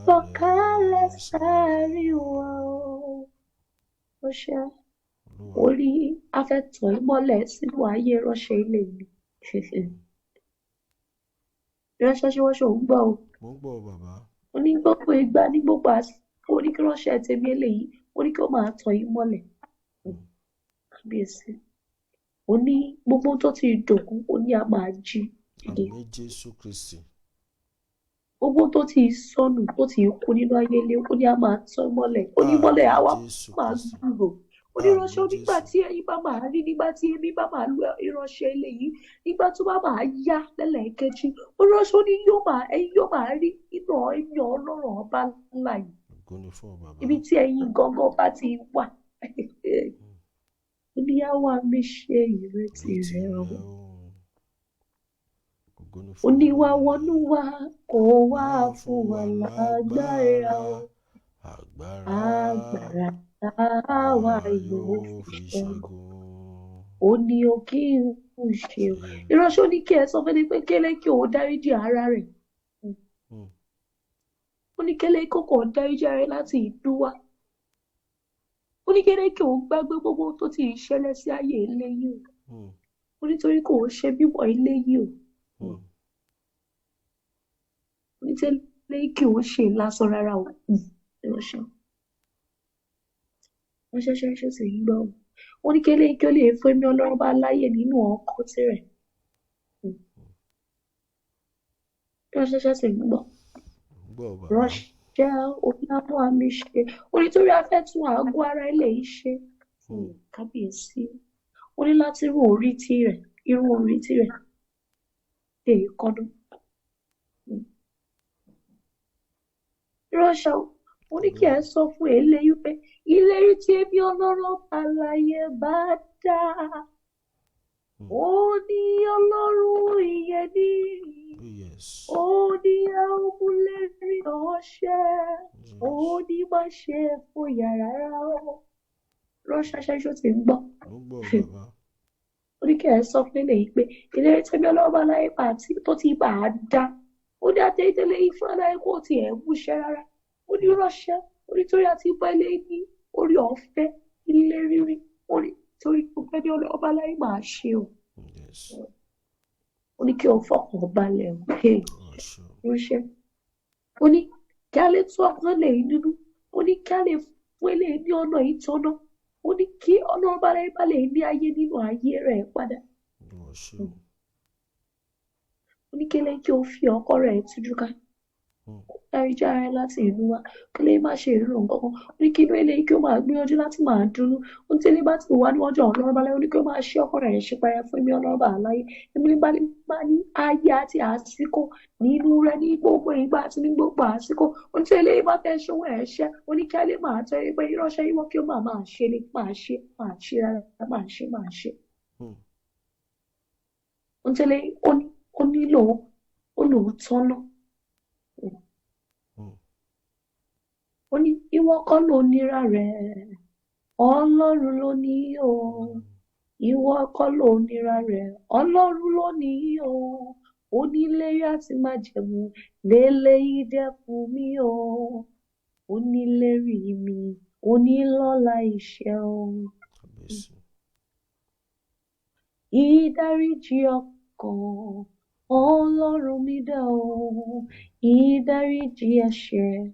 sọ̀kalẹ̀ sáré wá. Ó ṣe orí afẹ́tàn ìmọ́lẹ̀ sínú ayé ránṣẹ́ ilé mi. Ránṣẹ́ ṣé wọ́n ṣe òun gbọ́ o. Mo ń gbọ́ bàbá. Ó ní gbogbo ìgbà ní gbogbo àsìkò ó ní kí ránṣẹ́ tèmi eléyìí, ó ní kí ó máa tàn ìmọ́lẹ̀. Kábíyèsí. Ó ní gbogbo tó ti dòkú, ó ní a máa jí dìde. Àmín Jésù Kristi. Gbogbo tó ti sọnù, tó ti kú nínú ayé ilé, ó ní a máa tàn mọ́lẹ̀. Ó ní mọ́lẹ̀ àwa máa gbúrò. Ó ní ìránṣẹ́ nígbà tí ẹ̀yin bá máa rí, nígbà tí èmi bá máa lu ìránṣẹ́ ilé yìí, nígbà tó bá máa yá lẹ́lẹ́kejì, ó ní ìránṣẹ́ ó ní yóò máa, ẹ̀yin yóò máa rí iná ẹ̀yàn Ọlọ́run ọba ńlá yìí. Ibi tí ẹ̀yin gangan bá ti wà. Ó ní àwa mi ṣe ìrètí rẹ o. Ó ní wá wọnú wa kó wá fún wa lágbára o. Agbára táwa yóò fi ṣẹ́gun. Ó ní o kí n ṣe o. Ìránṣẹ́ ó ní kí ẹ sọ fún mi pé kélé kí òun dáríjì ara rẹ̀. Ó ní kélé kó kàn dáríjì ara rẹ̀ láti inú wá. Ó ní kélé kí òun gbàgbé gbogbo tó ti ṣẹlẹ̀ sí ayé ilé yìí o. Ó nítorí kò ń ṣe bímọ ilé yìí o. Ó ní tẹ́lẹ̀ kí òun ṣe lásán rárá o. Ìránṣẹ́. Wọ́n ṣẹ̀ṣẹ̀ ṣe sì ń gbọ́. Ó ní kélé kí ó lè fún ẹ̀mí Ọlọ́run bá láyè nínú ọkọ tirẹ̀. Ìránṣẹ́ ṣe sì ń gbọ́. Ránṣẹ́ onímọ̀ àmì ṣe. Ó ní torí a fẹ́ tún àgọ́ ara ilé yìí ṣe. Kábíyèsí. Ó ní láti rún orí tirẹ̀, irun orí tirẹ̀ dé èékánná. Ìránṣẹ́ ó ní kí ẹ sọ fún eléyìí pé ìlérí tí èmi Ọlọ́run alààyè bá dá. Ó ní Ọlọ́run ìyẹn ní. Oh yes. Ó ní àmúlérí ọṣẹ. Ó Yes. ní má ṣe fòyà rárá o. Ránṣẹ́ ṣáṣó ti ń gbọ́. Mo ń gbọ́ bàbá. Ó ní kí ẹ sọ fún eléyìí pé ìlérí tẹ́bí ọlọ́ba láyé pa àti tó ti bà á dá. Ó ní àtẹ̀tẹ̀lé yìí fún aláyé kó tiẹ̀ múṣẹ́ rárá. Ó ní ránṣẹ́. Ó ní torí àti bá eléyìí ní orí ọ̀fẹ́ ilé rírí. Ó ní torí gbogbo ẹni ọlọ́ba láyé máa ṣe o. Yes. Ó ní kí o fọkàn balẹ̀ o. Hey, Olúwa ṣe o. ránṣẹ́. Ó ní kí a lè tún ọkàn lè nínú. Ó ní kí a lè fún eléyìí ní ọ̀nà ìtọ́nà. Ó ní kí ọlọ́ba láyé bá lè ní ayé nínú ayé rẹ̀ padà. Olúwa ṣe o. Ó ní kí lẹ́yìn kí o fi ọkọ rẹ̀ tújú ká. Kó dáríjì ara rẹ̀ láti inú wá. Kí lẹ́yìn má ṣe ìrò nǹkan kan. Ó ní kí inú eléyìí kí ó máa gbìyànjú láti máa dunnú. Ó ní tí eléyìí bá ti wà níwájú àwọn ọlọ́run balẹ̀, ó ní kí ó máa ṣe ọkọ rẹ̀ ṣípayá fún èmi ọlọ́run bá láyé. Èmi ní balẹ̀ máa ní ayé àti àsìkò nínú rẹ̀ ní gbogbo ìgbà àti ní gbogbo àsìkò. Ó ní tí eléyìí bá fẹ́ ṣe ohun ẹ̀ṣẹ̀, ó ní kí a lè máa tọ́ pé ìránṣẹ́ ìwọ kí ó máa máa ṣe ni máa ṣe máa ṣe rárá máa ṣe máa ṣe. Ó ní tí eléyìí ó nílò ó lòun tọ́nà. Ó ní ìwọ kọ́ ló nira rẹ̀, Ọlọ́run ló ní o. Ìwọ kọ́ ló nira rẹ̀, Ọlọ́run ló ní o. Onílérí àti májẹ̀mú lélẹ́yìí jẹ́ fún mi o. Onílérí mi, onílọ́lá iṣẹ́ o. Kábíyèsí. Ìdáríjì ọkàn, Ọlọ́run mi dá o. Ìdáríjì ẹ̀ṣẹ̀,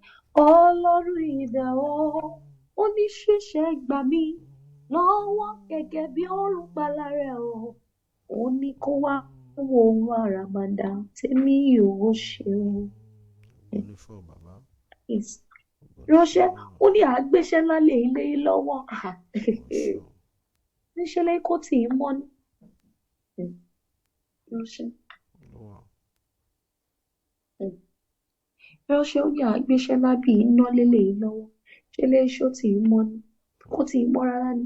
Ọlọ́run ìdá o. Ó ní ṣíṣe gbà mí lọ́wọ́ gẹ́gẹ́ bí òrùn palára o. Ó ní kó wá wo ohun àràmàǹdà tèmi yóò ṣe o. Ògo ni fún ọ bàbá. Yes. Ògo ni Ránṣẹ́, fún Ọlọ́run. ó ní àgbéṣẹ́ ńlá lè lé lọ́wọ́. Olúwa ṣe o. Níṣẹ́ lẹ́yìn kó tì í mọ́ ni. Ránṣẹ́. Olúwa. Ránṣẹ́ ó ní àgbéṣẹ́ ńlá bíi iná lélẹ̀ lọ́wọ́. Ṣé lè ṣó tì í mọ́ ni? Kó tì í mọ́ rárá ni.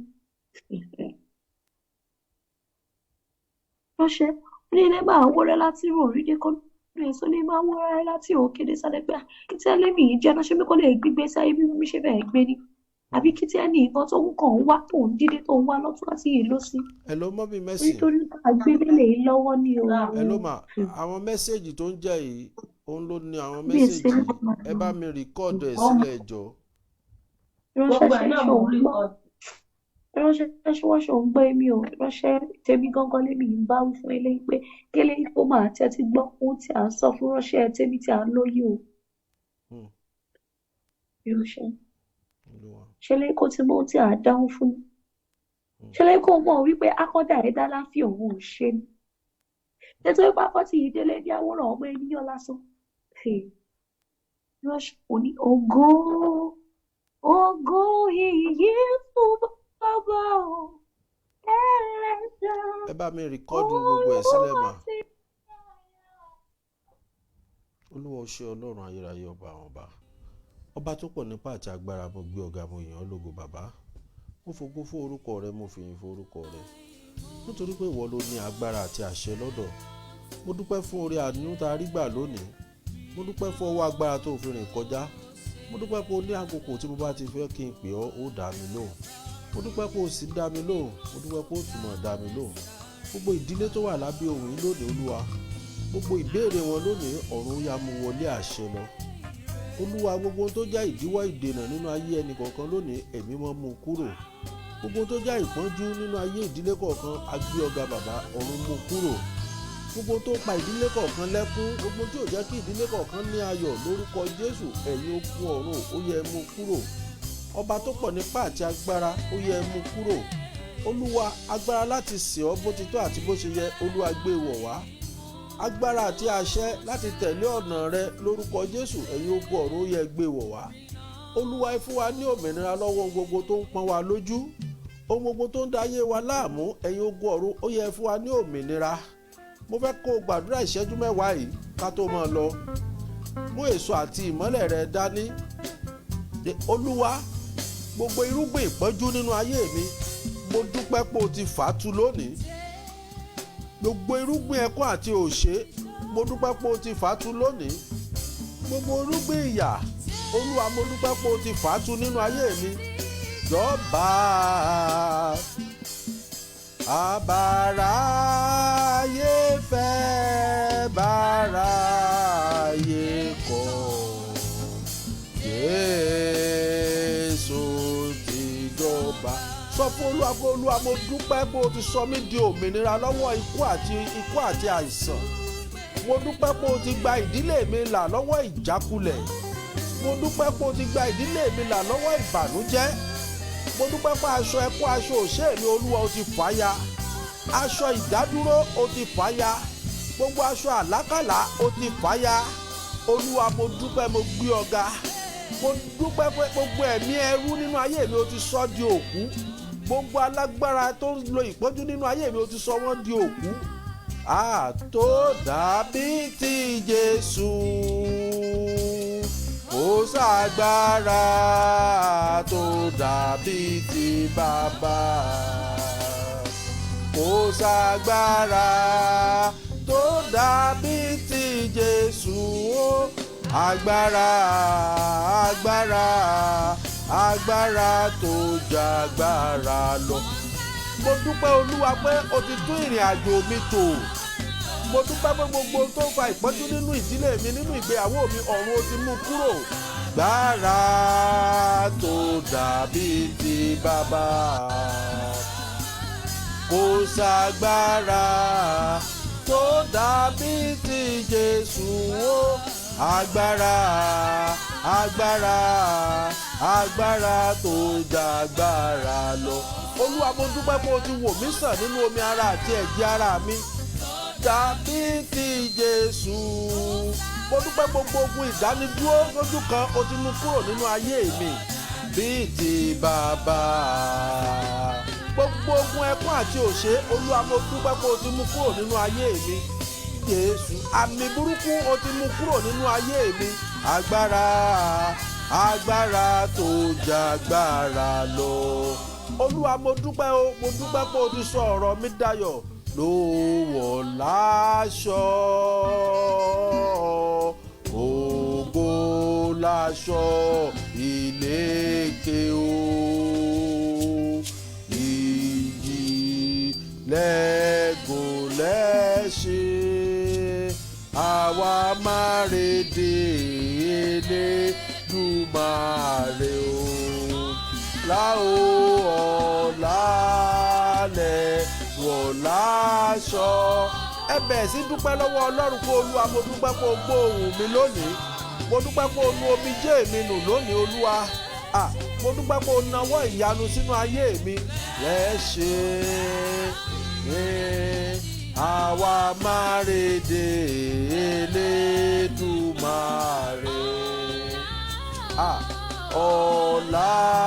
Ránṣẹ́, ó ní ilé máa wó rẹ́ láti rò orí dé kọ́nú èso lè máa wó rẹ́ láti òkè dé sálẹ̀ pé kí tí ẹlẹ́mì yìí jẹ́ náà ṣé mi kò lè gbígbé sáyé bí mi ṣe bẹ́ẹ̀ gbé ni. Àbí kí tí ẹni nǹkan tó ń kàn ń wá tó ń dídé tó ń wá lọ́tún láti yìí ló sí. Hello mọ́mí Mercy. Nítorí àgbélé lọ́wọ́ ni o. Hello ma, àwọn message tó ń jẹ́ yìí, òun ló ní àwọn Bí èsì message yìí. náà. Ẹ bá mi record ẹ̀ sílẹ̀ ẹ jọ̀ọ́. Ránṣẹ́ Gbogbo ẹ̀ ṣe náà ṣe mo òun rí gbọ́. kọ́. Ránṣẹ́ ṣe wọ́n ṣe òun gbọ́ èmi o. Ránṣẹ́ tèmi gangan lémi ń bá wí fún eléyìí pé kéléyìí kó máa tẹ́tí gbọ́ ohun tí à ń sọ fún ránṣẹ́ tèmi tí à ń lóye o. Ránṣẹ́ Olúwa. ṣe lè kó ti mọ ohun tí à ń dáhùn fún ni. Ṣe lè kó mọ̀ wípé akọ́dà ẹ̀dá láfi òun ò ṣe ni. Nítorí pápá tí ìdílé ní àwòrán ọmọ ènìyàn lásán. Ránṣẹ́ kò ní ògo ògo ìyí fún bàbá o. Ẹlẹ́dàá Ẹ bá mi record gbogbo ẹ̀ sílẹ̀ mà. Olúwa ti Olúwa ó ṣe Ọlọ́run ayérayé ọba àwọn ọba. Ọba tó pọ̀ nípa àti agbára, mo gbé ọ̀gá, mo yìn ọ́ lógo bàbá. Mo fògo fún orúkọ rẹ, mo fìyìn fún orúkọ rẹ. Nítorí pé ìwọ ló ní agbára àti àṣẹ lọ́dọ̀. Mo dúpẹ́ fún oore àánú tá a rí gbà lónìí. Mo dúpẹ́ fún ọwọ́ agbára tó fi rìn kọjá. Mo dúpẹ́ pé o ní àkókò tí mo bá ti fẹ́ kí n pè ọ́, ó dá mi lóhùn. Mo dúpẹ́ pé o sì dá mi lóhùn. Mo dúpẹ́ pé o túmọ̀ dá mi lóhùn. Gbogbo ìdílé tó wà lábẹ́ ohùn yìí lónìí Olúwa, gbogbo ìbéèrè wọn lónìí, ọ̀run ó yá mú wọlé àṣẹ lọ. Olúwa, gbogbo ohun tó jẹ́ ìdíwọ́ ìdènà nínú ayé ẹnì kọ̀ọ̀kan lónìí, ẹ̀mí mọ́ mú kúrò. Gbogbo ohun tó jẹ́ ìpọ́njú nínú ayé ìdílé kọ̀ọ̀kan, a gbé ọ̀gá bàbá, ọ̀run mú kúrò. Gbogbo ohun tó pa ìdílé kọ̀ọ̀kan lẹ́kún, gbogbo ohun tí ò jẹ́ kí ìdílé kọ̀ọ̀kan ní ayọ̀ lórúkọ Jésù, ẹ̀yin ogun ọ̀run ó yẹ mú kúrò. Ọba tó pọ̀ nípa àti agbára, ó yẹ mú kúrò. Olúwa, agbára láti sìn ọ́ bó ti tọ́ àti bó ṣe yẹ, Olúwa gbé wọ̀ wá. Agbára àti àṣẹ láti tẹ̀lé ọ̀nà rẹ lórúkọ Jésù, ẹ̀yin ogun ọ̀run ó yẹ gbé wọ̀ wá. Olúwa, ẹ fún wa ní òmìnira lọ́wọ́ ohun gbogbo tó ń pọ́n wa lójú, ohun gbogbo tó ń da ayé wa láàmú, ẹ̀yin ogun ọ̀run ó yẹ fún wa ní òmìnira. Mo fẹ́ kó o gbàdúrà ìṣẹ́jú mẹ́wàá yìí ká tó máa lọ. Mú èso àti ìmọ́lẹ̀ rẹ dání. Olúwa, gbogbo irúgbìn ìpọ́njú nínú ayé mi, mo dúpẹ́ pé o ti fà á tu lónìí. Gbogbo irúgbìn ẹkún àti òṣè, mo dúpẹ́ pé o ti fàátú lónìí. Gbogbo irúgbìn ìyà, Olúwa, mo dúpẹ́ pé o ti fàátú nínú ayé mi. Jọba àbáráyé fẹ́ báráyé kọ̀, Jésù ti jọba. Sọ fún Olúwa pé Olúwa, mo dúpẹ́ pé o ti sọ mí di òmìnira lọ́wọ́ ikú àti àìsàn. Mo dúpẹ́ pé o ti gba ìdílé mi là lọ́wọ́ ìjákulẹ̀. Mo dúpẹ́ pé o ti gba ìdílé mi là lọ́wọ́ ìbànújẹ́. Mo dúpẹ́ pé aṣọ ẹkún, aṣọ òṣè mi, Olúwa, o ti fà ya. Aṣọ ìdádúró, o ti fà ya. Gbogbo aṣọ àlákàlà, o ti fà ya. Olúwa, mo dúpẹ́, mo gbé ọ ga. Mo dúpẹ́ pé gbogbo ẹ̀mí ẹrú nínú ayé mi, o ti sọ di òkú. Gbogbo alágbára tó ń lo ìpọ́njú nínú ayé mi, o ti sọ wọ́n di òkú. Àtó dàbí ti Jésù, kò ságbára tó dàbí ti bàbá. Kò ságbára tó dàbí ti Jésù o. Agbára, agbára, agbára tó jagbára lọ. Mo dúpẹ́ Olúwa pé o ti tún ìrìn àjò mi tò. Mo dúpẹ́ pé gbogbo tó ń fa ìpọ́njú nínú ìdílé mi, nínú ìgbéyàwó mi, ọ̀run o ti mú kúrò. Gbára tó dàbí ti bàbá, kò ságbára tó dàbí ti Jésù o. Agbára, agbára, agbára tó jagbára lọ. Olúwa, mo dúpẹ́ pé o ti wò mí sàn nínú omi ara àti ẹ̀jẹ̀ ara mi. Dàbí ti Jésù. Mo dúpẹ́ gbogbo ogun ìdánidúró lójú kan, o ti mú kúrò nínú ayé mi. Bí ti bàbá. Gbogbo ogun ẹkún àti òṣè, Olúwa, mo dúpẹ́ pé o ti mú kúrò nínú ayé mi. Jésù, àmì burúkú, o ti mú kúrò nínú ayé mi. Agbára, agbára tó jagbára lọ. Olúwa, mo dúpẹ́ o, mo dúpẹ́ pé o ti sọ ọ̀rọ̀ mi dayọ̀. Ló wọ̀ láṣọ, ògo láṣọ ìlékè o. Ìjì lẹ́gùn lẹ́ṣin, àwa máa rèdè Elédùmarè o. Láò ọ̀làlẹ̀ wọ̀ láṣọ. Ẹ bẹ̀rẹ̀ sí dúpẹ́ lọ́wọ́ Ọlọ́run pé Olúwa, mo dúpẹ́ pé o gbọ́ ohùn mi lónìí. Mo dúpẹ́ pé o nu omijé mi nù lónìí, Olúwa. Mo dúpẹ́ pé o nawọ́ ìyanu sínú ayé mi. Lẹ́ṣẹ̀ àwa máa rèdè Elédùmarè.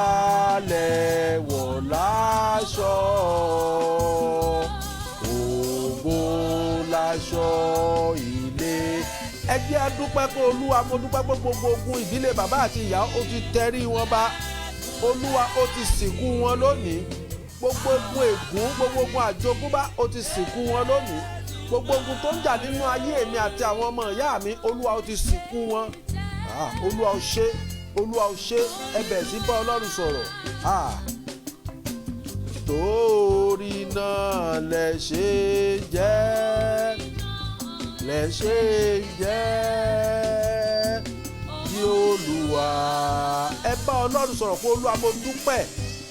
Ọ̀làlẹ̀ wọ̀ láṣọ, ògo láṣọ ilé. Ẹ jẹ́ a dúpẹ́ pé Olúwa, mo dúpẹ́ pé gbogbo ogun ìdílé bàbá àti ìyá, ó ti tẹrí wọn ba. Olúwa, ó ti sìnkú wọn lónìí. Gbogbo ogun ègún, gbogbo ogun àjogúnbá, ó ti sìnkú wọn lónìí. Gbogbo ogun tó ń jà nínú ayé mi àti àwọn ọmọ ìyá mi, Olúwa, ó ti sìnkú wọn. Olúwa, ó ṣe, Olúwa, ó ṣe. Ẹ bẹ̀rẹ̀ sí bá Ọlọ́run sọ̀rọ̀. Torí náà lẹ ṣe jẹ́, lẹ ṣe jẹ́ kí Olúwa. Ẹ bá Ọlọ́run sọ̀rọ̀ pé Olúwa, mo dúpẹ́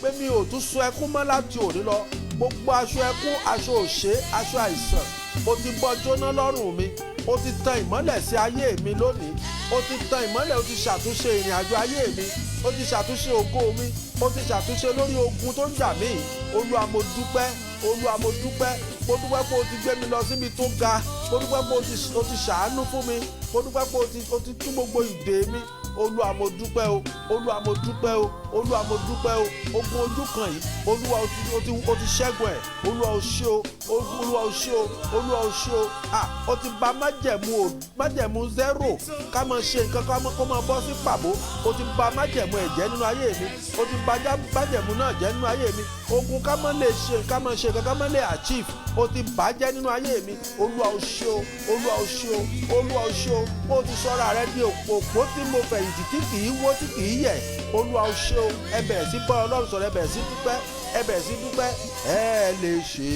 pé mi ò tún sun ẹkún mọ́ láti òní lọ. Gbogbo aṣọ ẹkún, aṣọ òṣè, aṣọ àìsàn, o ti bọ́ jóná lọ́rùn mi. O ti tan ìmọ́lẹ̀ sí ayé mi lónìí. O ti tan ìmọ́lẹ̀, o ti ṣàtúnṣe ìrìn àjò ayé mi. O ti ṣàtúnṣe ògo mi. O ti ṣàtúnṣe lórí ogun tó ń jà mí. Olúwa, mo dúpẹ́. Olúwa, mo dúpẹ́. Mo dúpẹ́ pé o ti gbé mi lọ síbi tó ga. Mo dúpẹ́ pé o ti ṣàánú fún mi. Mo dúpẹ́ pé o ti tú gbogbo ìdè mi. Olúwa, mo dúpẹ́ o. Olúwa, mo dúpẹ́ o. Olúwa mo dúpẹ́ o. Ogun ojú kan yìí, Olúwa o ti ṣẹ́gun ẹ̀. Olúwa o ṣé o, Olúwa o ṣé o, Olúwa o ṣé o. O ti bà májẹ̀mú o, májẹ̀mú zero, ká máa ṣe nǹkan kó máa bọ́ sí pàbó. O ti bà májẹ̀mú ẹ̀ jẹ́ nínú ayé mi, o ti bà májẹ̀mú náà jẹ́ nínú ayé mi. Ogun ká máa lè ṣe, ká máa ṣe nǹkan, ká máa lè achieve, o ti bà jẹ́ nínú ayé mi. Olúwa o ṣé o, Olúwa o ṣé o, Olúwa o ṣé o. O ti sọra rẹ di òpó tí mo fẹ̀yìntì tí kì í wó tí kì í yẹ̀. Olúwa o ṣé o. Ẹ bẹ̀rẹ̀ sí bá Ọlọ́run sọ̀rọ̀, ẹ bẹ̀rẹ̀ sí dúpẹ́, ẹ bẹ̀rẹ̀ sí dúpẹ́. Ẹ lè ṣe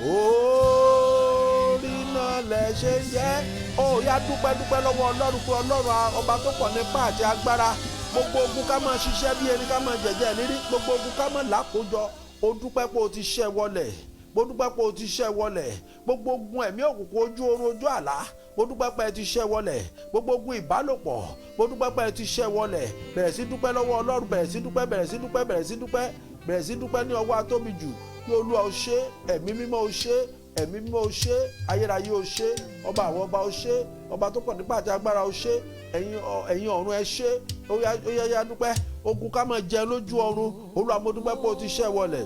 orí náà lẹ ṣe ń jẹ́. Ó yá, dúpẹ́ dúpẹ́ lọ́wọ́ Ọlọ́run pé Ọlọ́run ọba tó pọ̀ nípa àti agbára. Gbogbo ogun ká máa ṣiṣẹ́ bí erin, ká máa jẹ̀jẹ̀ lérí, gbogbo ogun ká máa làkójọ. O dúpẹ́ pé o ti ṣẹ́ wọlẹ̀, mo dúpẹ́ pé o ti ṣẹ́ wọlẹ̀. Gbogbo ogun ẹ̀mí òkùnkùn ojú oorun ojú àlá, mo dúpẹ́ pé ẹ ti ṣẹ́ wọlẹ̀. Gbogbo ogun ìbálòpọ̀, mo dúpẹ́ pé ẹ ti ṣẹ́ wọlẹ̀. Bẹ̀rẹ̀ sí dúpẹ́ lọ́wọ́ Ọlọ́run, bẹ̀rẹ̀ sí dúpẹ́, bẹ̀rẹ̀ sí dúpẹ́, bẹ̀rẹ̀ sí dúpẹ́, bẹ̀rẹ̀ sí dúpẹ́ ní ọwọ́ atóbi jù. Kí Olúwa o ṣé, ẹ̀mí mímọ́ o ṣé, ẹ̀mí mímọ́ o ṣé, ayérayé o ṣé, ọba àwọn ọba o ṣé, ọba tó pọ̀ nípa àti agbára o ṣé, ẹ̀yin ọ̀run ẹ ṣé. Ó yá yá dúpẹ́. Ogun ká máa jẹ lójú ọ̀run, Olúwa mo dúpẹ́ pé o ti ṣẹ́ wọlẹ̀.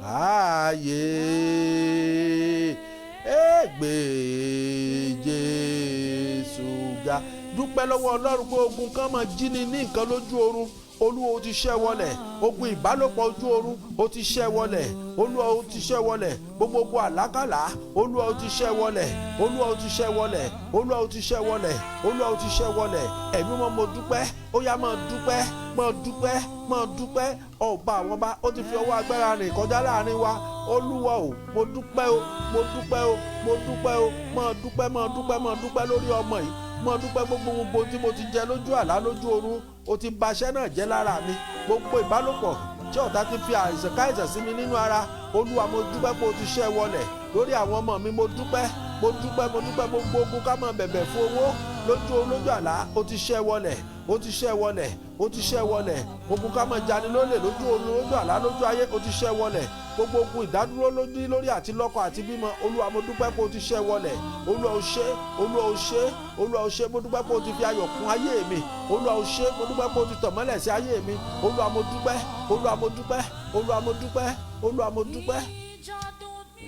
Ààyè ègbè Jésù ga. Dúpẹ́ lọ́wọ́ Ọlọ́run pé ogun kan máa jí ni ní nǹkan lójú oorun, Olúwa o ti ṣẹ́ wọlẹ̀. Ogun ìbálòpọ̀ ojú oorun o ti ṣẹ́ wọlẹ̀, Olúwa o ti ṣẹ́ wọlẹ̀. Gbogbo ogun àlákàlà, Olúwa o ti ṣẹ́ wọlẹ̀, Olúwa o ti ṣẹ́ wọlẹ̀, Olúwa o ti ṣẹ́ wọlẹ̀, Olúwa o ti ṣẹ́ wọlẹ̀. Ẹ̀mí mọ́ mo dúpẹ́. Ó yá, máa dúpẹ́, máa dúpẹ́, máa dúpẹ́. Ọba àwọn ọba ó ti fi ọwọ́ agbára rìn kọjá láàrin wa. Olúwa o, mo dúpẹ́ o, mo dúpẹ́ o, mo dúpẹ́ o. Máa dúpẹ́, máa dúpẹ́, máa dúpẹ́ lórí ọmọ yìí. Máa dúpẹ́ gbogbo gbogbo tí mo ti jẹ lójú àlá lójú oorun, o ti baṣẹ́ náà jẹ́ lára mi. Gbogbo ìbálòpọ̀ tí ọ̀tá ti fi àìsàn káìsàn sí mi nínú ara, Olúwa mo dúpẹ́ pé o ti ṣẹ́ wọlẹ̀. Lórí àwọn ọmọ mi mo dúpẹ́, mo dúpẹ́, mo dúpẹ́. Gbogbo ogun ká máa bẹ̀bẹ̀ fún owó lójú oorun lójú àlá, o ti ṣẹ́ wọlẹ̀, o ti ṣẹ́ wọlẹ̀, o ti ṣẹ́ wọlẹ̀. Ogun ká máa jani lólè lójú oorun lójú àlá lójú ayé, o ti ṣẹ́ wọlẹ̀. Gbogbo ogun ìdádúró lójú lórí àti lọ́kọ àti bímọ, Olúwa mo dúpẹ́ pé o ti ṣẹ́ wọlẹ̀. Olúwa o ṣé, Olúwa o ṣé, Olúwa o ṣé. Mo dúpẹ́ pé o ti fi ayọ̀ kún ayé mi. Olúwa o ṣé, mo dúpẹ́ pé o ti tàn mọ́lẹ̀ sí ayé mi. Olúwa mo dúpẹ́, Olúwa mo dúpẹ́, Olúwa mo dúpẹ́, Olúwa mo dúpẹ́.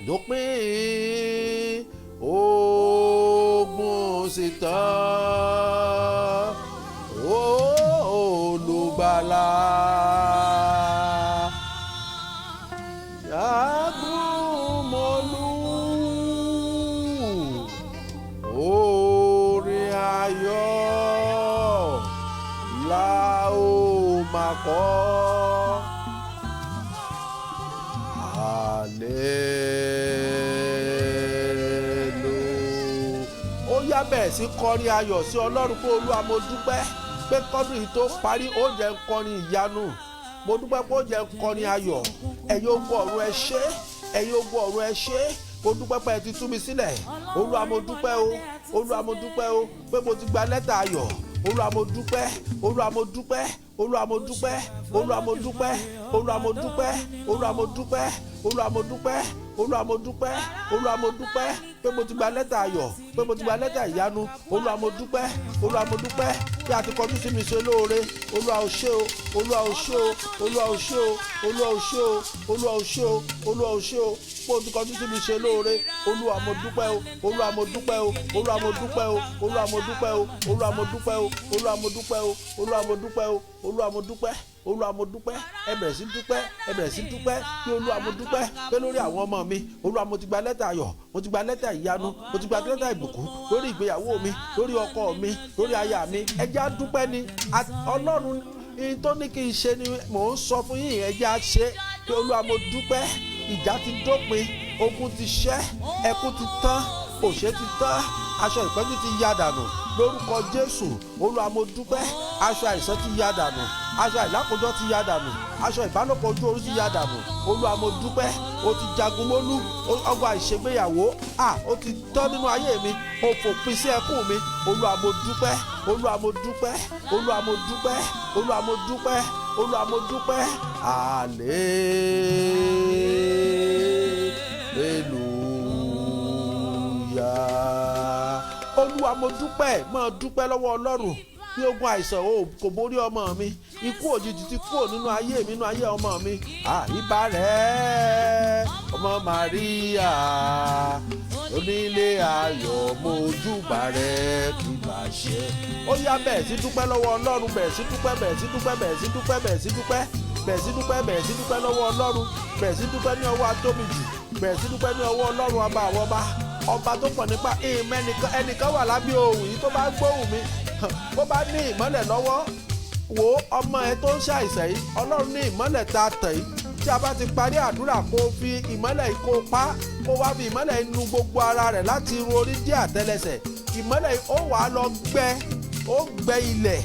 Dópin ogun sì tán, Olùgbàlà Jagunmólú, orin ayọ̀ la ó máa kọ. Hallelujah. Ó yá, bẹ̀rẹ̀ sí kọrin ayọ̀ sí Ọlọ́run pé Olúwa mo dúpẹ́ pé kọ́dún yìí tó parí, ó jẹ́ ń kọrin ìyanu. Mo dúpẹ́ pé ó jẹ́ ń kọrin ayọ̀. Ẹ̀yin ogun ọ̀run ẹ ṣé, ẹ̀yin ogun ọ̀run ẹ ṣé. Mo dúpẹ́ pé ẹ ti tú mi sílẹ̀. Olúwa mo dúpẹ́ o, Olúwa mo dúpẹ́ o pé mo ti gba lẹ́tà ayọ̀. Olúwa mo dúpẹ́, Olúwa mo dúpẹ́, Olúwa mo dúpẹ́, Olúwa mo dúpẹ́, Olúwa mo dúpẹ́, Olúwa mo dúpẹ́, Olúwa mo dúpẹ́, Olúwa mo dúpẹ́, Olúwa mo dúpẹ́ pé mo ti gba lẹ́tà ayọ̀, pé mo ti gba lẹ́tà ìyanu. Olúwa mo dúpẹ́, Olúwa mo dúpẹ́ bí a ti kọjú sí mi ṣe lóore. Olúwa o ṣé o, Olúwa o ṣé o, Olúwa o ṣé o, Olúwa o ṣé o, Olúwa o ṣé o, Olúwa o ṣé o pé o ti kọjú sí mi ṣe lóore. Olúwa mo dúpẹ́ o, Olúwa mo dúpẹ́ o, Olúwa mo dúpẹ́ o, Olúwa mo dúpẹ́ o, Olúwa mo dúpẹ́ o, Olúwa mo dúpẹ́ o, Olúwa mo dúpẹ́ o, Olúwa mo dúpẹ́, Olúwa mo dúpẹ́. Ẹ bẹ̀rẹ̀ sí dúpẹ́, ẹ bẹ̀rẹ̀ sí dúpẹ́ pé Olúwa mo dúpẹ́ pé lórí àwọn ọmọ mi, Olúwa mo ti gba lẹ́tà ayọ̀, mo ti gba lẹ́tà ìyanu, mo ti gba lẹ́tà ìbùkún lórí ìgbéyàwó mi, lórí ọkọ mi, lórí aya mi. Ẹ jẹ́ á dúpẹ́ ni. Ọlọ́run ní tó ní kí n ṣe ni mò ń sọ fún yín, ẹ jẹ́ á ṣe pé Olúwa mo dúpẹ́. Ìjà ti dópin, ogun ti ṣẹ́, ẹkún ti tán, òṣè ti tán, aṣọ ìpẹ́jù ti ya dànù lórúkọ Jésù. Olúwa mo dúpẹ́, aṣọ àìsàn ti ya dànù, aṣọ àìlákòjọ ti ya dànù, aṣọ ìbálòpọ̀ ojú oorun ti ya dànù. Olúwa mo dúpẹ́, o ti jagun mólú, ọgbà ìṣègbéyàwó ó ti tán nínú ayé mi, o fòpin sí ẹkún mi. Olúwa mo dúpẹ́, Olúwa mo dúpẹ́, Olúwa mo dúpẹ́, Olúwa mo dúpẹ́, Olúwa mo dúpẹ́. Hallelujah. Olúwa mo dúpẹ́. Máa dúpẹ́ lọ́wọ́ Ọlọ́run Bí ogun àìsàn o kò borí ọmọ mi, ikú òjijì ti kúrò nínú ayé mi, nínú ayé ọmọ mi. Ìbà rẹ̀ ọmọ Màríà, onílé ayọ̀, mojúbà rẹ̀ kì bá ṣe. Ó yá, bẹ̀rẹ̀ sí dúpẹ́ lọ́wọ́ Ọlọ́run, bẹ̀rẹ̀ sí dúpẹ́, bẹ̀rẹ̀ sí dúpẹ́, bẹ̀rẹ̀ sí dúpẹ́, bẹ̀rẹ̀ sí dúpẹ́, bẹ̀rẹ̀ sí dúpẹ́, bẹ̀rẹ̀ sí dúpẹ́ lọ́wọ́ Ọlọ́run, bẹ̀rẹ̀ sí dúpẹ́ ní ọwọ́ atómijù, bẹ̀rẹ̀ sí dúpẹ́ ní ọwọ́ Ọlọ́run ọba àwọn ọba, ọba tó pọ̀ nípa ìmọ̀. Ẹnìkan wà lábẹ́ ohùn yìí tó bá gbóhùn mi, bó bá ní ìmọ́lẹ̀ lọ́wọ́, wo ọmọ ẹ tó ń ṣàìsàn yìí. Ọlọ́run ní ìmọ́lẹ̀ tá a tàn yìí, tí a bá ti parí àdúrà, kó fi ìmọ́lẹ̀ yìí, kó pa, kó wá fi ìmọ́lẹ̀ yìí nu gbogbo ara rẹ̀ láti irun orí dé àtẹlẹsẹ̀. Ìmọ́lẹ̀ yìí, ó wàá lọ gbẹ, ó gbẹ ilẹ̀.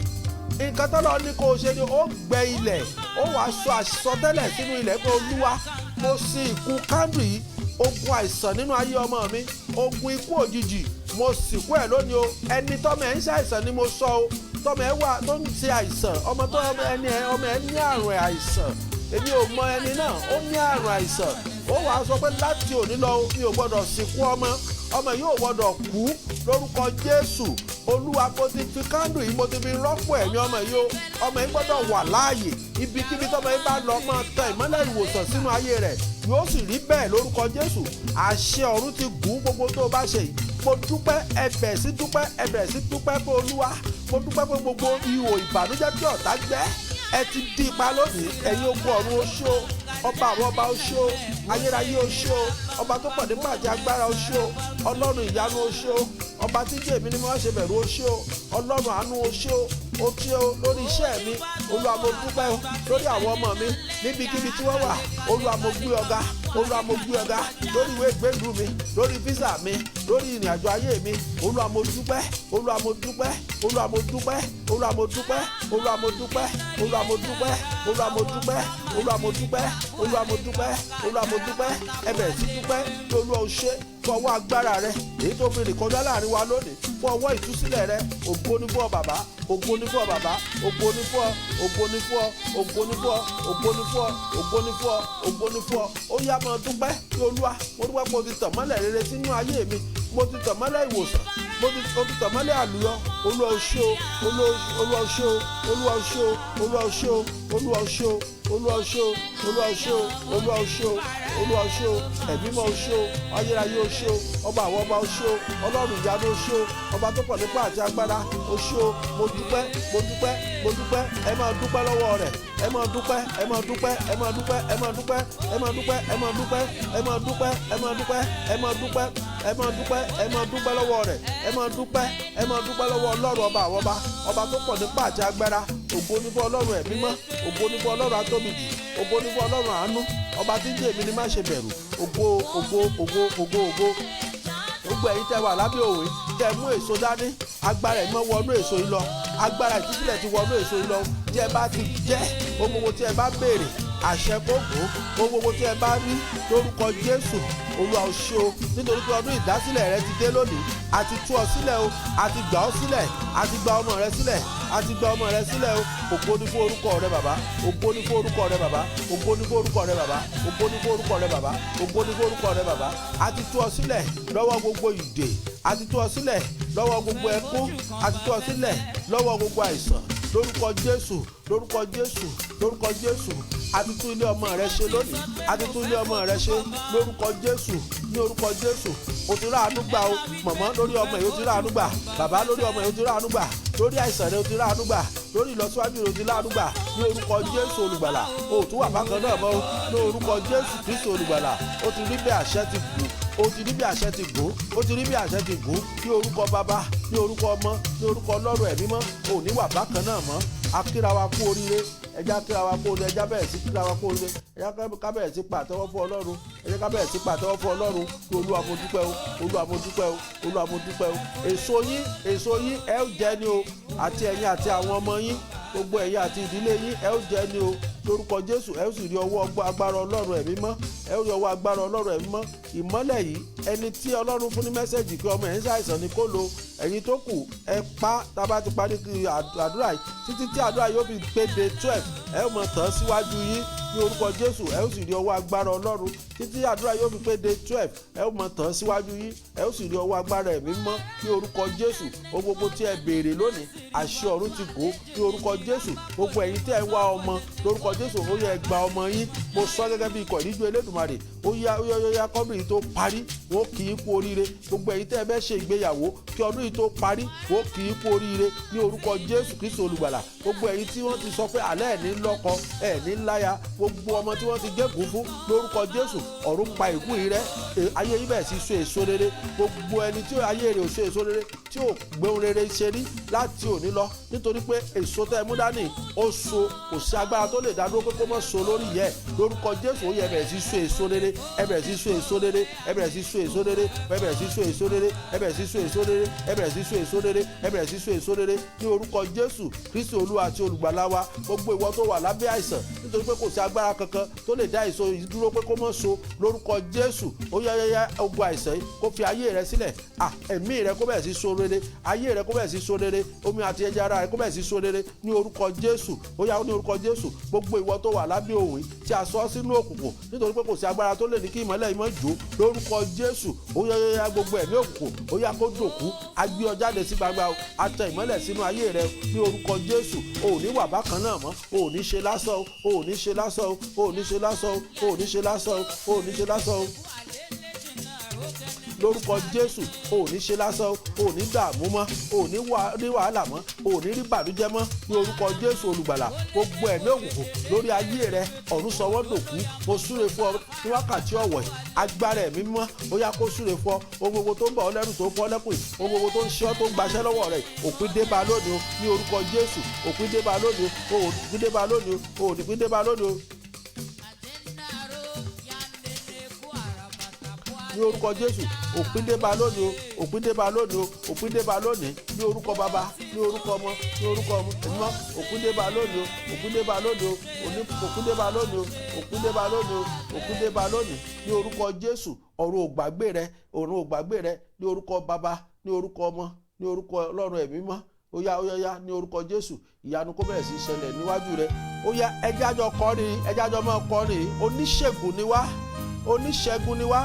Nǹkan tó lọ ní kó o ṣe ni ó gbẹ ilẹ̀, ó wàá sọ àsọtẹ́lẹ̀ sínú ilẹ̀ pé, "Olúwa, mo sin ìkú kándù yìí, ogun àìsàn nínú ayé ọmọ mi, ogun ikú òjijì, mo sìnkú ẹ̀ lónìí o." Ẹni tọ́mọ ẹ̀ ń ṣàìsàn ni mo sọ o, tọ́mọ ẹ̀ wà tó ń ṣe àìsàn, ọmọ tó ẹni ẹ ọmọ ẹ ní àrùn àìsàn, èmi ò mọ ẹni náà, ó ní àrùn àìsàn. Ó wàá sọ pé láti òní lọ, mi ò gbọ́dọ̀ sìnkú ọmọ, ọmọ yìí ò gbọ́dọ̀ kú lórúkọ Jésù. Olúwa, mo ti fi kándù yìí, mo ti fi rọ́pò ẹ̀mí ọmọ yìí o. Ọmọ yìí gbọ́dọ̀ wà láàyè. Ibikíbi tọ́mọ yìí bá lọ, máa tan ìmọ́lẹ̀ ìwòsàn sínú ayé rẹ̀. Yóò sì rí bẹ́ẹ̀ lórúkọ Jésù. Àṣẹ ọ̀run ti gùn gbogbo tó o bá ṣe yìí. Mo dúpẹ́. Ẹ bẹ̀rẹ̀ sí dúpẹ́, ẹ bẹ̀rẹ̀ sí dúpẹ́ pé, "Olúwa, mo dúpẹ́ pé gbogbo ihò ìbànújẹ́ tí ọ̀tá gbẹ́, ẹ ti dí ipa lónìí. Ẹ̀yin ogun ọ̀run, o ṣé o. Ọba àwọn ọba, o ṣé o. Ayérayé, o ṣé o. Ọba tó pọ̀ nípa àti agbára, o ṣé o. Ọlọ́run ìyanu, o ṣé o. Ọba tí jẹ́ èmi ni mo ṣe bẹ̀rù, o ṣé o. Ọlọ́run àánú, o ṣé o. O ṣé o lórí iṣẹ́ mi. Olúwa, mo dúpẹ́ o lórí àwọn ọmọ mi níbikíbi tí wọ́n wà. Olúwa, mo gbé ọ ga. Olúwa, mo gbé ọ ga lórí ìwé ìgbélú mi, lórí visa mi, lórí ìrìn àjò ayé mi. Olúwa, mo dúpẹ́. Olúwa, mo dúpẹ́. Olúwa, mo dúpẹ́. Olúwa, mo dúpẹ́. Olúwa, mo dúpẹ́. Olúwa, mo dúpẹ́. Olúwa, mo dúpẹ́. Olúwa, mo dúpẹ́. Olúwa, mo dúpẹ́. Olúwa, mo dúpẹ́. Ẹ bẹ̀rẹ̀ sí dúpẹ́ pé, "Olúwa, o ṣé fún ọwọ́ agbára rẹ èyí tó fi rìn kọjá láàrin wa lónìí, fún ọwọ́ ìtúsílẹ̀ rẹ." Ògo ni fún ọ, bàbá. Ògo ni fún ọ, bàbá. Ògo ni fún ọ. Ògo ni fún ọ. Ògo ni fún ọ. Ògo ni fún ọ. Ògo ni fún ọ. Ògo ni fún ọ. Ó yá, máa dúpẹ́ pé, "Olúwa, mo dúpẹ́ pé o ti tàn mọ́lẹ̀ rere sínú ayé mi. Mo ti tàn mọ́lẹ̀ ìwòsàn, mo ti tàn mọ́lẹ̀ àlùyọ. Olúwa, o ṣé o. Olúwa, o ṣé o. Olúwa, o ṣé o. Olúwa, o ṣé o. Olúwa, o ṣé o. Olúwa, o ṣé o. Olúwa, o ṣé o. Olúwa, o ṣé o. Olúwa, o ṣé o. Ẹ̀mí mọ́, o ṣé o. Ayérayé, o ṣé o. Ọba àwọn ọba, o ṣé o. Ọlọ́run ìyanu, o ṣé o. Ọba tó pọ̀ nípa àti agbára, o ṣé o. Mo dúpẹ́, mo dúpẹ́, mo dúpẹ́." Ẹ máa dúpẹ́ lọ́wọ́ rẹ̀. Ẹ máa dúpẹ́, ẹ máa dúpẹ́, ẹ máa dúpẹ́, ẹ máa dúpẹ́, ẹ máa dúpẹ́, ẹ máa dúpẹ́, ẹ máa dúpẹ́, ẹ máa dúpẹ́, ẹ máa dúpẹ́, ẹ máa dúpẹ́, ẹ máa dúpẹ́ lọ́wọ́ rẹ̀. Ẹ máa dúpẹ́, ẹ máa dúpẹ́ lọ́wọ́ Ọlọ́run ọba àwọn ọba, ọba tó pọ̀ nípa àti agbára. Ògo ní fún Ọlọ́run ẹ̀mí mọ́. Ògo ní fún Ọlọ́run atóbijù. Ògo ní fún Ọlọ́run àánú, ọba tí ń jẹ́ èmi ni má ṣe bẹ̀rù. Ògo, ògo, ògo, ògo, ògo. Gbogbo ẹ̀yin tẹ́ wà lábẹ́ òwe, tẹ́ mú èso dání, agbára ẹ̀mọ́ wọnú èso yìí lọ. Agbára ìtúsílẹ̀ ti wọnú èso yìí lọ. Tí ẹ bá ti jẹ́ ohun gbogbo tí ẹ bá béèrè, àṣẹ kò gùn. Ohun gbogbo tí ẹ bá rí lórúkọ Jésù. Olúwa, o ṣé o, nítorí pé ọdún ìdásílẹ̀ rẹ ti dé lónìí. A ti tú ọ sílẹ̀ o, a ti gbà ọ sílẹ̀, a ti gba ọmọ rẹ sílẹ̀, a ti gba ọmọ rẹ sílẹ̀ o. Ògo ni fún orúkọ rẹ, bàbá. Ògo ni fún orúkọ rẹ, bàbá. Ògo ni fún orúkọ rẹ, bàbá. Ògo ni fún orúkọ rẹ, bàbá. Ògo ni fún orúkọ rẹ, bàbá. A ti tú ọ sílẹ̀ lọ́wọ́ gbogbo ìdè. A ti tú ọ sílẹ̀ lọ́wọ́ gbogbo ẹkún. A ti tú ọ sílẹ̀ lọ́wọ́ gbogbo àìsàn lórúkọ Jésù, lórúkọ Jésù, lórúkọ Jésù. A ti tún ilé ọmọ rẹ ṣe lónìí. A ti tún ilé ọmọ rẹ ṣe lórúkọ Jésù, ní orúkọ Jésù. O ti ráàánú gbà o, mọ̀mọ́, lórí ọmọ yìí. O ti ráàánú gbà, bàbá, lórí ọmọ yìí. O ti ráàánú gbà lórí àìsàn rẹ. O ti ráàánú gbà lórí ìlọsíwájú rẹ. O ti ráàánú gbà ní orúkọ Jésù olùgbàlà. O ò tún wà bákan náà mọ́ o ní orúkọ Jésù Kristu olùgbàlà. O ti rí bí àṣẹ ti gùn. O ti rí bí àṣẹ ti gùn. O ti rí bí àṣẹ ti gùn. Ní orúkọ bàbá, ní orúkọ ọmọ, ní orúkọ Ọlọ́run ẹ̀mí mọ́, o ò ní wà bákan náà mọ́. A kíra wa kú oríire. Ẹja kíra wa kú oríire. Ẹja bẹ̀rẹ̀ sí kíra wa kú oríire. Ẹja ká bẹ̀rẹ̀ sí pàtẹ́wọ́ fún Ọlọ́run. Ẹja ká bẹ̀rẹ̀ sí pàtẹ́wọ́ fún Ọlọ́run kí, "Olúwa, mo dúpẹ́ o. Olúwa, mo dúpẹ́ o. Olúwa, mo dúpẹ́ o." Èso yín, èso yín, ẹ ó jẹ ni o, àti ẹ̀yin àti àwọn ọmọ yín, gbogbo ẹ̀yin àti ìdílé yín, ẹ ó jẹ ni o lórúkọ Jésù. Ẹ ó sì rí ọwọ́ agbára Ọlọ́run ẹ̀mí mọ́. Ẹ ó rí ọwọ́ agbára Ọlọ́run ẹ̀mí mọ́. Ìmọ́lẹ̀ yìí, ẹni tí Ọlọ́run fún ní message pé ọmọ ẹ̀ ń ṣàìsàn ni kó lo. Ẹ̀yin tó kù, ẹ pa. Tá a bá ti parí àdúrà yìí, títí tí àdúrà yóò fi pé de 12, ẹ ó mọ̀ tán síwájú yín. Ní orúkọ Jésù, ẹ ó sì rí ọwọ́ agbára Ọlọ́run títí àdúrà yóò fi pé day 12. Ẹ ó mọ tàn síwájú yín, ẹ ó sì rí ọwọ́ agbára ẹ̀mí mọ́ ní orúkọ Jésù. Ohun gbogbo tí ẹ béèrè lónìí, àṣẹ ọ̀run ti gò ní orúkọ Jésù. Gbogbo ẹ̀yin tí ẹ ń wá ọmọ, lórúkọ Jésù, ó yẹ gba ọmọ yín. Mo sọ gẹ́gẹ́ bí ikọ̀ ìríjú Elédùmarè, ó yá, ó yá, ó yá, kọ́bìnrin yìí tó parí, wọ́n kì í kú oríire. Gbogbo ẹ̀yin tí ẹ fẹ́ ṣe ìgbéyàwó, kí ọdún yìí tó parí, wọ́n kì í kú oríire ní orúkọ Jésù Kristi olùgbàlà. Gbogbo ẹ̀yin tí wọ́n ti sọ pé àlẹ́ ẹ̀ ní lọ́kọ, ẹ̀ ní láya, gbogbo ọmọ tí wọ́n ti gégùn fún, lórúkọ Jésù, ọ̀run pa ìkú yìí rẹ́. Ayé yìí bẹ̀rẹ̀ sí so èso rere. Gbogbo ẹni tí ayé rẹ̀ ò so èso rere, tí ò gbéhùn rere ṣe rí láti òní lọ, nítorí pé èso tẹ́ ẹ mú dání ó so, kò sí agbára tó lè dá dúró pé kó má so lórí yẹ. Lórúkọ Jésù, ó yẹ bẹ̀rẹ̀ sí so èso rere. Ẹ bẹ̀rẹ̀ sí so èso rere, ẹ bẹ̀rẹ̀ sí so èso rere, ẹ bẹ̀rẹ̀ sí so èso rere, ẹ bẹ̀rẹ̀ sí so èso rere, ẹ bẹ̀rẹ̀ sí so èso rere, ẹ bẹ̀rẹ̀ sí so èso rere ní orúkọ Jésù Kristi Olúwa àti olùgbàlà wa. Gbogbo ìwọ tó wà lábẹ́ àìsàn, nítorí pé kò sí agbára kankan tó lè dá èso yìí dúró pé kó má so, lórúkọ Jésù, ó yá yá yá, ogun àìsàn yìí kó fi ayé rẹ sílẹ̀. Ẹ̀mí rẹ kó bẹ̀rẹ̀ sí so rere, ayé rẹ kó bẹ̀rẹ̀ sí so rere, omi àti ẹja ara rẹ kó bẹ̀rẹ̀ sí so rere ní orúkọ Jésù. Ó yá, ní orúkọ Jésù, gbogbo ìwọ tó wà lábẹ́ òun yìí tí a sọ sínú òkùnkùn, nítorí pé kò sí agbára tó lè ní kí ìmọ́lẹ̀ yìí má jó, lórúkọ Jésù, ó yá yá yá, gbogbo ẹ̀mí òkùnkùn, ó yá, kó dòkú. A gbé ọ jáde sí gbangba o, a tẹ ìmọ́lẹ̀ sínú ayé rẹ ní orúkọ Jésù. O ò ní wà bákan náà mọ́. O ò ní ṣe lásán o, o ò ní ṣe lásán o, o ò ní ṣe lásán o, o ò ní ṣe lásán o, o ò ní ṣe lásán o. Lórúkọ Jésù, o ò ní ṣe lásán o, ò ní dààmú mọ́, o ò ní wàhálà mọ́, o ò ní rí bànújẹ́ mọ́ ní orúkọ Jésù olùgbàlà. Gbogbo ẹ̀mí òkùnkùn lórí ayé rẹ, ọ̀run sọ wọ́n dòkú. Mo súre fún ọ ní wákàtí ọ̀wọ̀ yìí. Agbára ẹ̀mí mímọ́, ó yá, kó súre fún ọ. Ohun gbogbo tó ń bà ọ́ lẹ́rù, tó ń fọ́ lẹ́kùn yìí, ohun gbogbo tó ń ṣe ọ́, tó ń gbaṣẹ́ lọ́wọ́ rẹ̀, òpin dé bá lónìí o ní orúkọ Jésù. Òpin dé bá lónìí o, òpin dé bá lónìí o, òpin dé bá lónìí o ní orúkọ Jésù. Òpin dé bá lónìí o, òpin dé bá lónìí o, òpin dé bá lónìí ní orúkọ Bàbá, ní orúkọ Ọmọ, ní orúkọ Ẹ̀mí. Òpin dé bá lónìí o, òpin dé bá lónìí o, òpin dé bá lónìí o, òpin dé bá lónìí o, òpin dé bá lónìí ní orúkọ Jésù. Ọ̀run ò gbàgbé rẹ, ọ̀run ò gbàgbé rẹ ní orúkọ Bàbá, ní orúkọ Ọmọ, ní orúkọ Ọlọ́run Ẹ̀mí mọ́. Ó yá, ó yá, yá, ní orúkọ Jésù, ìyanu kó bẹ̀rẹ̀ sí í ṣẹlẹ̀ níwájú rẹ. Ó yá, ẹjẹ́ àjọ kọrin, ẹjẹ́ àjọ máa kọrin. Oníṣègùn ni wá, oníṣègùn ni wá,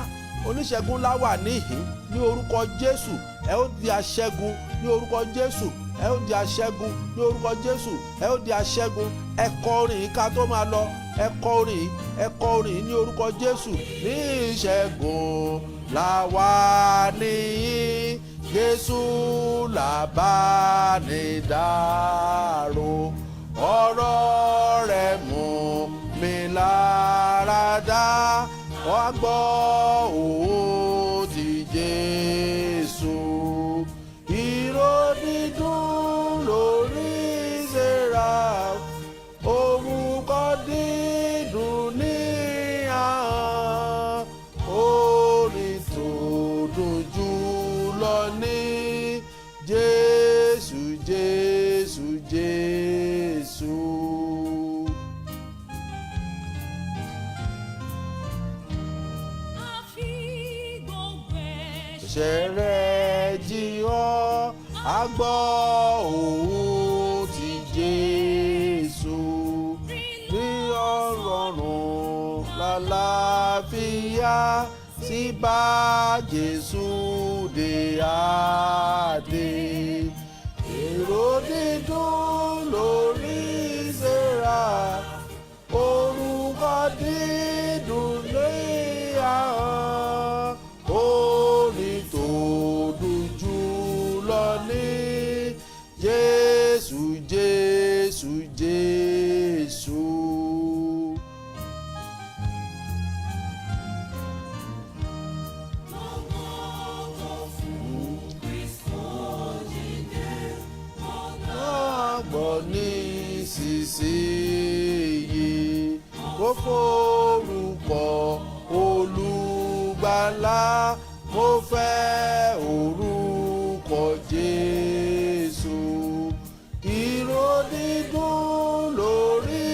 oníṣègùn ńlá wà níhìn ní orúkọ Jésù. Ẹ ó di aṣẹ́gun ní orúkọ Jésù. Ẹ ó di aṣẹ́gun ní orúkọ Jésù. Ẹ ó di aṣẹ́gun. Ẹ kọ orin yìí ká tó máa lọ. Ẹ kọ orin yìí, ẹ kọ orin yìí ní orúkọ Jésù. Ní ìṣẹ́gun làwa níyìn, Jésù làbá ní dárò, ọ̀rọ̀ rẹ̀ mú mi lára dá, wá gbọ́ òun ti Jésù. Ìró dídùn lórí Sera, orúkọ dídùn ní ahọ́n, orin tó dùn jù lọ ní Jésù, Jésù, Jésù. Ẹ̀ṣẹ̀ rẹ̀ jì ọ́, a gbọ́ òun ti Jésù. Ní ọ̀rọ̀rùn lálàáfíà sí bá Jésù dé àdé. Èrò dídùn lórí Sera, orúkọ dídùn lé ahọ́n, orin tó dùn jù lọ ní Jésù, Jésù, Jésù. Gbọ́ nísinsìnyí, kó forúkọ olùgbàlà, mo fẹ́ orúkọ Jésù. Ìró dídùn lórí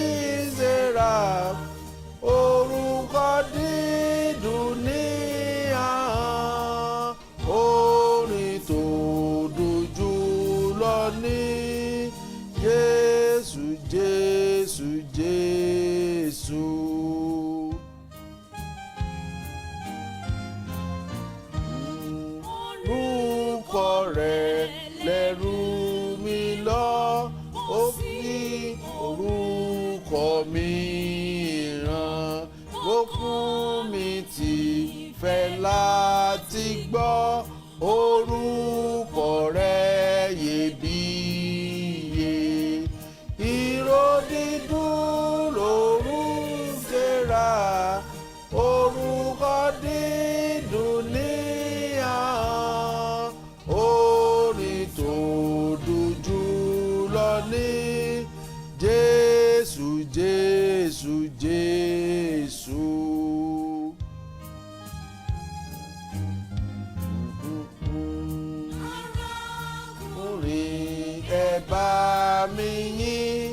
Sera, orúkọ dídùn ní ahọ́n, orin tó dùn jù lọ ní Jésù, Jésù, Jésù. Ẹ bá mi yìn,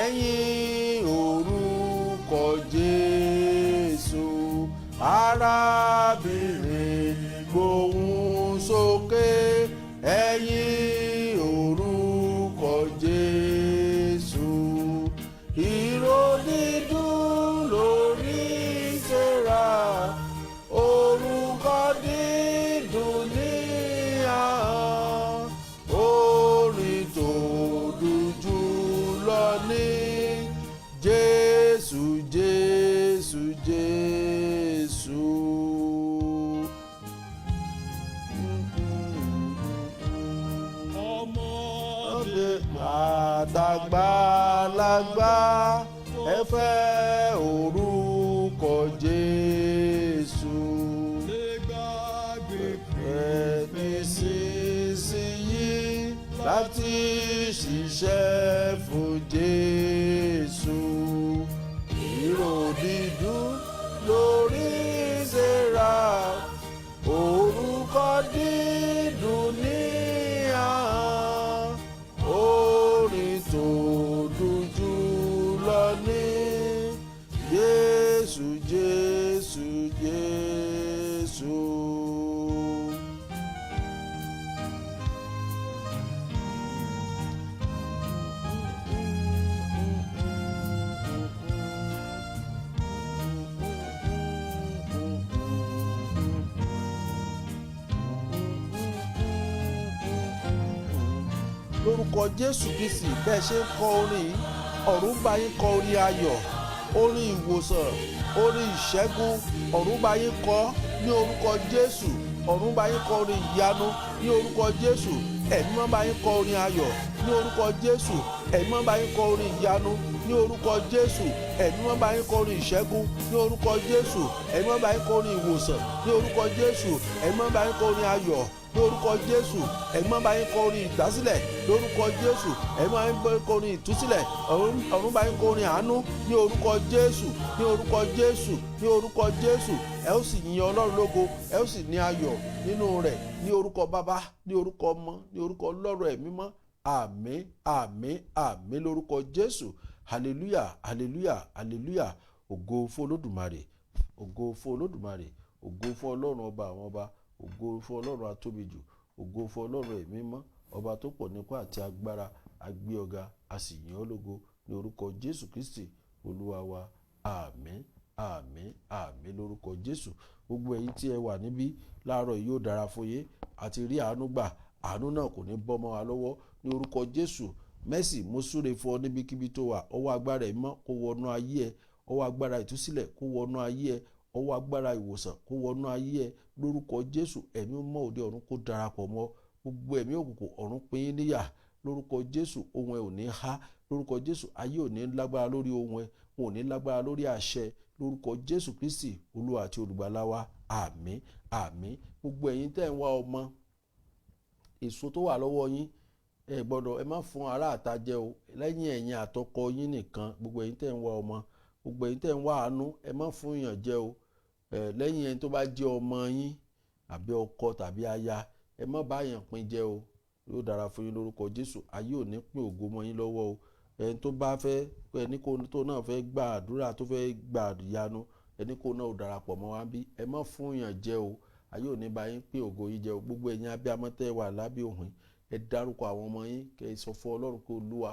ẹ̀yin orúkọ Jésù. Arábìnrin, gbóhùn sókè, ẹ̀yin orúkọ Jésù. Ìró dídùn lórí Sẹ́ra, orúkọ dídùn ní ahọ́n, orin tó dùn jù lọ ní Jésù, Jésù, Jésù. Ọmọdé Àtàgbàlagbà, ẹ fẹ́ orúkọ Jésù. Lè gbàgbé Ẹ nísinsìnyí láti ṣiṣẹ́ fún Jésù. Ìró dídùn lórí Sẹ́ra, orúkọ dídùn ní ahọ́n, orin tó dùn jù lọ ní Jésù, Jésù, Jésù. Lórúkọ Jésù Kristi, bẹ́ẹ̀ ṣe ń kọ orin yìí, ọ̀run bá yín kọ orin ayọ̀, orin ìwòsàn, orin ìṣẹ́gun. Ọ̀run bá yín kọ ní orúkọ Jésù. Ọ̀run bá yín kọ orin ìyanu ní orúkọ Jésù. Ẹ̀mí mọ́ bá yín kọ orin ayọ̀ ní orúkọ Jésù. Ẹ̀mí mọ́ bá yín kọ orin ìyanu ní orúkọ Jésù. Ẹ̀mí mọ́ bá yín kọ orin ìṣẹ́gun ní orúkọ Jésù. Ẹ̀mí mọ́ bá yín kọ orin ìwòsàn ní orúkọ Jésù. Ẹ̀mí mọ́ bá yín kọ orin ayọ̀ ní orúkọ Jésù. Ẹ̀mí mọ́ bá yín kọ orin ìdásílẹ̀ lórúkọ Jésù. Ẹ̀mí mọ́ bá yín kọ orin ìtúsílẹ̀. Ọ̀run bá yín kọ orin àánú ní orúkọ Jésù, ní orúkọ Jésù, ní orúkọ Jésù. Ẹ ó sì yin Ọlọ́run lógo, ẹ ó sì ní ayọ̀ nínú rẹ̀, ní orúkọ Bàbá, ní orúkọ Ọmọ, ní orúkọ Ọlọ́run Ẹ̀mí mọ́. Àmín, àmín, àmín lórúkọ Jésù. Hallelujah, hallelujah, hallelujah. Ògo fún Olódùmarè, ògo fún Olódùmarè, ògo fún Ọlọ́run ọba àwọn ọba, ògo fún Ọlọ́run atóbijù, ògo fún Ọlọ́run Ẹ̀mí mọ́, ọba tó pọ̀ nípá àti agbára. Agbé ọ̀gá, a sì yìn ọ́ lógo ní orúkọ Jésù Kristi Olúwa wa. Àmín, àmín, àmín lórúkọ Jésù. Gbogbo ẹ̀yin tí ẹ wà níbí láàárọ̀ yìí, yóò dára fún yín. Àti rí àánú gbà, àánú náà kò ní bọ́ mọ́ wa lọ́wọ́ ní orúkọ Jésù. Mercy, mo súre fún ọ níbikíbi tó wà. Ọwọ́ agbára ẹ̀ mọ́ kó wọnú ayé ẹ, ọwọ́ agbára ìtúsílẹ̀ kó wọnú ayé ẹ, ọwọ́ agbára ìwòsàn kó wọnú ayé ẹ lórúkọ Jésù. Ẹ̀mí mọ́ òde ọ̀run kó darapọ̀ mọ́. Gbogbo ẹ̀mí òkùnkùn, ọ̀run pín in níyà lórúkọ Jésù. Ohun ẹ ò ní há lórúkọ Jésù. Ayé ò ní lágbára lórí ohun ẹ, wọn ò ní lágbára lórí àṣẹ lórúkọ Jésù Kristi Olúwa àti Olùgbàlà wa. Àmín, àmín. Gbogbo ẹ̀yin tẹ́ ń wá ọmọ, èso tó wà lọ́wọ́ yín, ẹ gbọ́dọ̀, ẹ má fún ará àta jẹ o, lẹ́yìn ẹ̀yin àtọkọ yín nìkan. Gbogbo ẹ̀yin tẹ́ ń wá ọmọ, gbogbo ẹ̀yin tẹ́ ń wá àánú, ẹ má fún èèyàn jẹ o, ẹ lẹ́yìn ẹni tó bá jẹ́ ọmọ yín àbí ọkọ tàbí aya, ẹ má bá yàn pín jẹ o. Yóò dára fún yín lórúkọ Jésù. Ayé ò ní pín ògo mọ́ yín lọ́wọ́ o. Ẹni tó bá fẹ́, ẹni kó tó náà fẹ́ gba àdúrà, tó fẹ́ gba ìyanu, ẹni kó náà ò darapọ̀ mọ́ wa bí. Ẹ má fún yàn jẹ o. Ayé ò ní bá yín pín ògo yín jẹ o. Gbogbo ẹ̀yin abiyamọ tẹ́ wà lábẹ́ òhìn, ẹ dárúkọ àwọn ọmọ yín, kẹ́ ẹ sọ fún Ọlọ́run pé, "Olúwa,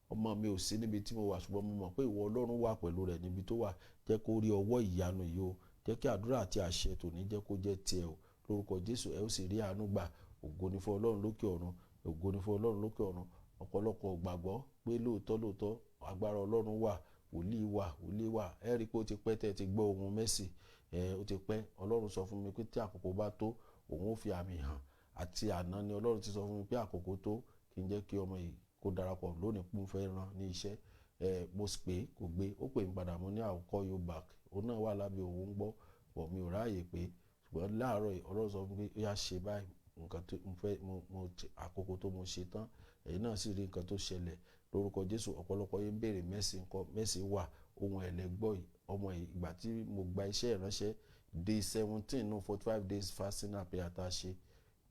ọmọ mi ò sí níbi tí mo wà, ṣùgbọ́n mo mọ̀ pé ìwọ Ọlọ́run wà pẹ̀lú rẹ̀ níbi tó wà. Jẹ́ kó rí ọwọ́ ìyanu yìí o. Jẹ́ kí àdúrà àti àṣẹ tòní jẹ́ kó jẹ́ tiẹ̀ o." Lórúkọ Jésù, ẹ ó sì rí àánú gbà. Ògo ni fún Ọlọ́run lókè ọ̀run, ògo ni fún Ọlọ́run lókè ọ̀run. Ọ̀pọ̀lọpọ̀ gbàgbọ́ pé lóòótọ́ lóòótọ́ agbára Ọlọ́run wà, wòlíì wà, wòlíì wà. Ẹ rí i pé ó ti pẹ́ tẹ́ ẹ ti gbọ́ ohun Mercy ẹ, ó ti pẹ́. Ọlọ́run sọ fún mi pé tí àkókò bá tó, òun ó fi àmì hàn. Àti àná ni Ọlọ́run ti sọ fún mi pé àkókò tó, kí n jẹ́ kí ọmọ yìí kó darapọ̀ lónìí, pé mo fẹ́ rán ní iṣẹ́ ẹ. Mo sì pé kò gbé, ó pè mí padà, mo ní, "I will call you back." Òun náà wà lábẹ́ òun ń gbọ́ bọ̀, mi ò ráàyè pé. Ṣùgbọ́n láàárọ̀ yìí, Ọlọ́run sọ fún mi pé ó yá, ṣe báyìí, nǹkan tó mo fẹ́ mo àkókò tó mo ṣe tán. Ẹ̀yin náà sì rí nǹkan tó ṣẹlẹ̀ lórúkọ Jésù. Ọ̀pọ̀lọpọ̀ yín ń béèrè Mercy ńkọ́? Mercy wà, ohun ẹ̀lẹ́gbọ́ yìí. Ọmọ yìí, ìgbà tí mo gba iṣẹ́ ìránṣẹ́, day 17 no 45 days fasting and prayer tá a ṣe,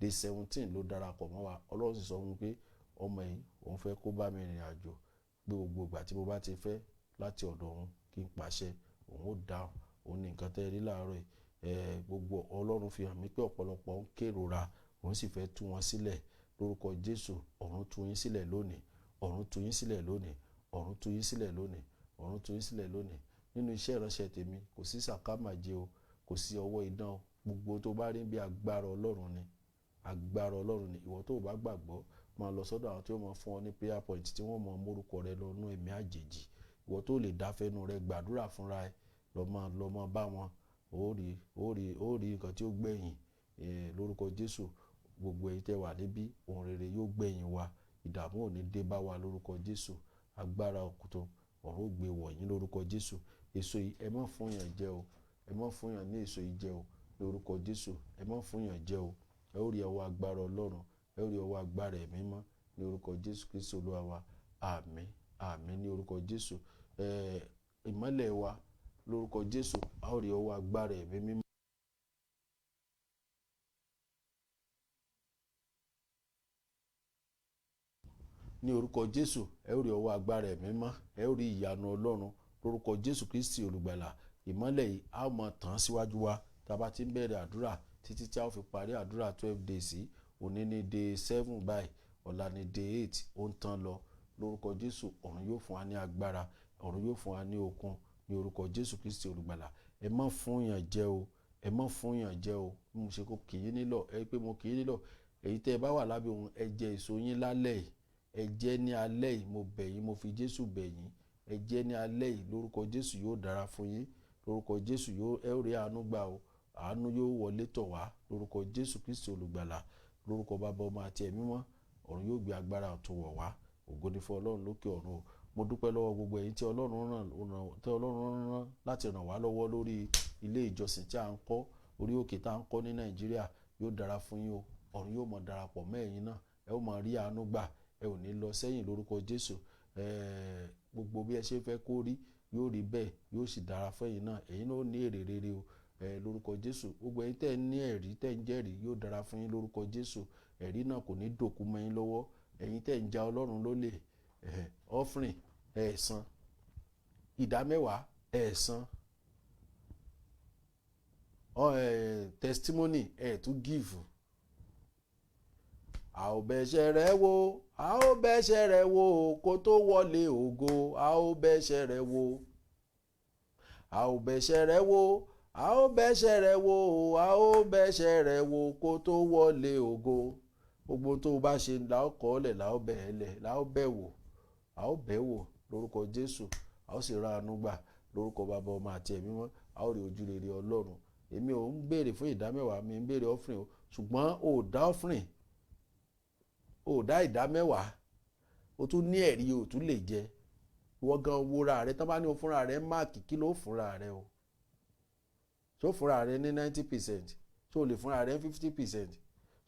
day 17 ló darapọ̀ mọ́ wa. Ọlọ́run sì sọ fún mi pé Ọmọ yìí, òun fẹ́ kó bá mi rìnrìn àjò, pé gbogbo ìgbà tí mo bá ti fẹ́ láti ọ̀dọ̀ òun kí n pàṣẹ, òun ó dáhùn. Òun ní nǹkan tẹ́ ẹ rí láàárọ̀ yìí. Gbogbo Ọlọ́run fi hàn mí pé ọ̀pọ̀lọpọ̀ ń kérora, òun sì fẹ́ tú wọn sílẹ̀ lórúkọ Jésù. Ọ̀run tú yín sílẹ̀ lónìí. Ọ̀run tú yín sílẹ̀ lónìí. Ọ̀run tú yín sílẹ̀ lónìí. Ọ̀run tú yín sílẹ̀ lónìí. Nínú iṣẹ́ ìránṣẹ́ tèmi, kò sí sàkámàjẹ o, kò sí ọwọ́ idán o. Gbogbo tó bá rí bí agbára Ọlọ́run ni, agbára Ọlọ́run ni. Ìwọ tó o bá gbàgbọ́, máa lọ sọ́dọ̀ àwọn tí ó máa fún ọ ní prayer point, tí wọ́n máa mórúkọ rẹ lọ nú ẹ̀mí àjèjì. Ìwọ tó lè dáfẹ́nu rẹ gbàdúrà fúnra ẹ, lọ máa bá wọn. Ó rí, ó rí, ó rí nǹkan tí ó gbẹ̀yìn. Lórúkọ Jésù, gbogbo èyí tẹ́ wà níbí, ohun rere yóò gbẹ̀yìn wa. Ìdààmú ò ní dé bá wa lórúkọ Jésù. Agbára òkùtò ọ̀run ó gbé wọ̀nyí lórúkọ Jésù. Èso yìí, ẹ má fún yàn jẹ o. Ẹ má fún yàn ní èso yìí jẹ o lórúkọ Jésù. Ẹ má fún yàn jẹ o. Ẹ ó rí ọwọ́ agbára Ọlọ́run, ẹ ó rí ọwọ́ agbára Ẹ̀mí mọ́ ní orúkọ Jésù Kristi Olúwa wa. Àmín, àmín ní orúkọ Jésù. Ìmọ́lẹ̀ wa lórúkọ Jésù, a ó rí ọwọ́ agbára Ẹ̀mí mímọ́. Ní orúkọ Jésù, ẹ ó rí ọwọ́ agbára Ẹ̀mí mọ́, ẹ ó rí ìyanu Ọlọ́run lórúkọ Jésù Kristi Olùgbàlà. Ìmọ́lẹ̀ yìí á máa tàn síwájú wa tá a bá ti ń bẹ̀rẹ̀ àdúrà títí tí a ó fi parí àdúrà 12 days yìí. Òní ní day 7 báyìí, ọ̀la ní day 8. Ó ń tán lọ lórúkọ Jésù. Ọ̀run yóò fún wa ní agbára, ọ̀run yóò fún wa ní okun ní orúkọ Jésù Kristi Olùgbàlà. Ẹ má fún yàn jẹ o. Ẹ má fún yàn jẹ o. Bí mo ṣe kó kì í nílọ ẹ pé mo kì í nílọ. Èyí tẹ́ ẹ bá wà lábẹ́ òun, ẹ jẹ èso yín lálẹ́ yìí. Ẹ jẹ ní alẹ́ yìí. Mo bẹ̀ yín, mo fi Jésù bẹ̀ yín, ẹ jẹ ní alẹ́ yìí. Lórúkọ Jésù, yóò dára fún yín lórúkọ Jésù. Yóò, ẹ ó rí àánú gbà o. Àánú yóò wọlé tọ̀ wá lórúkọ Jésù Kristi Olùgbàlà. Lórúkọ Bàbá, Ọmọ àti Ẹ̀mí mọ́, ọ̀run yóò gbé agbára ọ̀tun wọ̀ wá. Ògo ni fún Ọlọ́run lókè ọ̀run o. Mo dúpẹ́ lọ́wọ́ gbogbo ẹ̀yin tí Ọlọ́run rán láti ràn wá lọ́wọ́ lórí ilé ìjọsìn tí a ń kọ́, orí òkè tá à ń kọ́ ní Nàìjíríà. Yóò dára fún yín o. Ọ̀run yóò mọ̀ darapọ̀ mọ́ ẹ̀yin náà. Ẹ ó máa rí àánú gbà. Ẹ ò ní lọ sẹ́yìn lórúkọ Jésù. Gbogbo bí ẹ ṣe fẹ́ kó rí, yóò rí bẹ́ẹ̀, yóò sì dára fún ẹ̀yin náà. Ẹ̀yin náà ó ní èrè rere o lórúkọ Jésù. Gbogbo ẹ̀yin tẹ́ ẹ ní ẹ̀rí, tẹ́ ẹ ń jẹ́rìí, yóò dára fún yín lórúkọ Jésù. Ẹ̀rí náà kò ní dòkú mọ́ yín lọ́wọ́. Ẹ̀yin tẹ́ ẹ ń ja Ọlọ́run lólè, offering ẹ̀ san, ìdá mẹ́wàá ẹ̀ san, testimony ẹ̀ tún give. A ò bẹ̀ṣẹ̀ rẹ̀ wò, a ó bẹ̀ṣẹ̀ rẹ̀ wò kó tó wọlé ògo. A ó bẹ̀ṣẹ̀ rẹ̀ wò, a ò bẹ̀ṣẹ̀ rẹ̀ wò, a ó bẹ̀ṣẹ̀ rẹ̀ wò, a ó bẹ̀ṣẹ̀ rẹ̀ wò kó tó wọlé ògo. Gbogbo tó o bá ṣe là ó kọ́ ọ́lẹ̀, là ó bẹ̀ ẹ́ lẹ̀, là ó bẹ̀ wò, a ó bẹ̀ wò lórúkọ Jésù. A ó sì ra àánú gbà lórúkọ Bàbá, Ọmọ àti Ẹ̀mí mọ́. A ó rí ojú rere Ọlọ́run. Èmi ò ń béèrè fún ìdámẹ́wàá, mi ń béèrè offering o. Ṣùgbọ́n o ò dá offering, o ò dá ìdámẹ́wàá, o tún ní ẹ̀rí, o tún lè jẹ. Ìwọ gan wúra rẹ tán bá ní o fúnra rẹ mark, kí ló fúnra rẹ o? Ṣó fúnra rẹ ní 90%? Ṣó o lè fúnra rẹ 50%?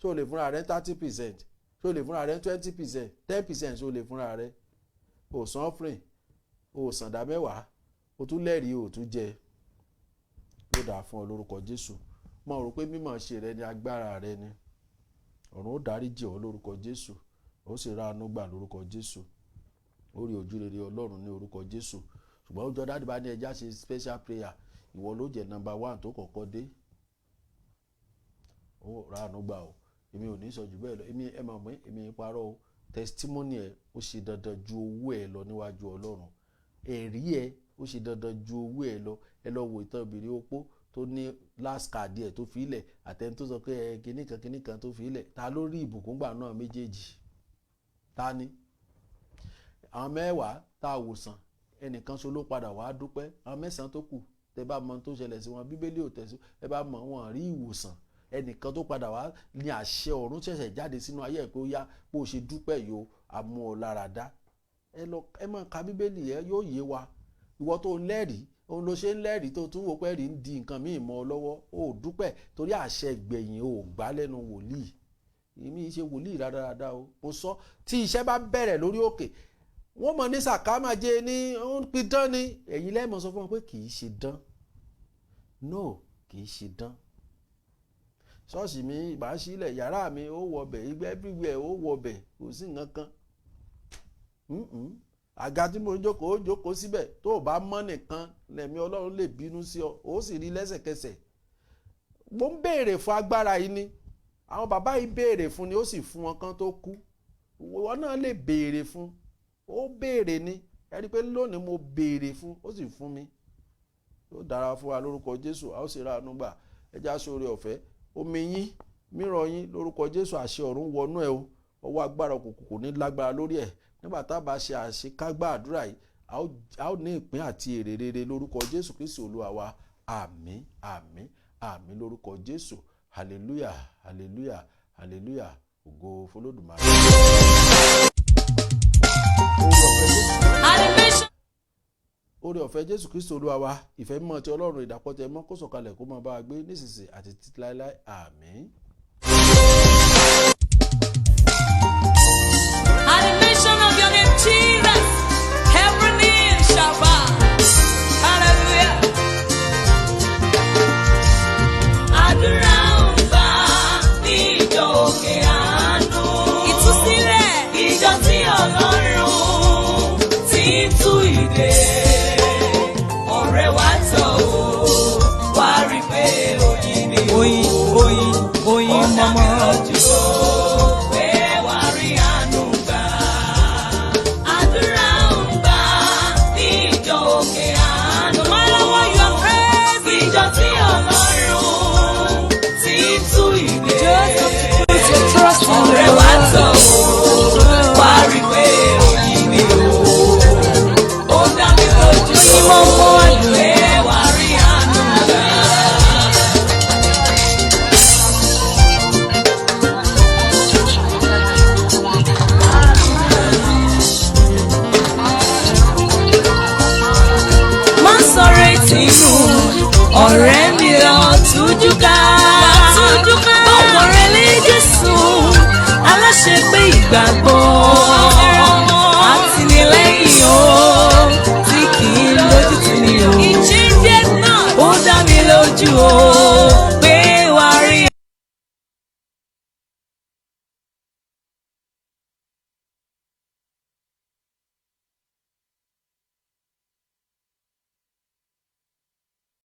Ṣó o lè fúnra rẹ 30%? Ṣó o lè fúnra rẹ 20%, 10%? Ṣó o lè fúnra rẹ? O san offering, o san ìdá mẹ́wàá, o tún lẹ́rìí, o tún jẹ. Yóò dáa fún ọ lórúkọ Jésù. Mo rò pé mímọ̀ ṣe rẹ ni agbára rẹ ni. Ọ̀run ó dáríjì ọ́ lórúkọ Jésù. Ó sì ra àánú gbà lórúkọ Jésù. Ó rí ojú rere Ọlọ́run ní orúkọ Jésù. Ṣùgbọ́n ó jọ daddy bá ní ẹja ṣe special prayer, ìwọ ló jẹ́ number one tó kọ́kọ́ dé. Ó ra àánú gbà o. Èmi ò ní sọ jù bẹ́ẹ̀ lọ. Èmi, ẹ mọ̀ pé èmi ń parọ́ o. Testimony ẹ ó ṣe dandan ju owó ẹ lọ níwájú Ọlọ́run. Ẹ̀rí ẹ ó ṣe dandan ju owó ẹ lọ. Ẹ lọ wo ìtàn obìnrin opó tó ní last card ẹ tó fi ilẹ̀, àtẹni tó sọ pé ẹ kinní kan kinní kan tó fi ilẹ̀. Ta ló rí ìbùkún gbà náà méjèèjì? Ta ni? Àwọn mẹ́wàá tá a wòsàn, ẹnìkan ṣo ló padà wàá dúpẹ́. Àwọn mẹ́sàn-án tó kù, tẹ bá mọ tó ṣẹlẹ̀ sí wọn, Bíbélì ò tẹ̀sí, ẹ bá mọ wọn rí ìwòsàn. Ẹnìkan tó padà wá ní àṣẹ ọ̀run ṣẹ̀ṣẹ̀ jáde sínú ayé ẹ̀ pé ó yá, bó ṣe dúpẹ́ yìí o, àmú ọ lára dá. Ẹ lọ, ẹ máa ka Bíbélì, ẹ yóò yé wa. Ìwọ tó lẹ́rìí, òun ló ṣe ń lẹ́rìí, tó tún wò pé rí ń di nǹkan míì mọ́ ọ lọ́wọ́. Ó dúpẹ́ torí àṣẹ ìgbẹ̀yìn ò gbá lẹ́nu wòlíì. Èmi ṣe wòlíì rádaràda o. Mo sọ, tí iṣẹ́ bá bẹ̀rẹ̀ lórí òkè, wọ́n mọ̀ ní sàkámàjẹ ní ó ń pidán ni. Ẹ̀yin lẹ́mọ̀ sọ fún wọn pé kì í ṣe dán. No, kì í ṣe dán. Ṣọ́ọ̀ṣì mi màá sílẹ̀, yàrá mi ó wọbẹ̀, igbẹ́ everywhere ó wọbẹ̀, kò sí nǹkan kan. Àga tí mo jókòó, ó jókòó síbẹ̀. Tó o bá mọ́ nìkan lẹ̀mí Ọlọ́run lè bínú sí ọ, ó sì rí lẹ́sẹ̀kẹsẹ̀. Mo ń béèrè fún agbára yìí ni. Àwọn bàbá yìí béèrè fún ni, ó sì fún wọn kan tó kú. Ìwọ náà lè béèrè fún. Ó béèrè ni. Ẹ rí i pé lónìí mo béèrè fún, ó sì fún mi. Ó dára fún wa lórúkọ Jésù, a ó sì ra àánú gbà. Ẹ já sóore ọ̀fẹ́. Omi yín, mírọ̀ yín lórúkọ Jésù, àṣẹ ọ̀run wọnú ẹ o. Ọwọ́ agbára òkùnkùn kò ní lágbára lórí ẹ̀. Nígbà tá a bá ṣe àṣekágbá àdúrà yìí, a ó ní ìpín àti èrè rere lórúkọ Jésù Kristi Olúwa wa. Àmín, àmín, àmín lórúkọ Jésù. Hallelujah, hallelujah, hallelujah. Ògo f'Olódùmarè. Oore ọ̀fẹ́ Jésù Kristi Olúwa wa, ìfẹ́ mímọ́ ti Ọlọ́run, ìdàpọ̀ tẹ mọ́, kó sọ̀kalẹ̀ kó máa bá wa gbé nísinsìnyí àti títí láéláé. Àmín. At the mention of your name, Jesus, every knee shall bow. Hallelujah. Àdúrà ń gbà ní ìjọ òkè àánú. Ìtúsílẹ̀. Ìjọ tí Ọlọ́run ti ń tú ìdè. Ọ̀rẹ́ wa tọ̀ ó, wá rí pé oyin ni ó. Oyin, oyin, oyin Ó dá mi mọ́mọ́. lójú ó pé wàá rí àánú gbà. Àdúrà ń gbà ní ìjọ òkè àánú. No matter what you are facing. Ìjọ tí Ọlọ́run ti ń tú ìdè. Put your trust in the Ọ̀rẹ́ wa Lord. tọ̀ ó, wá rí pé oyin ni ó. Ó dá mi lójú Oyin mọ́mọ́ àdùn. pé wàá rí àánú gbà. Má sọ̀rọ̀ etí nù, ọ̀rẹ́ mi, lọ tújú ká. Tújú ká. Ọkàn rẹ lé Jésù, aláṣẹ pé ìgbàgbọ́.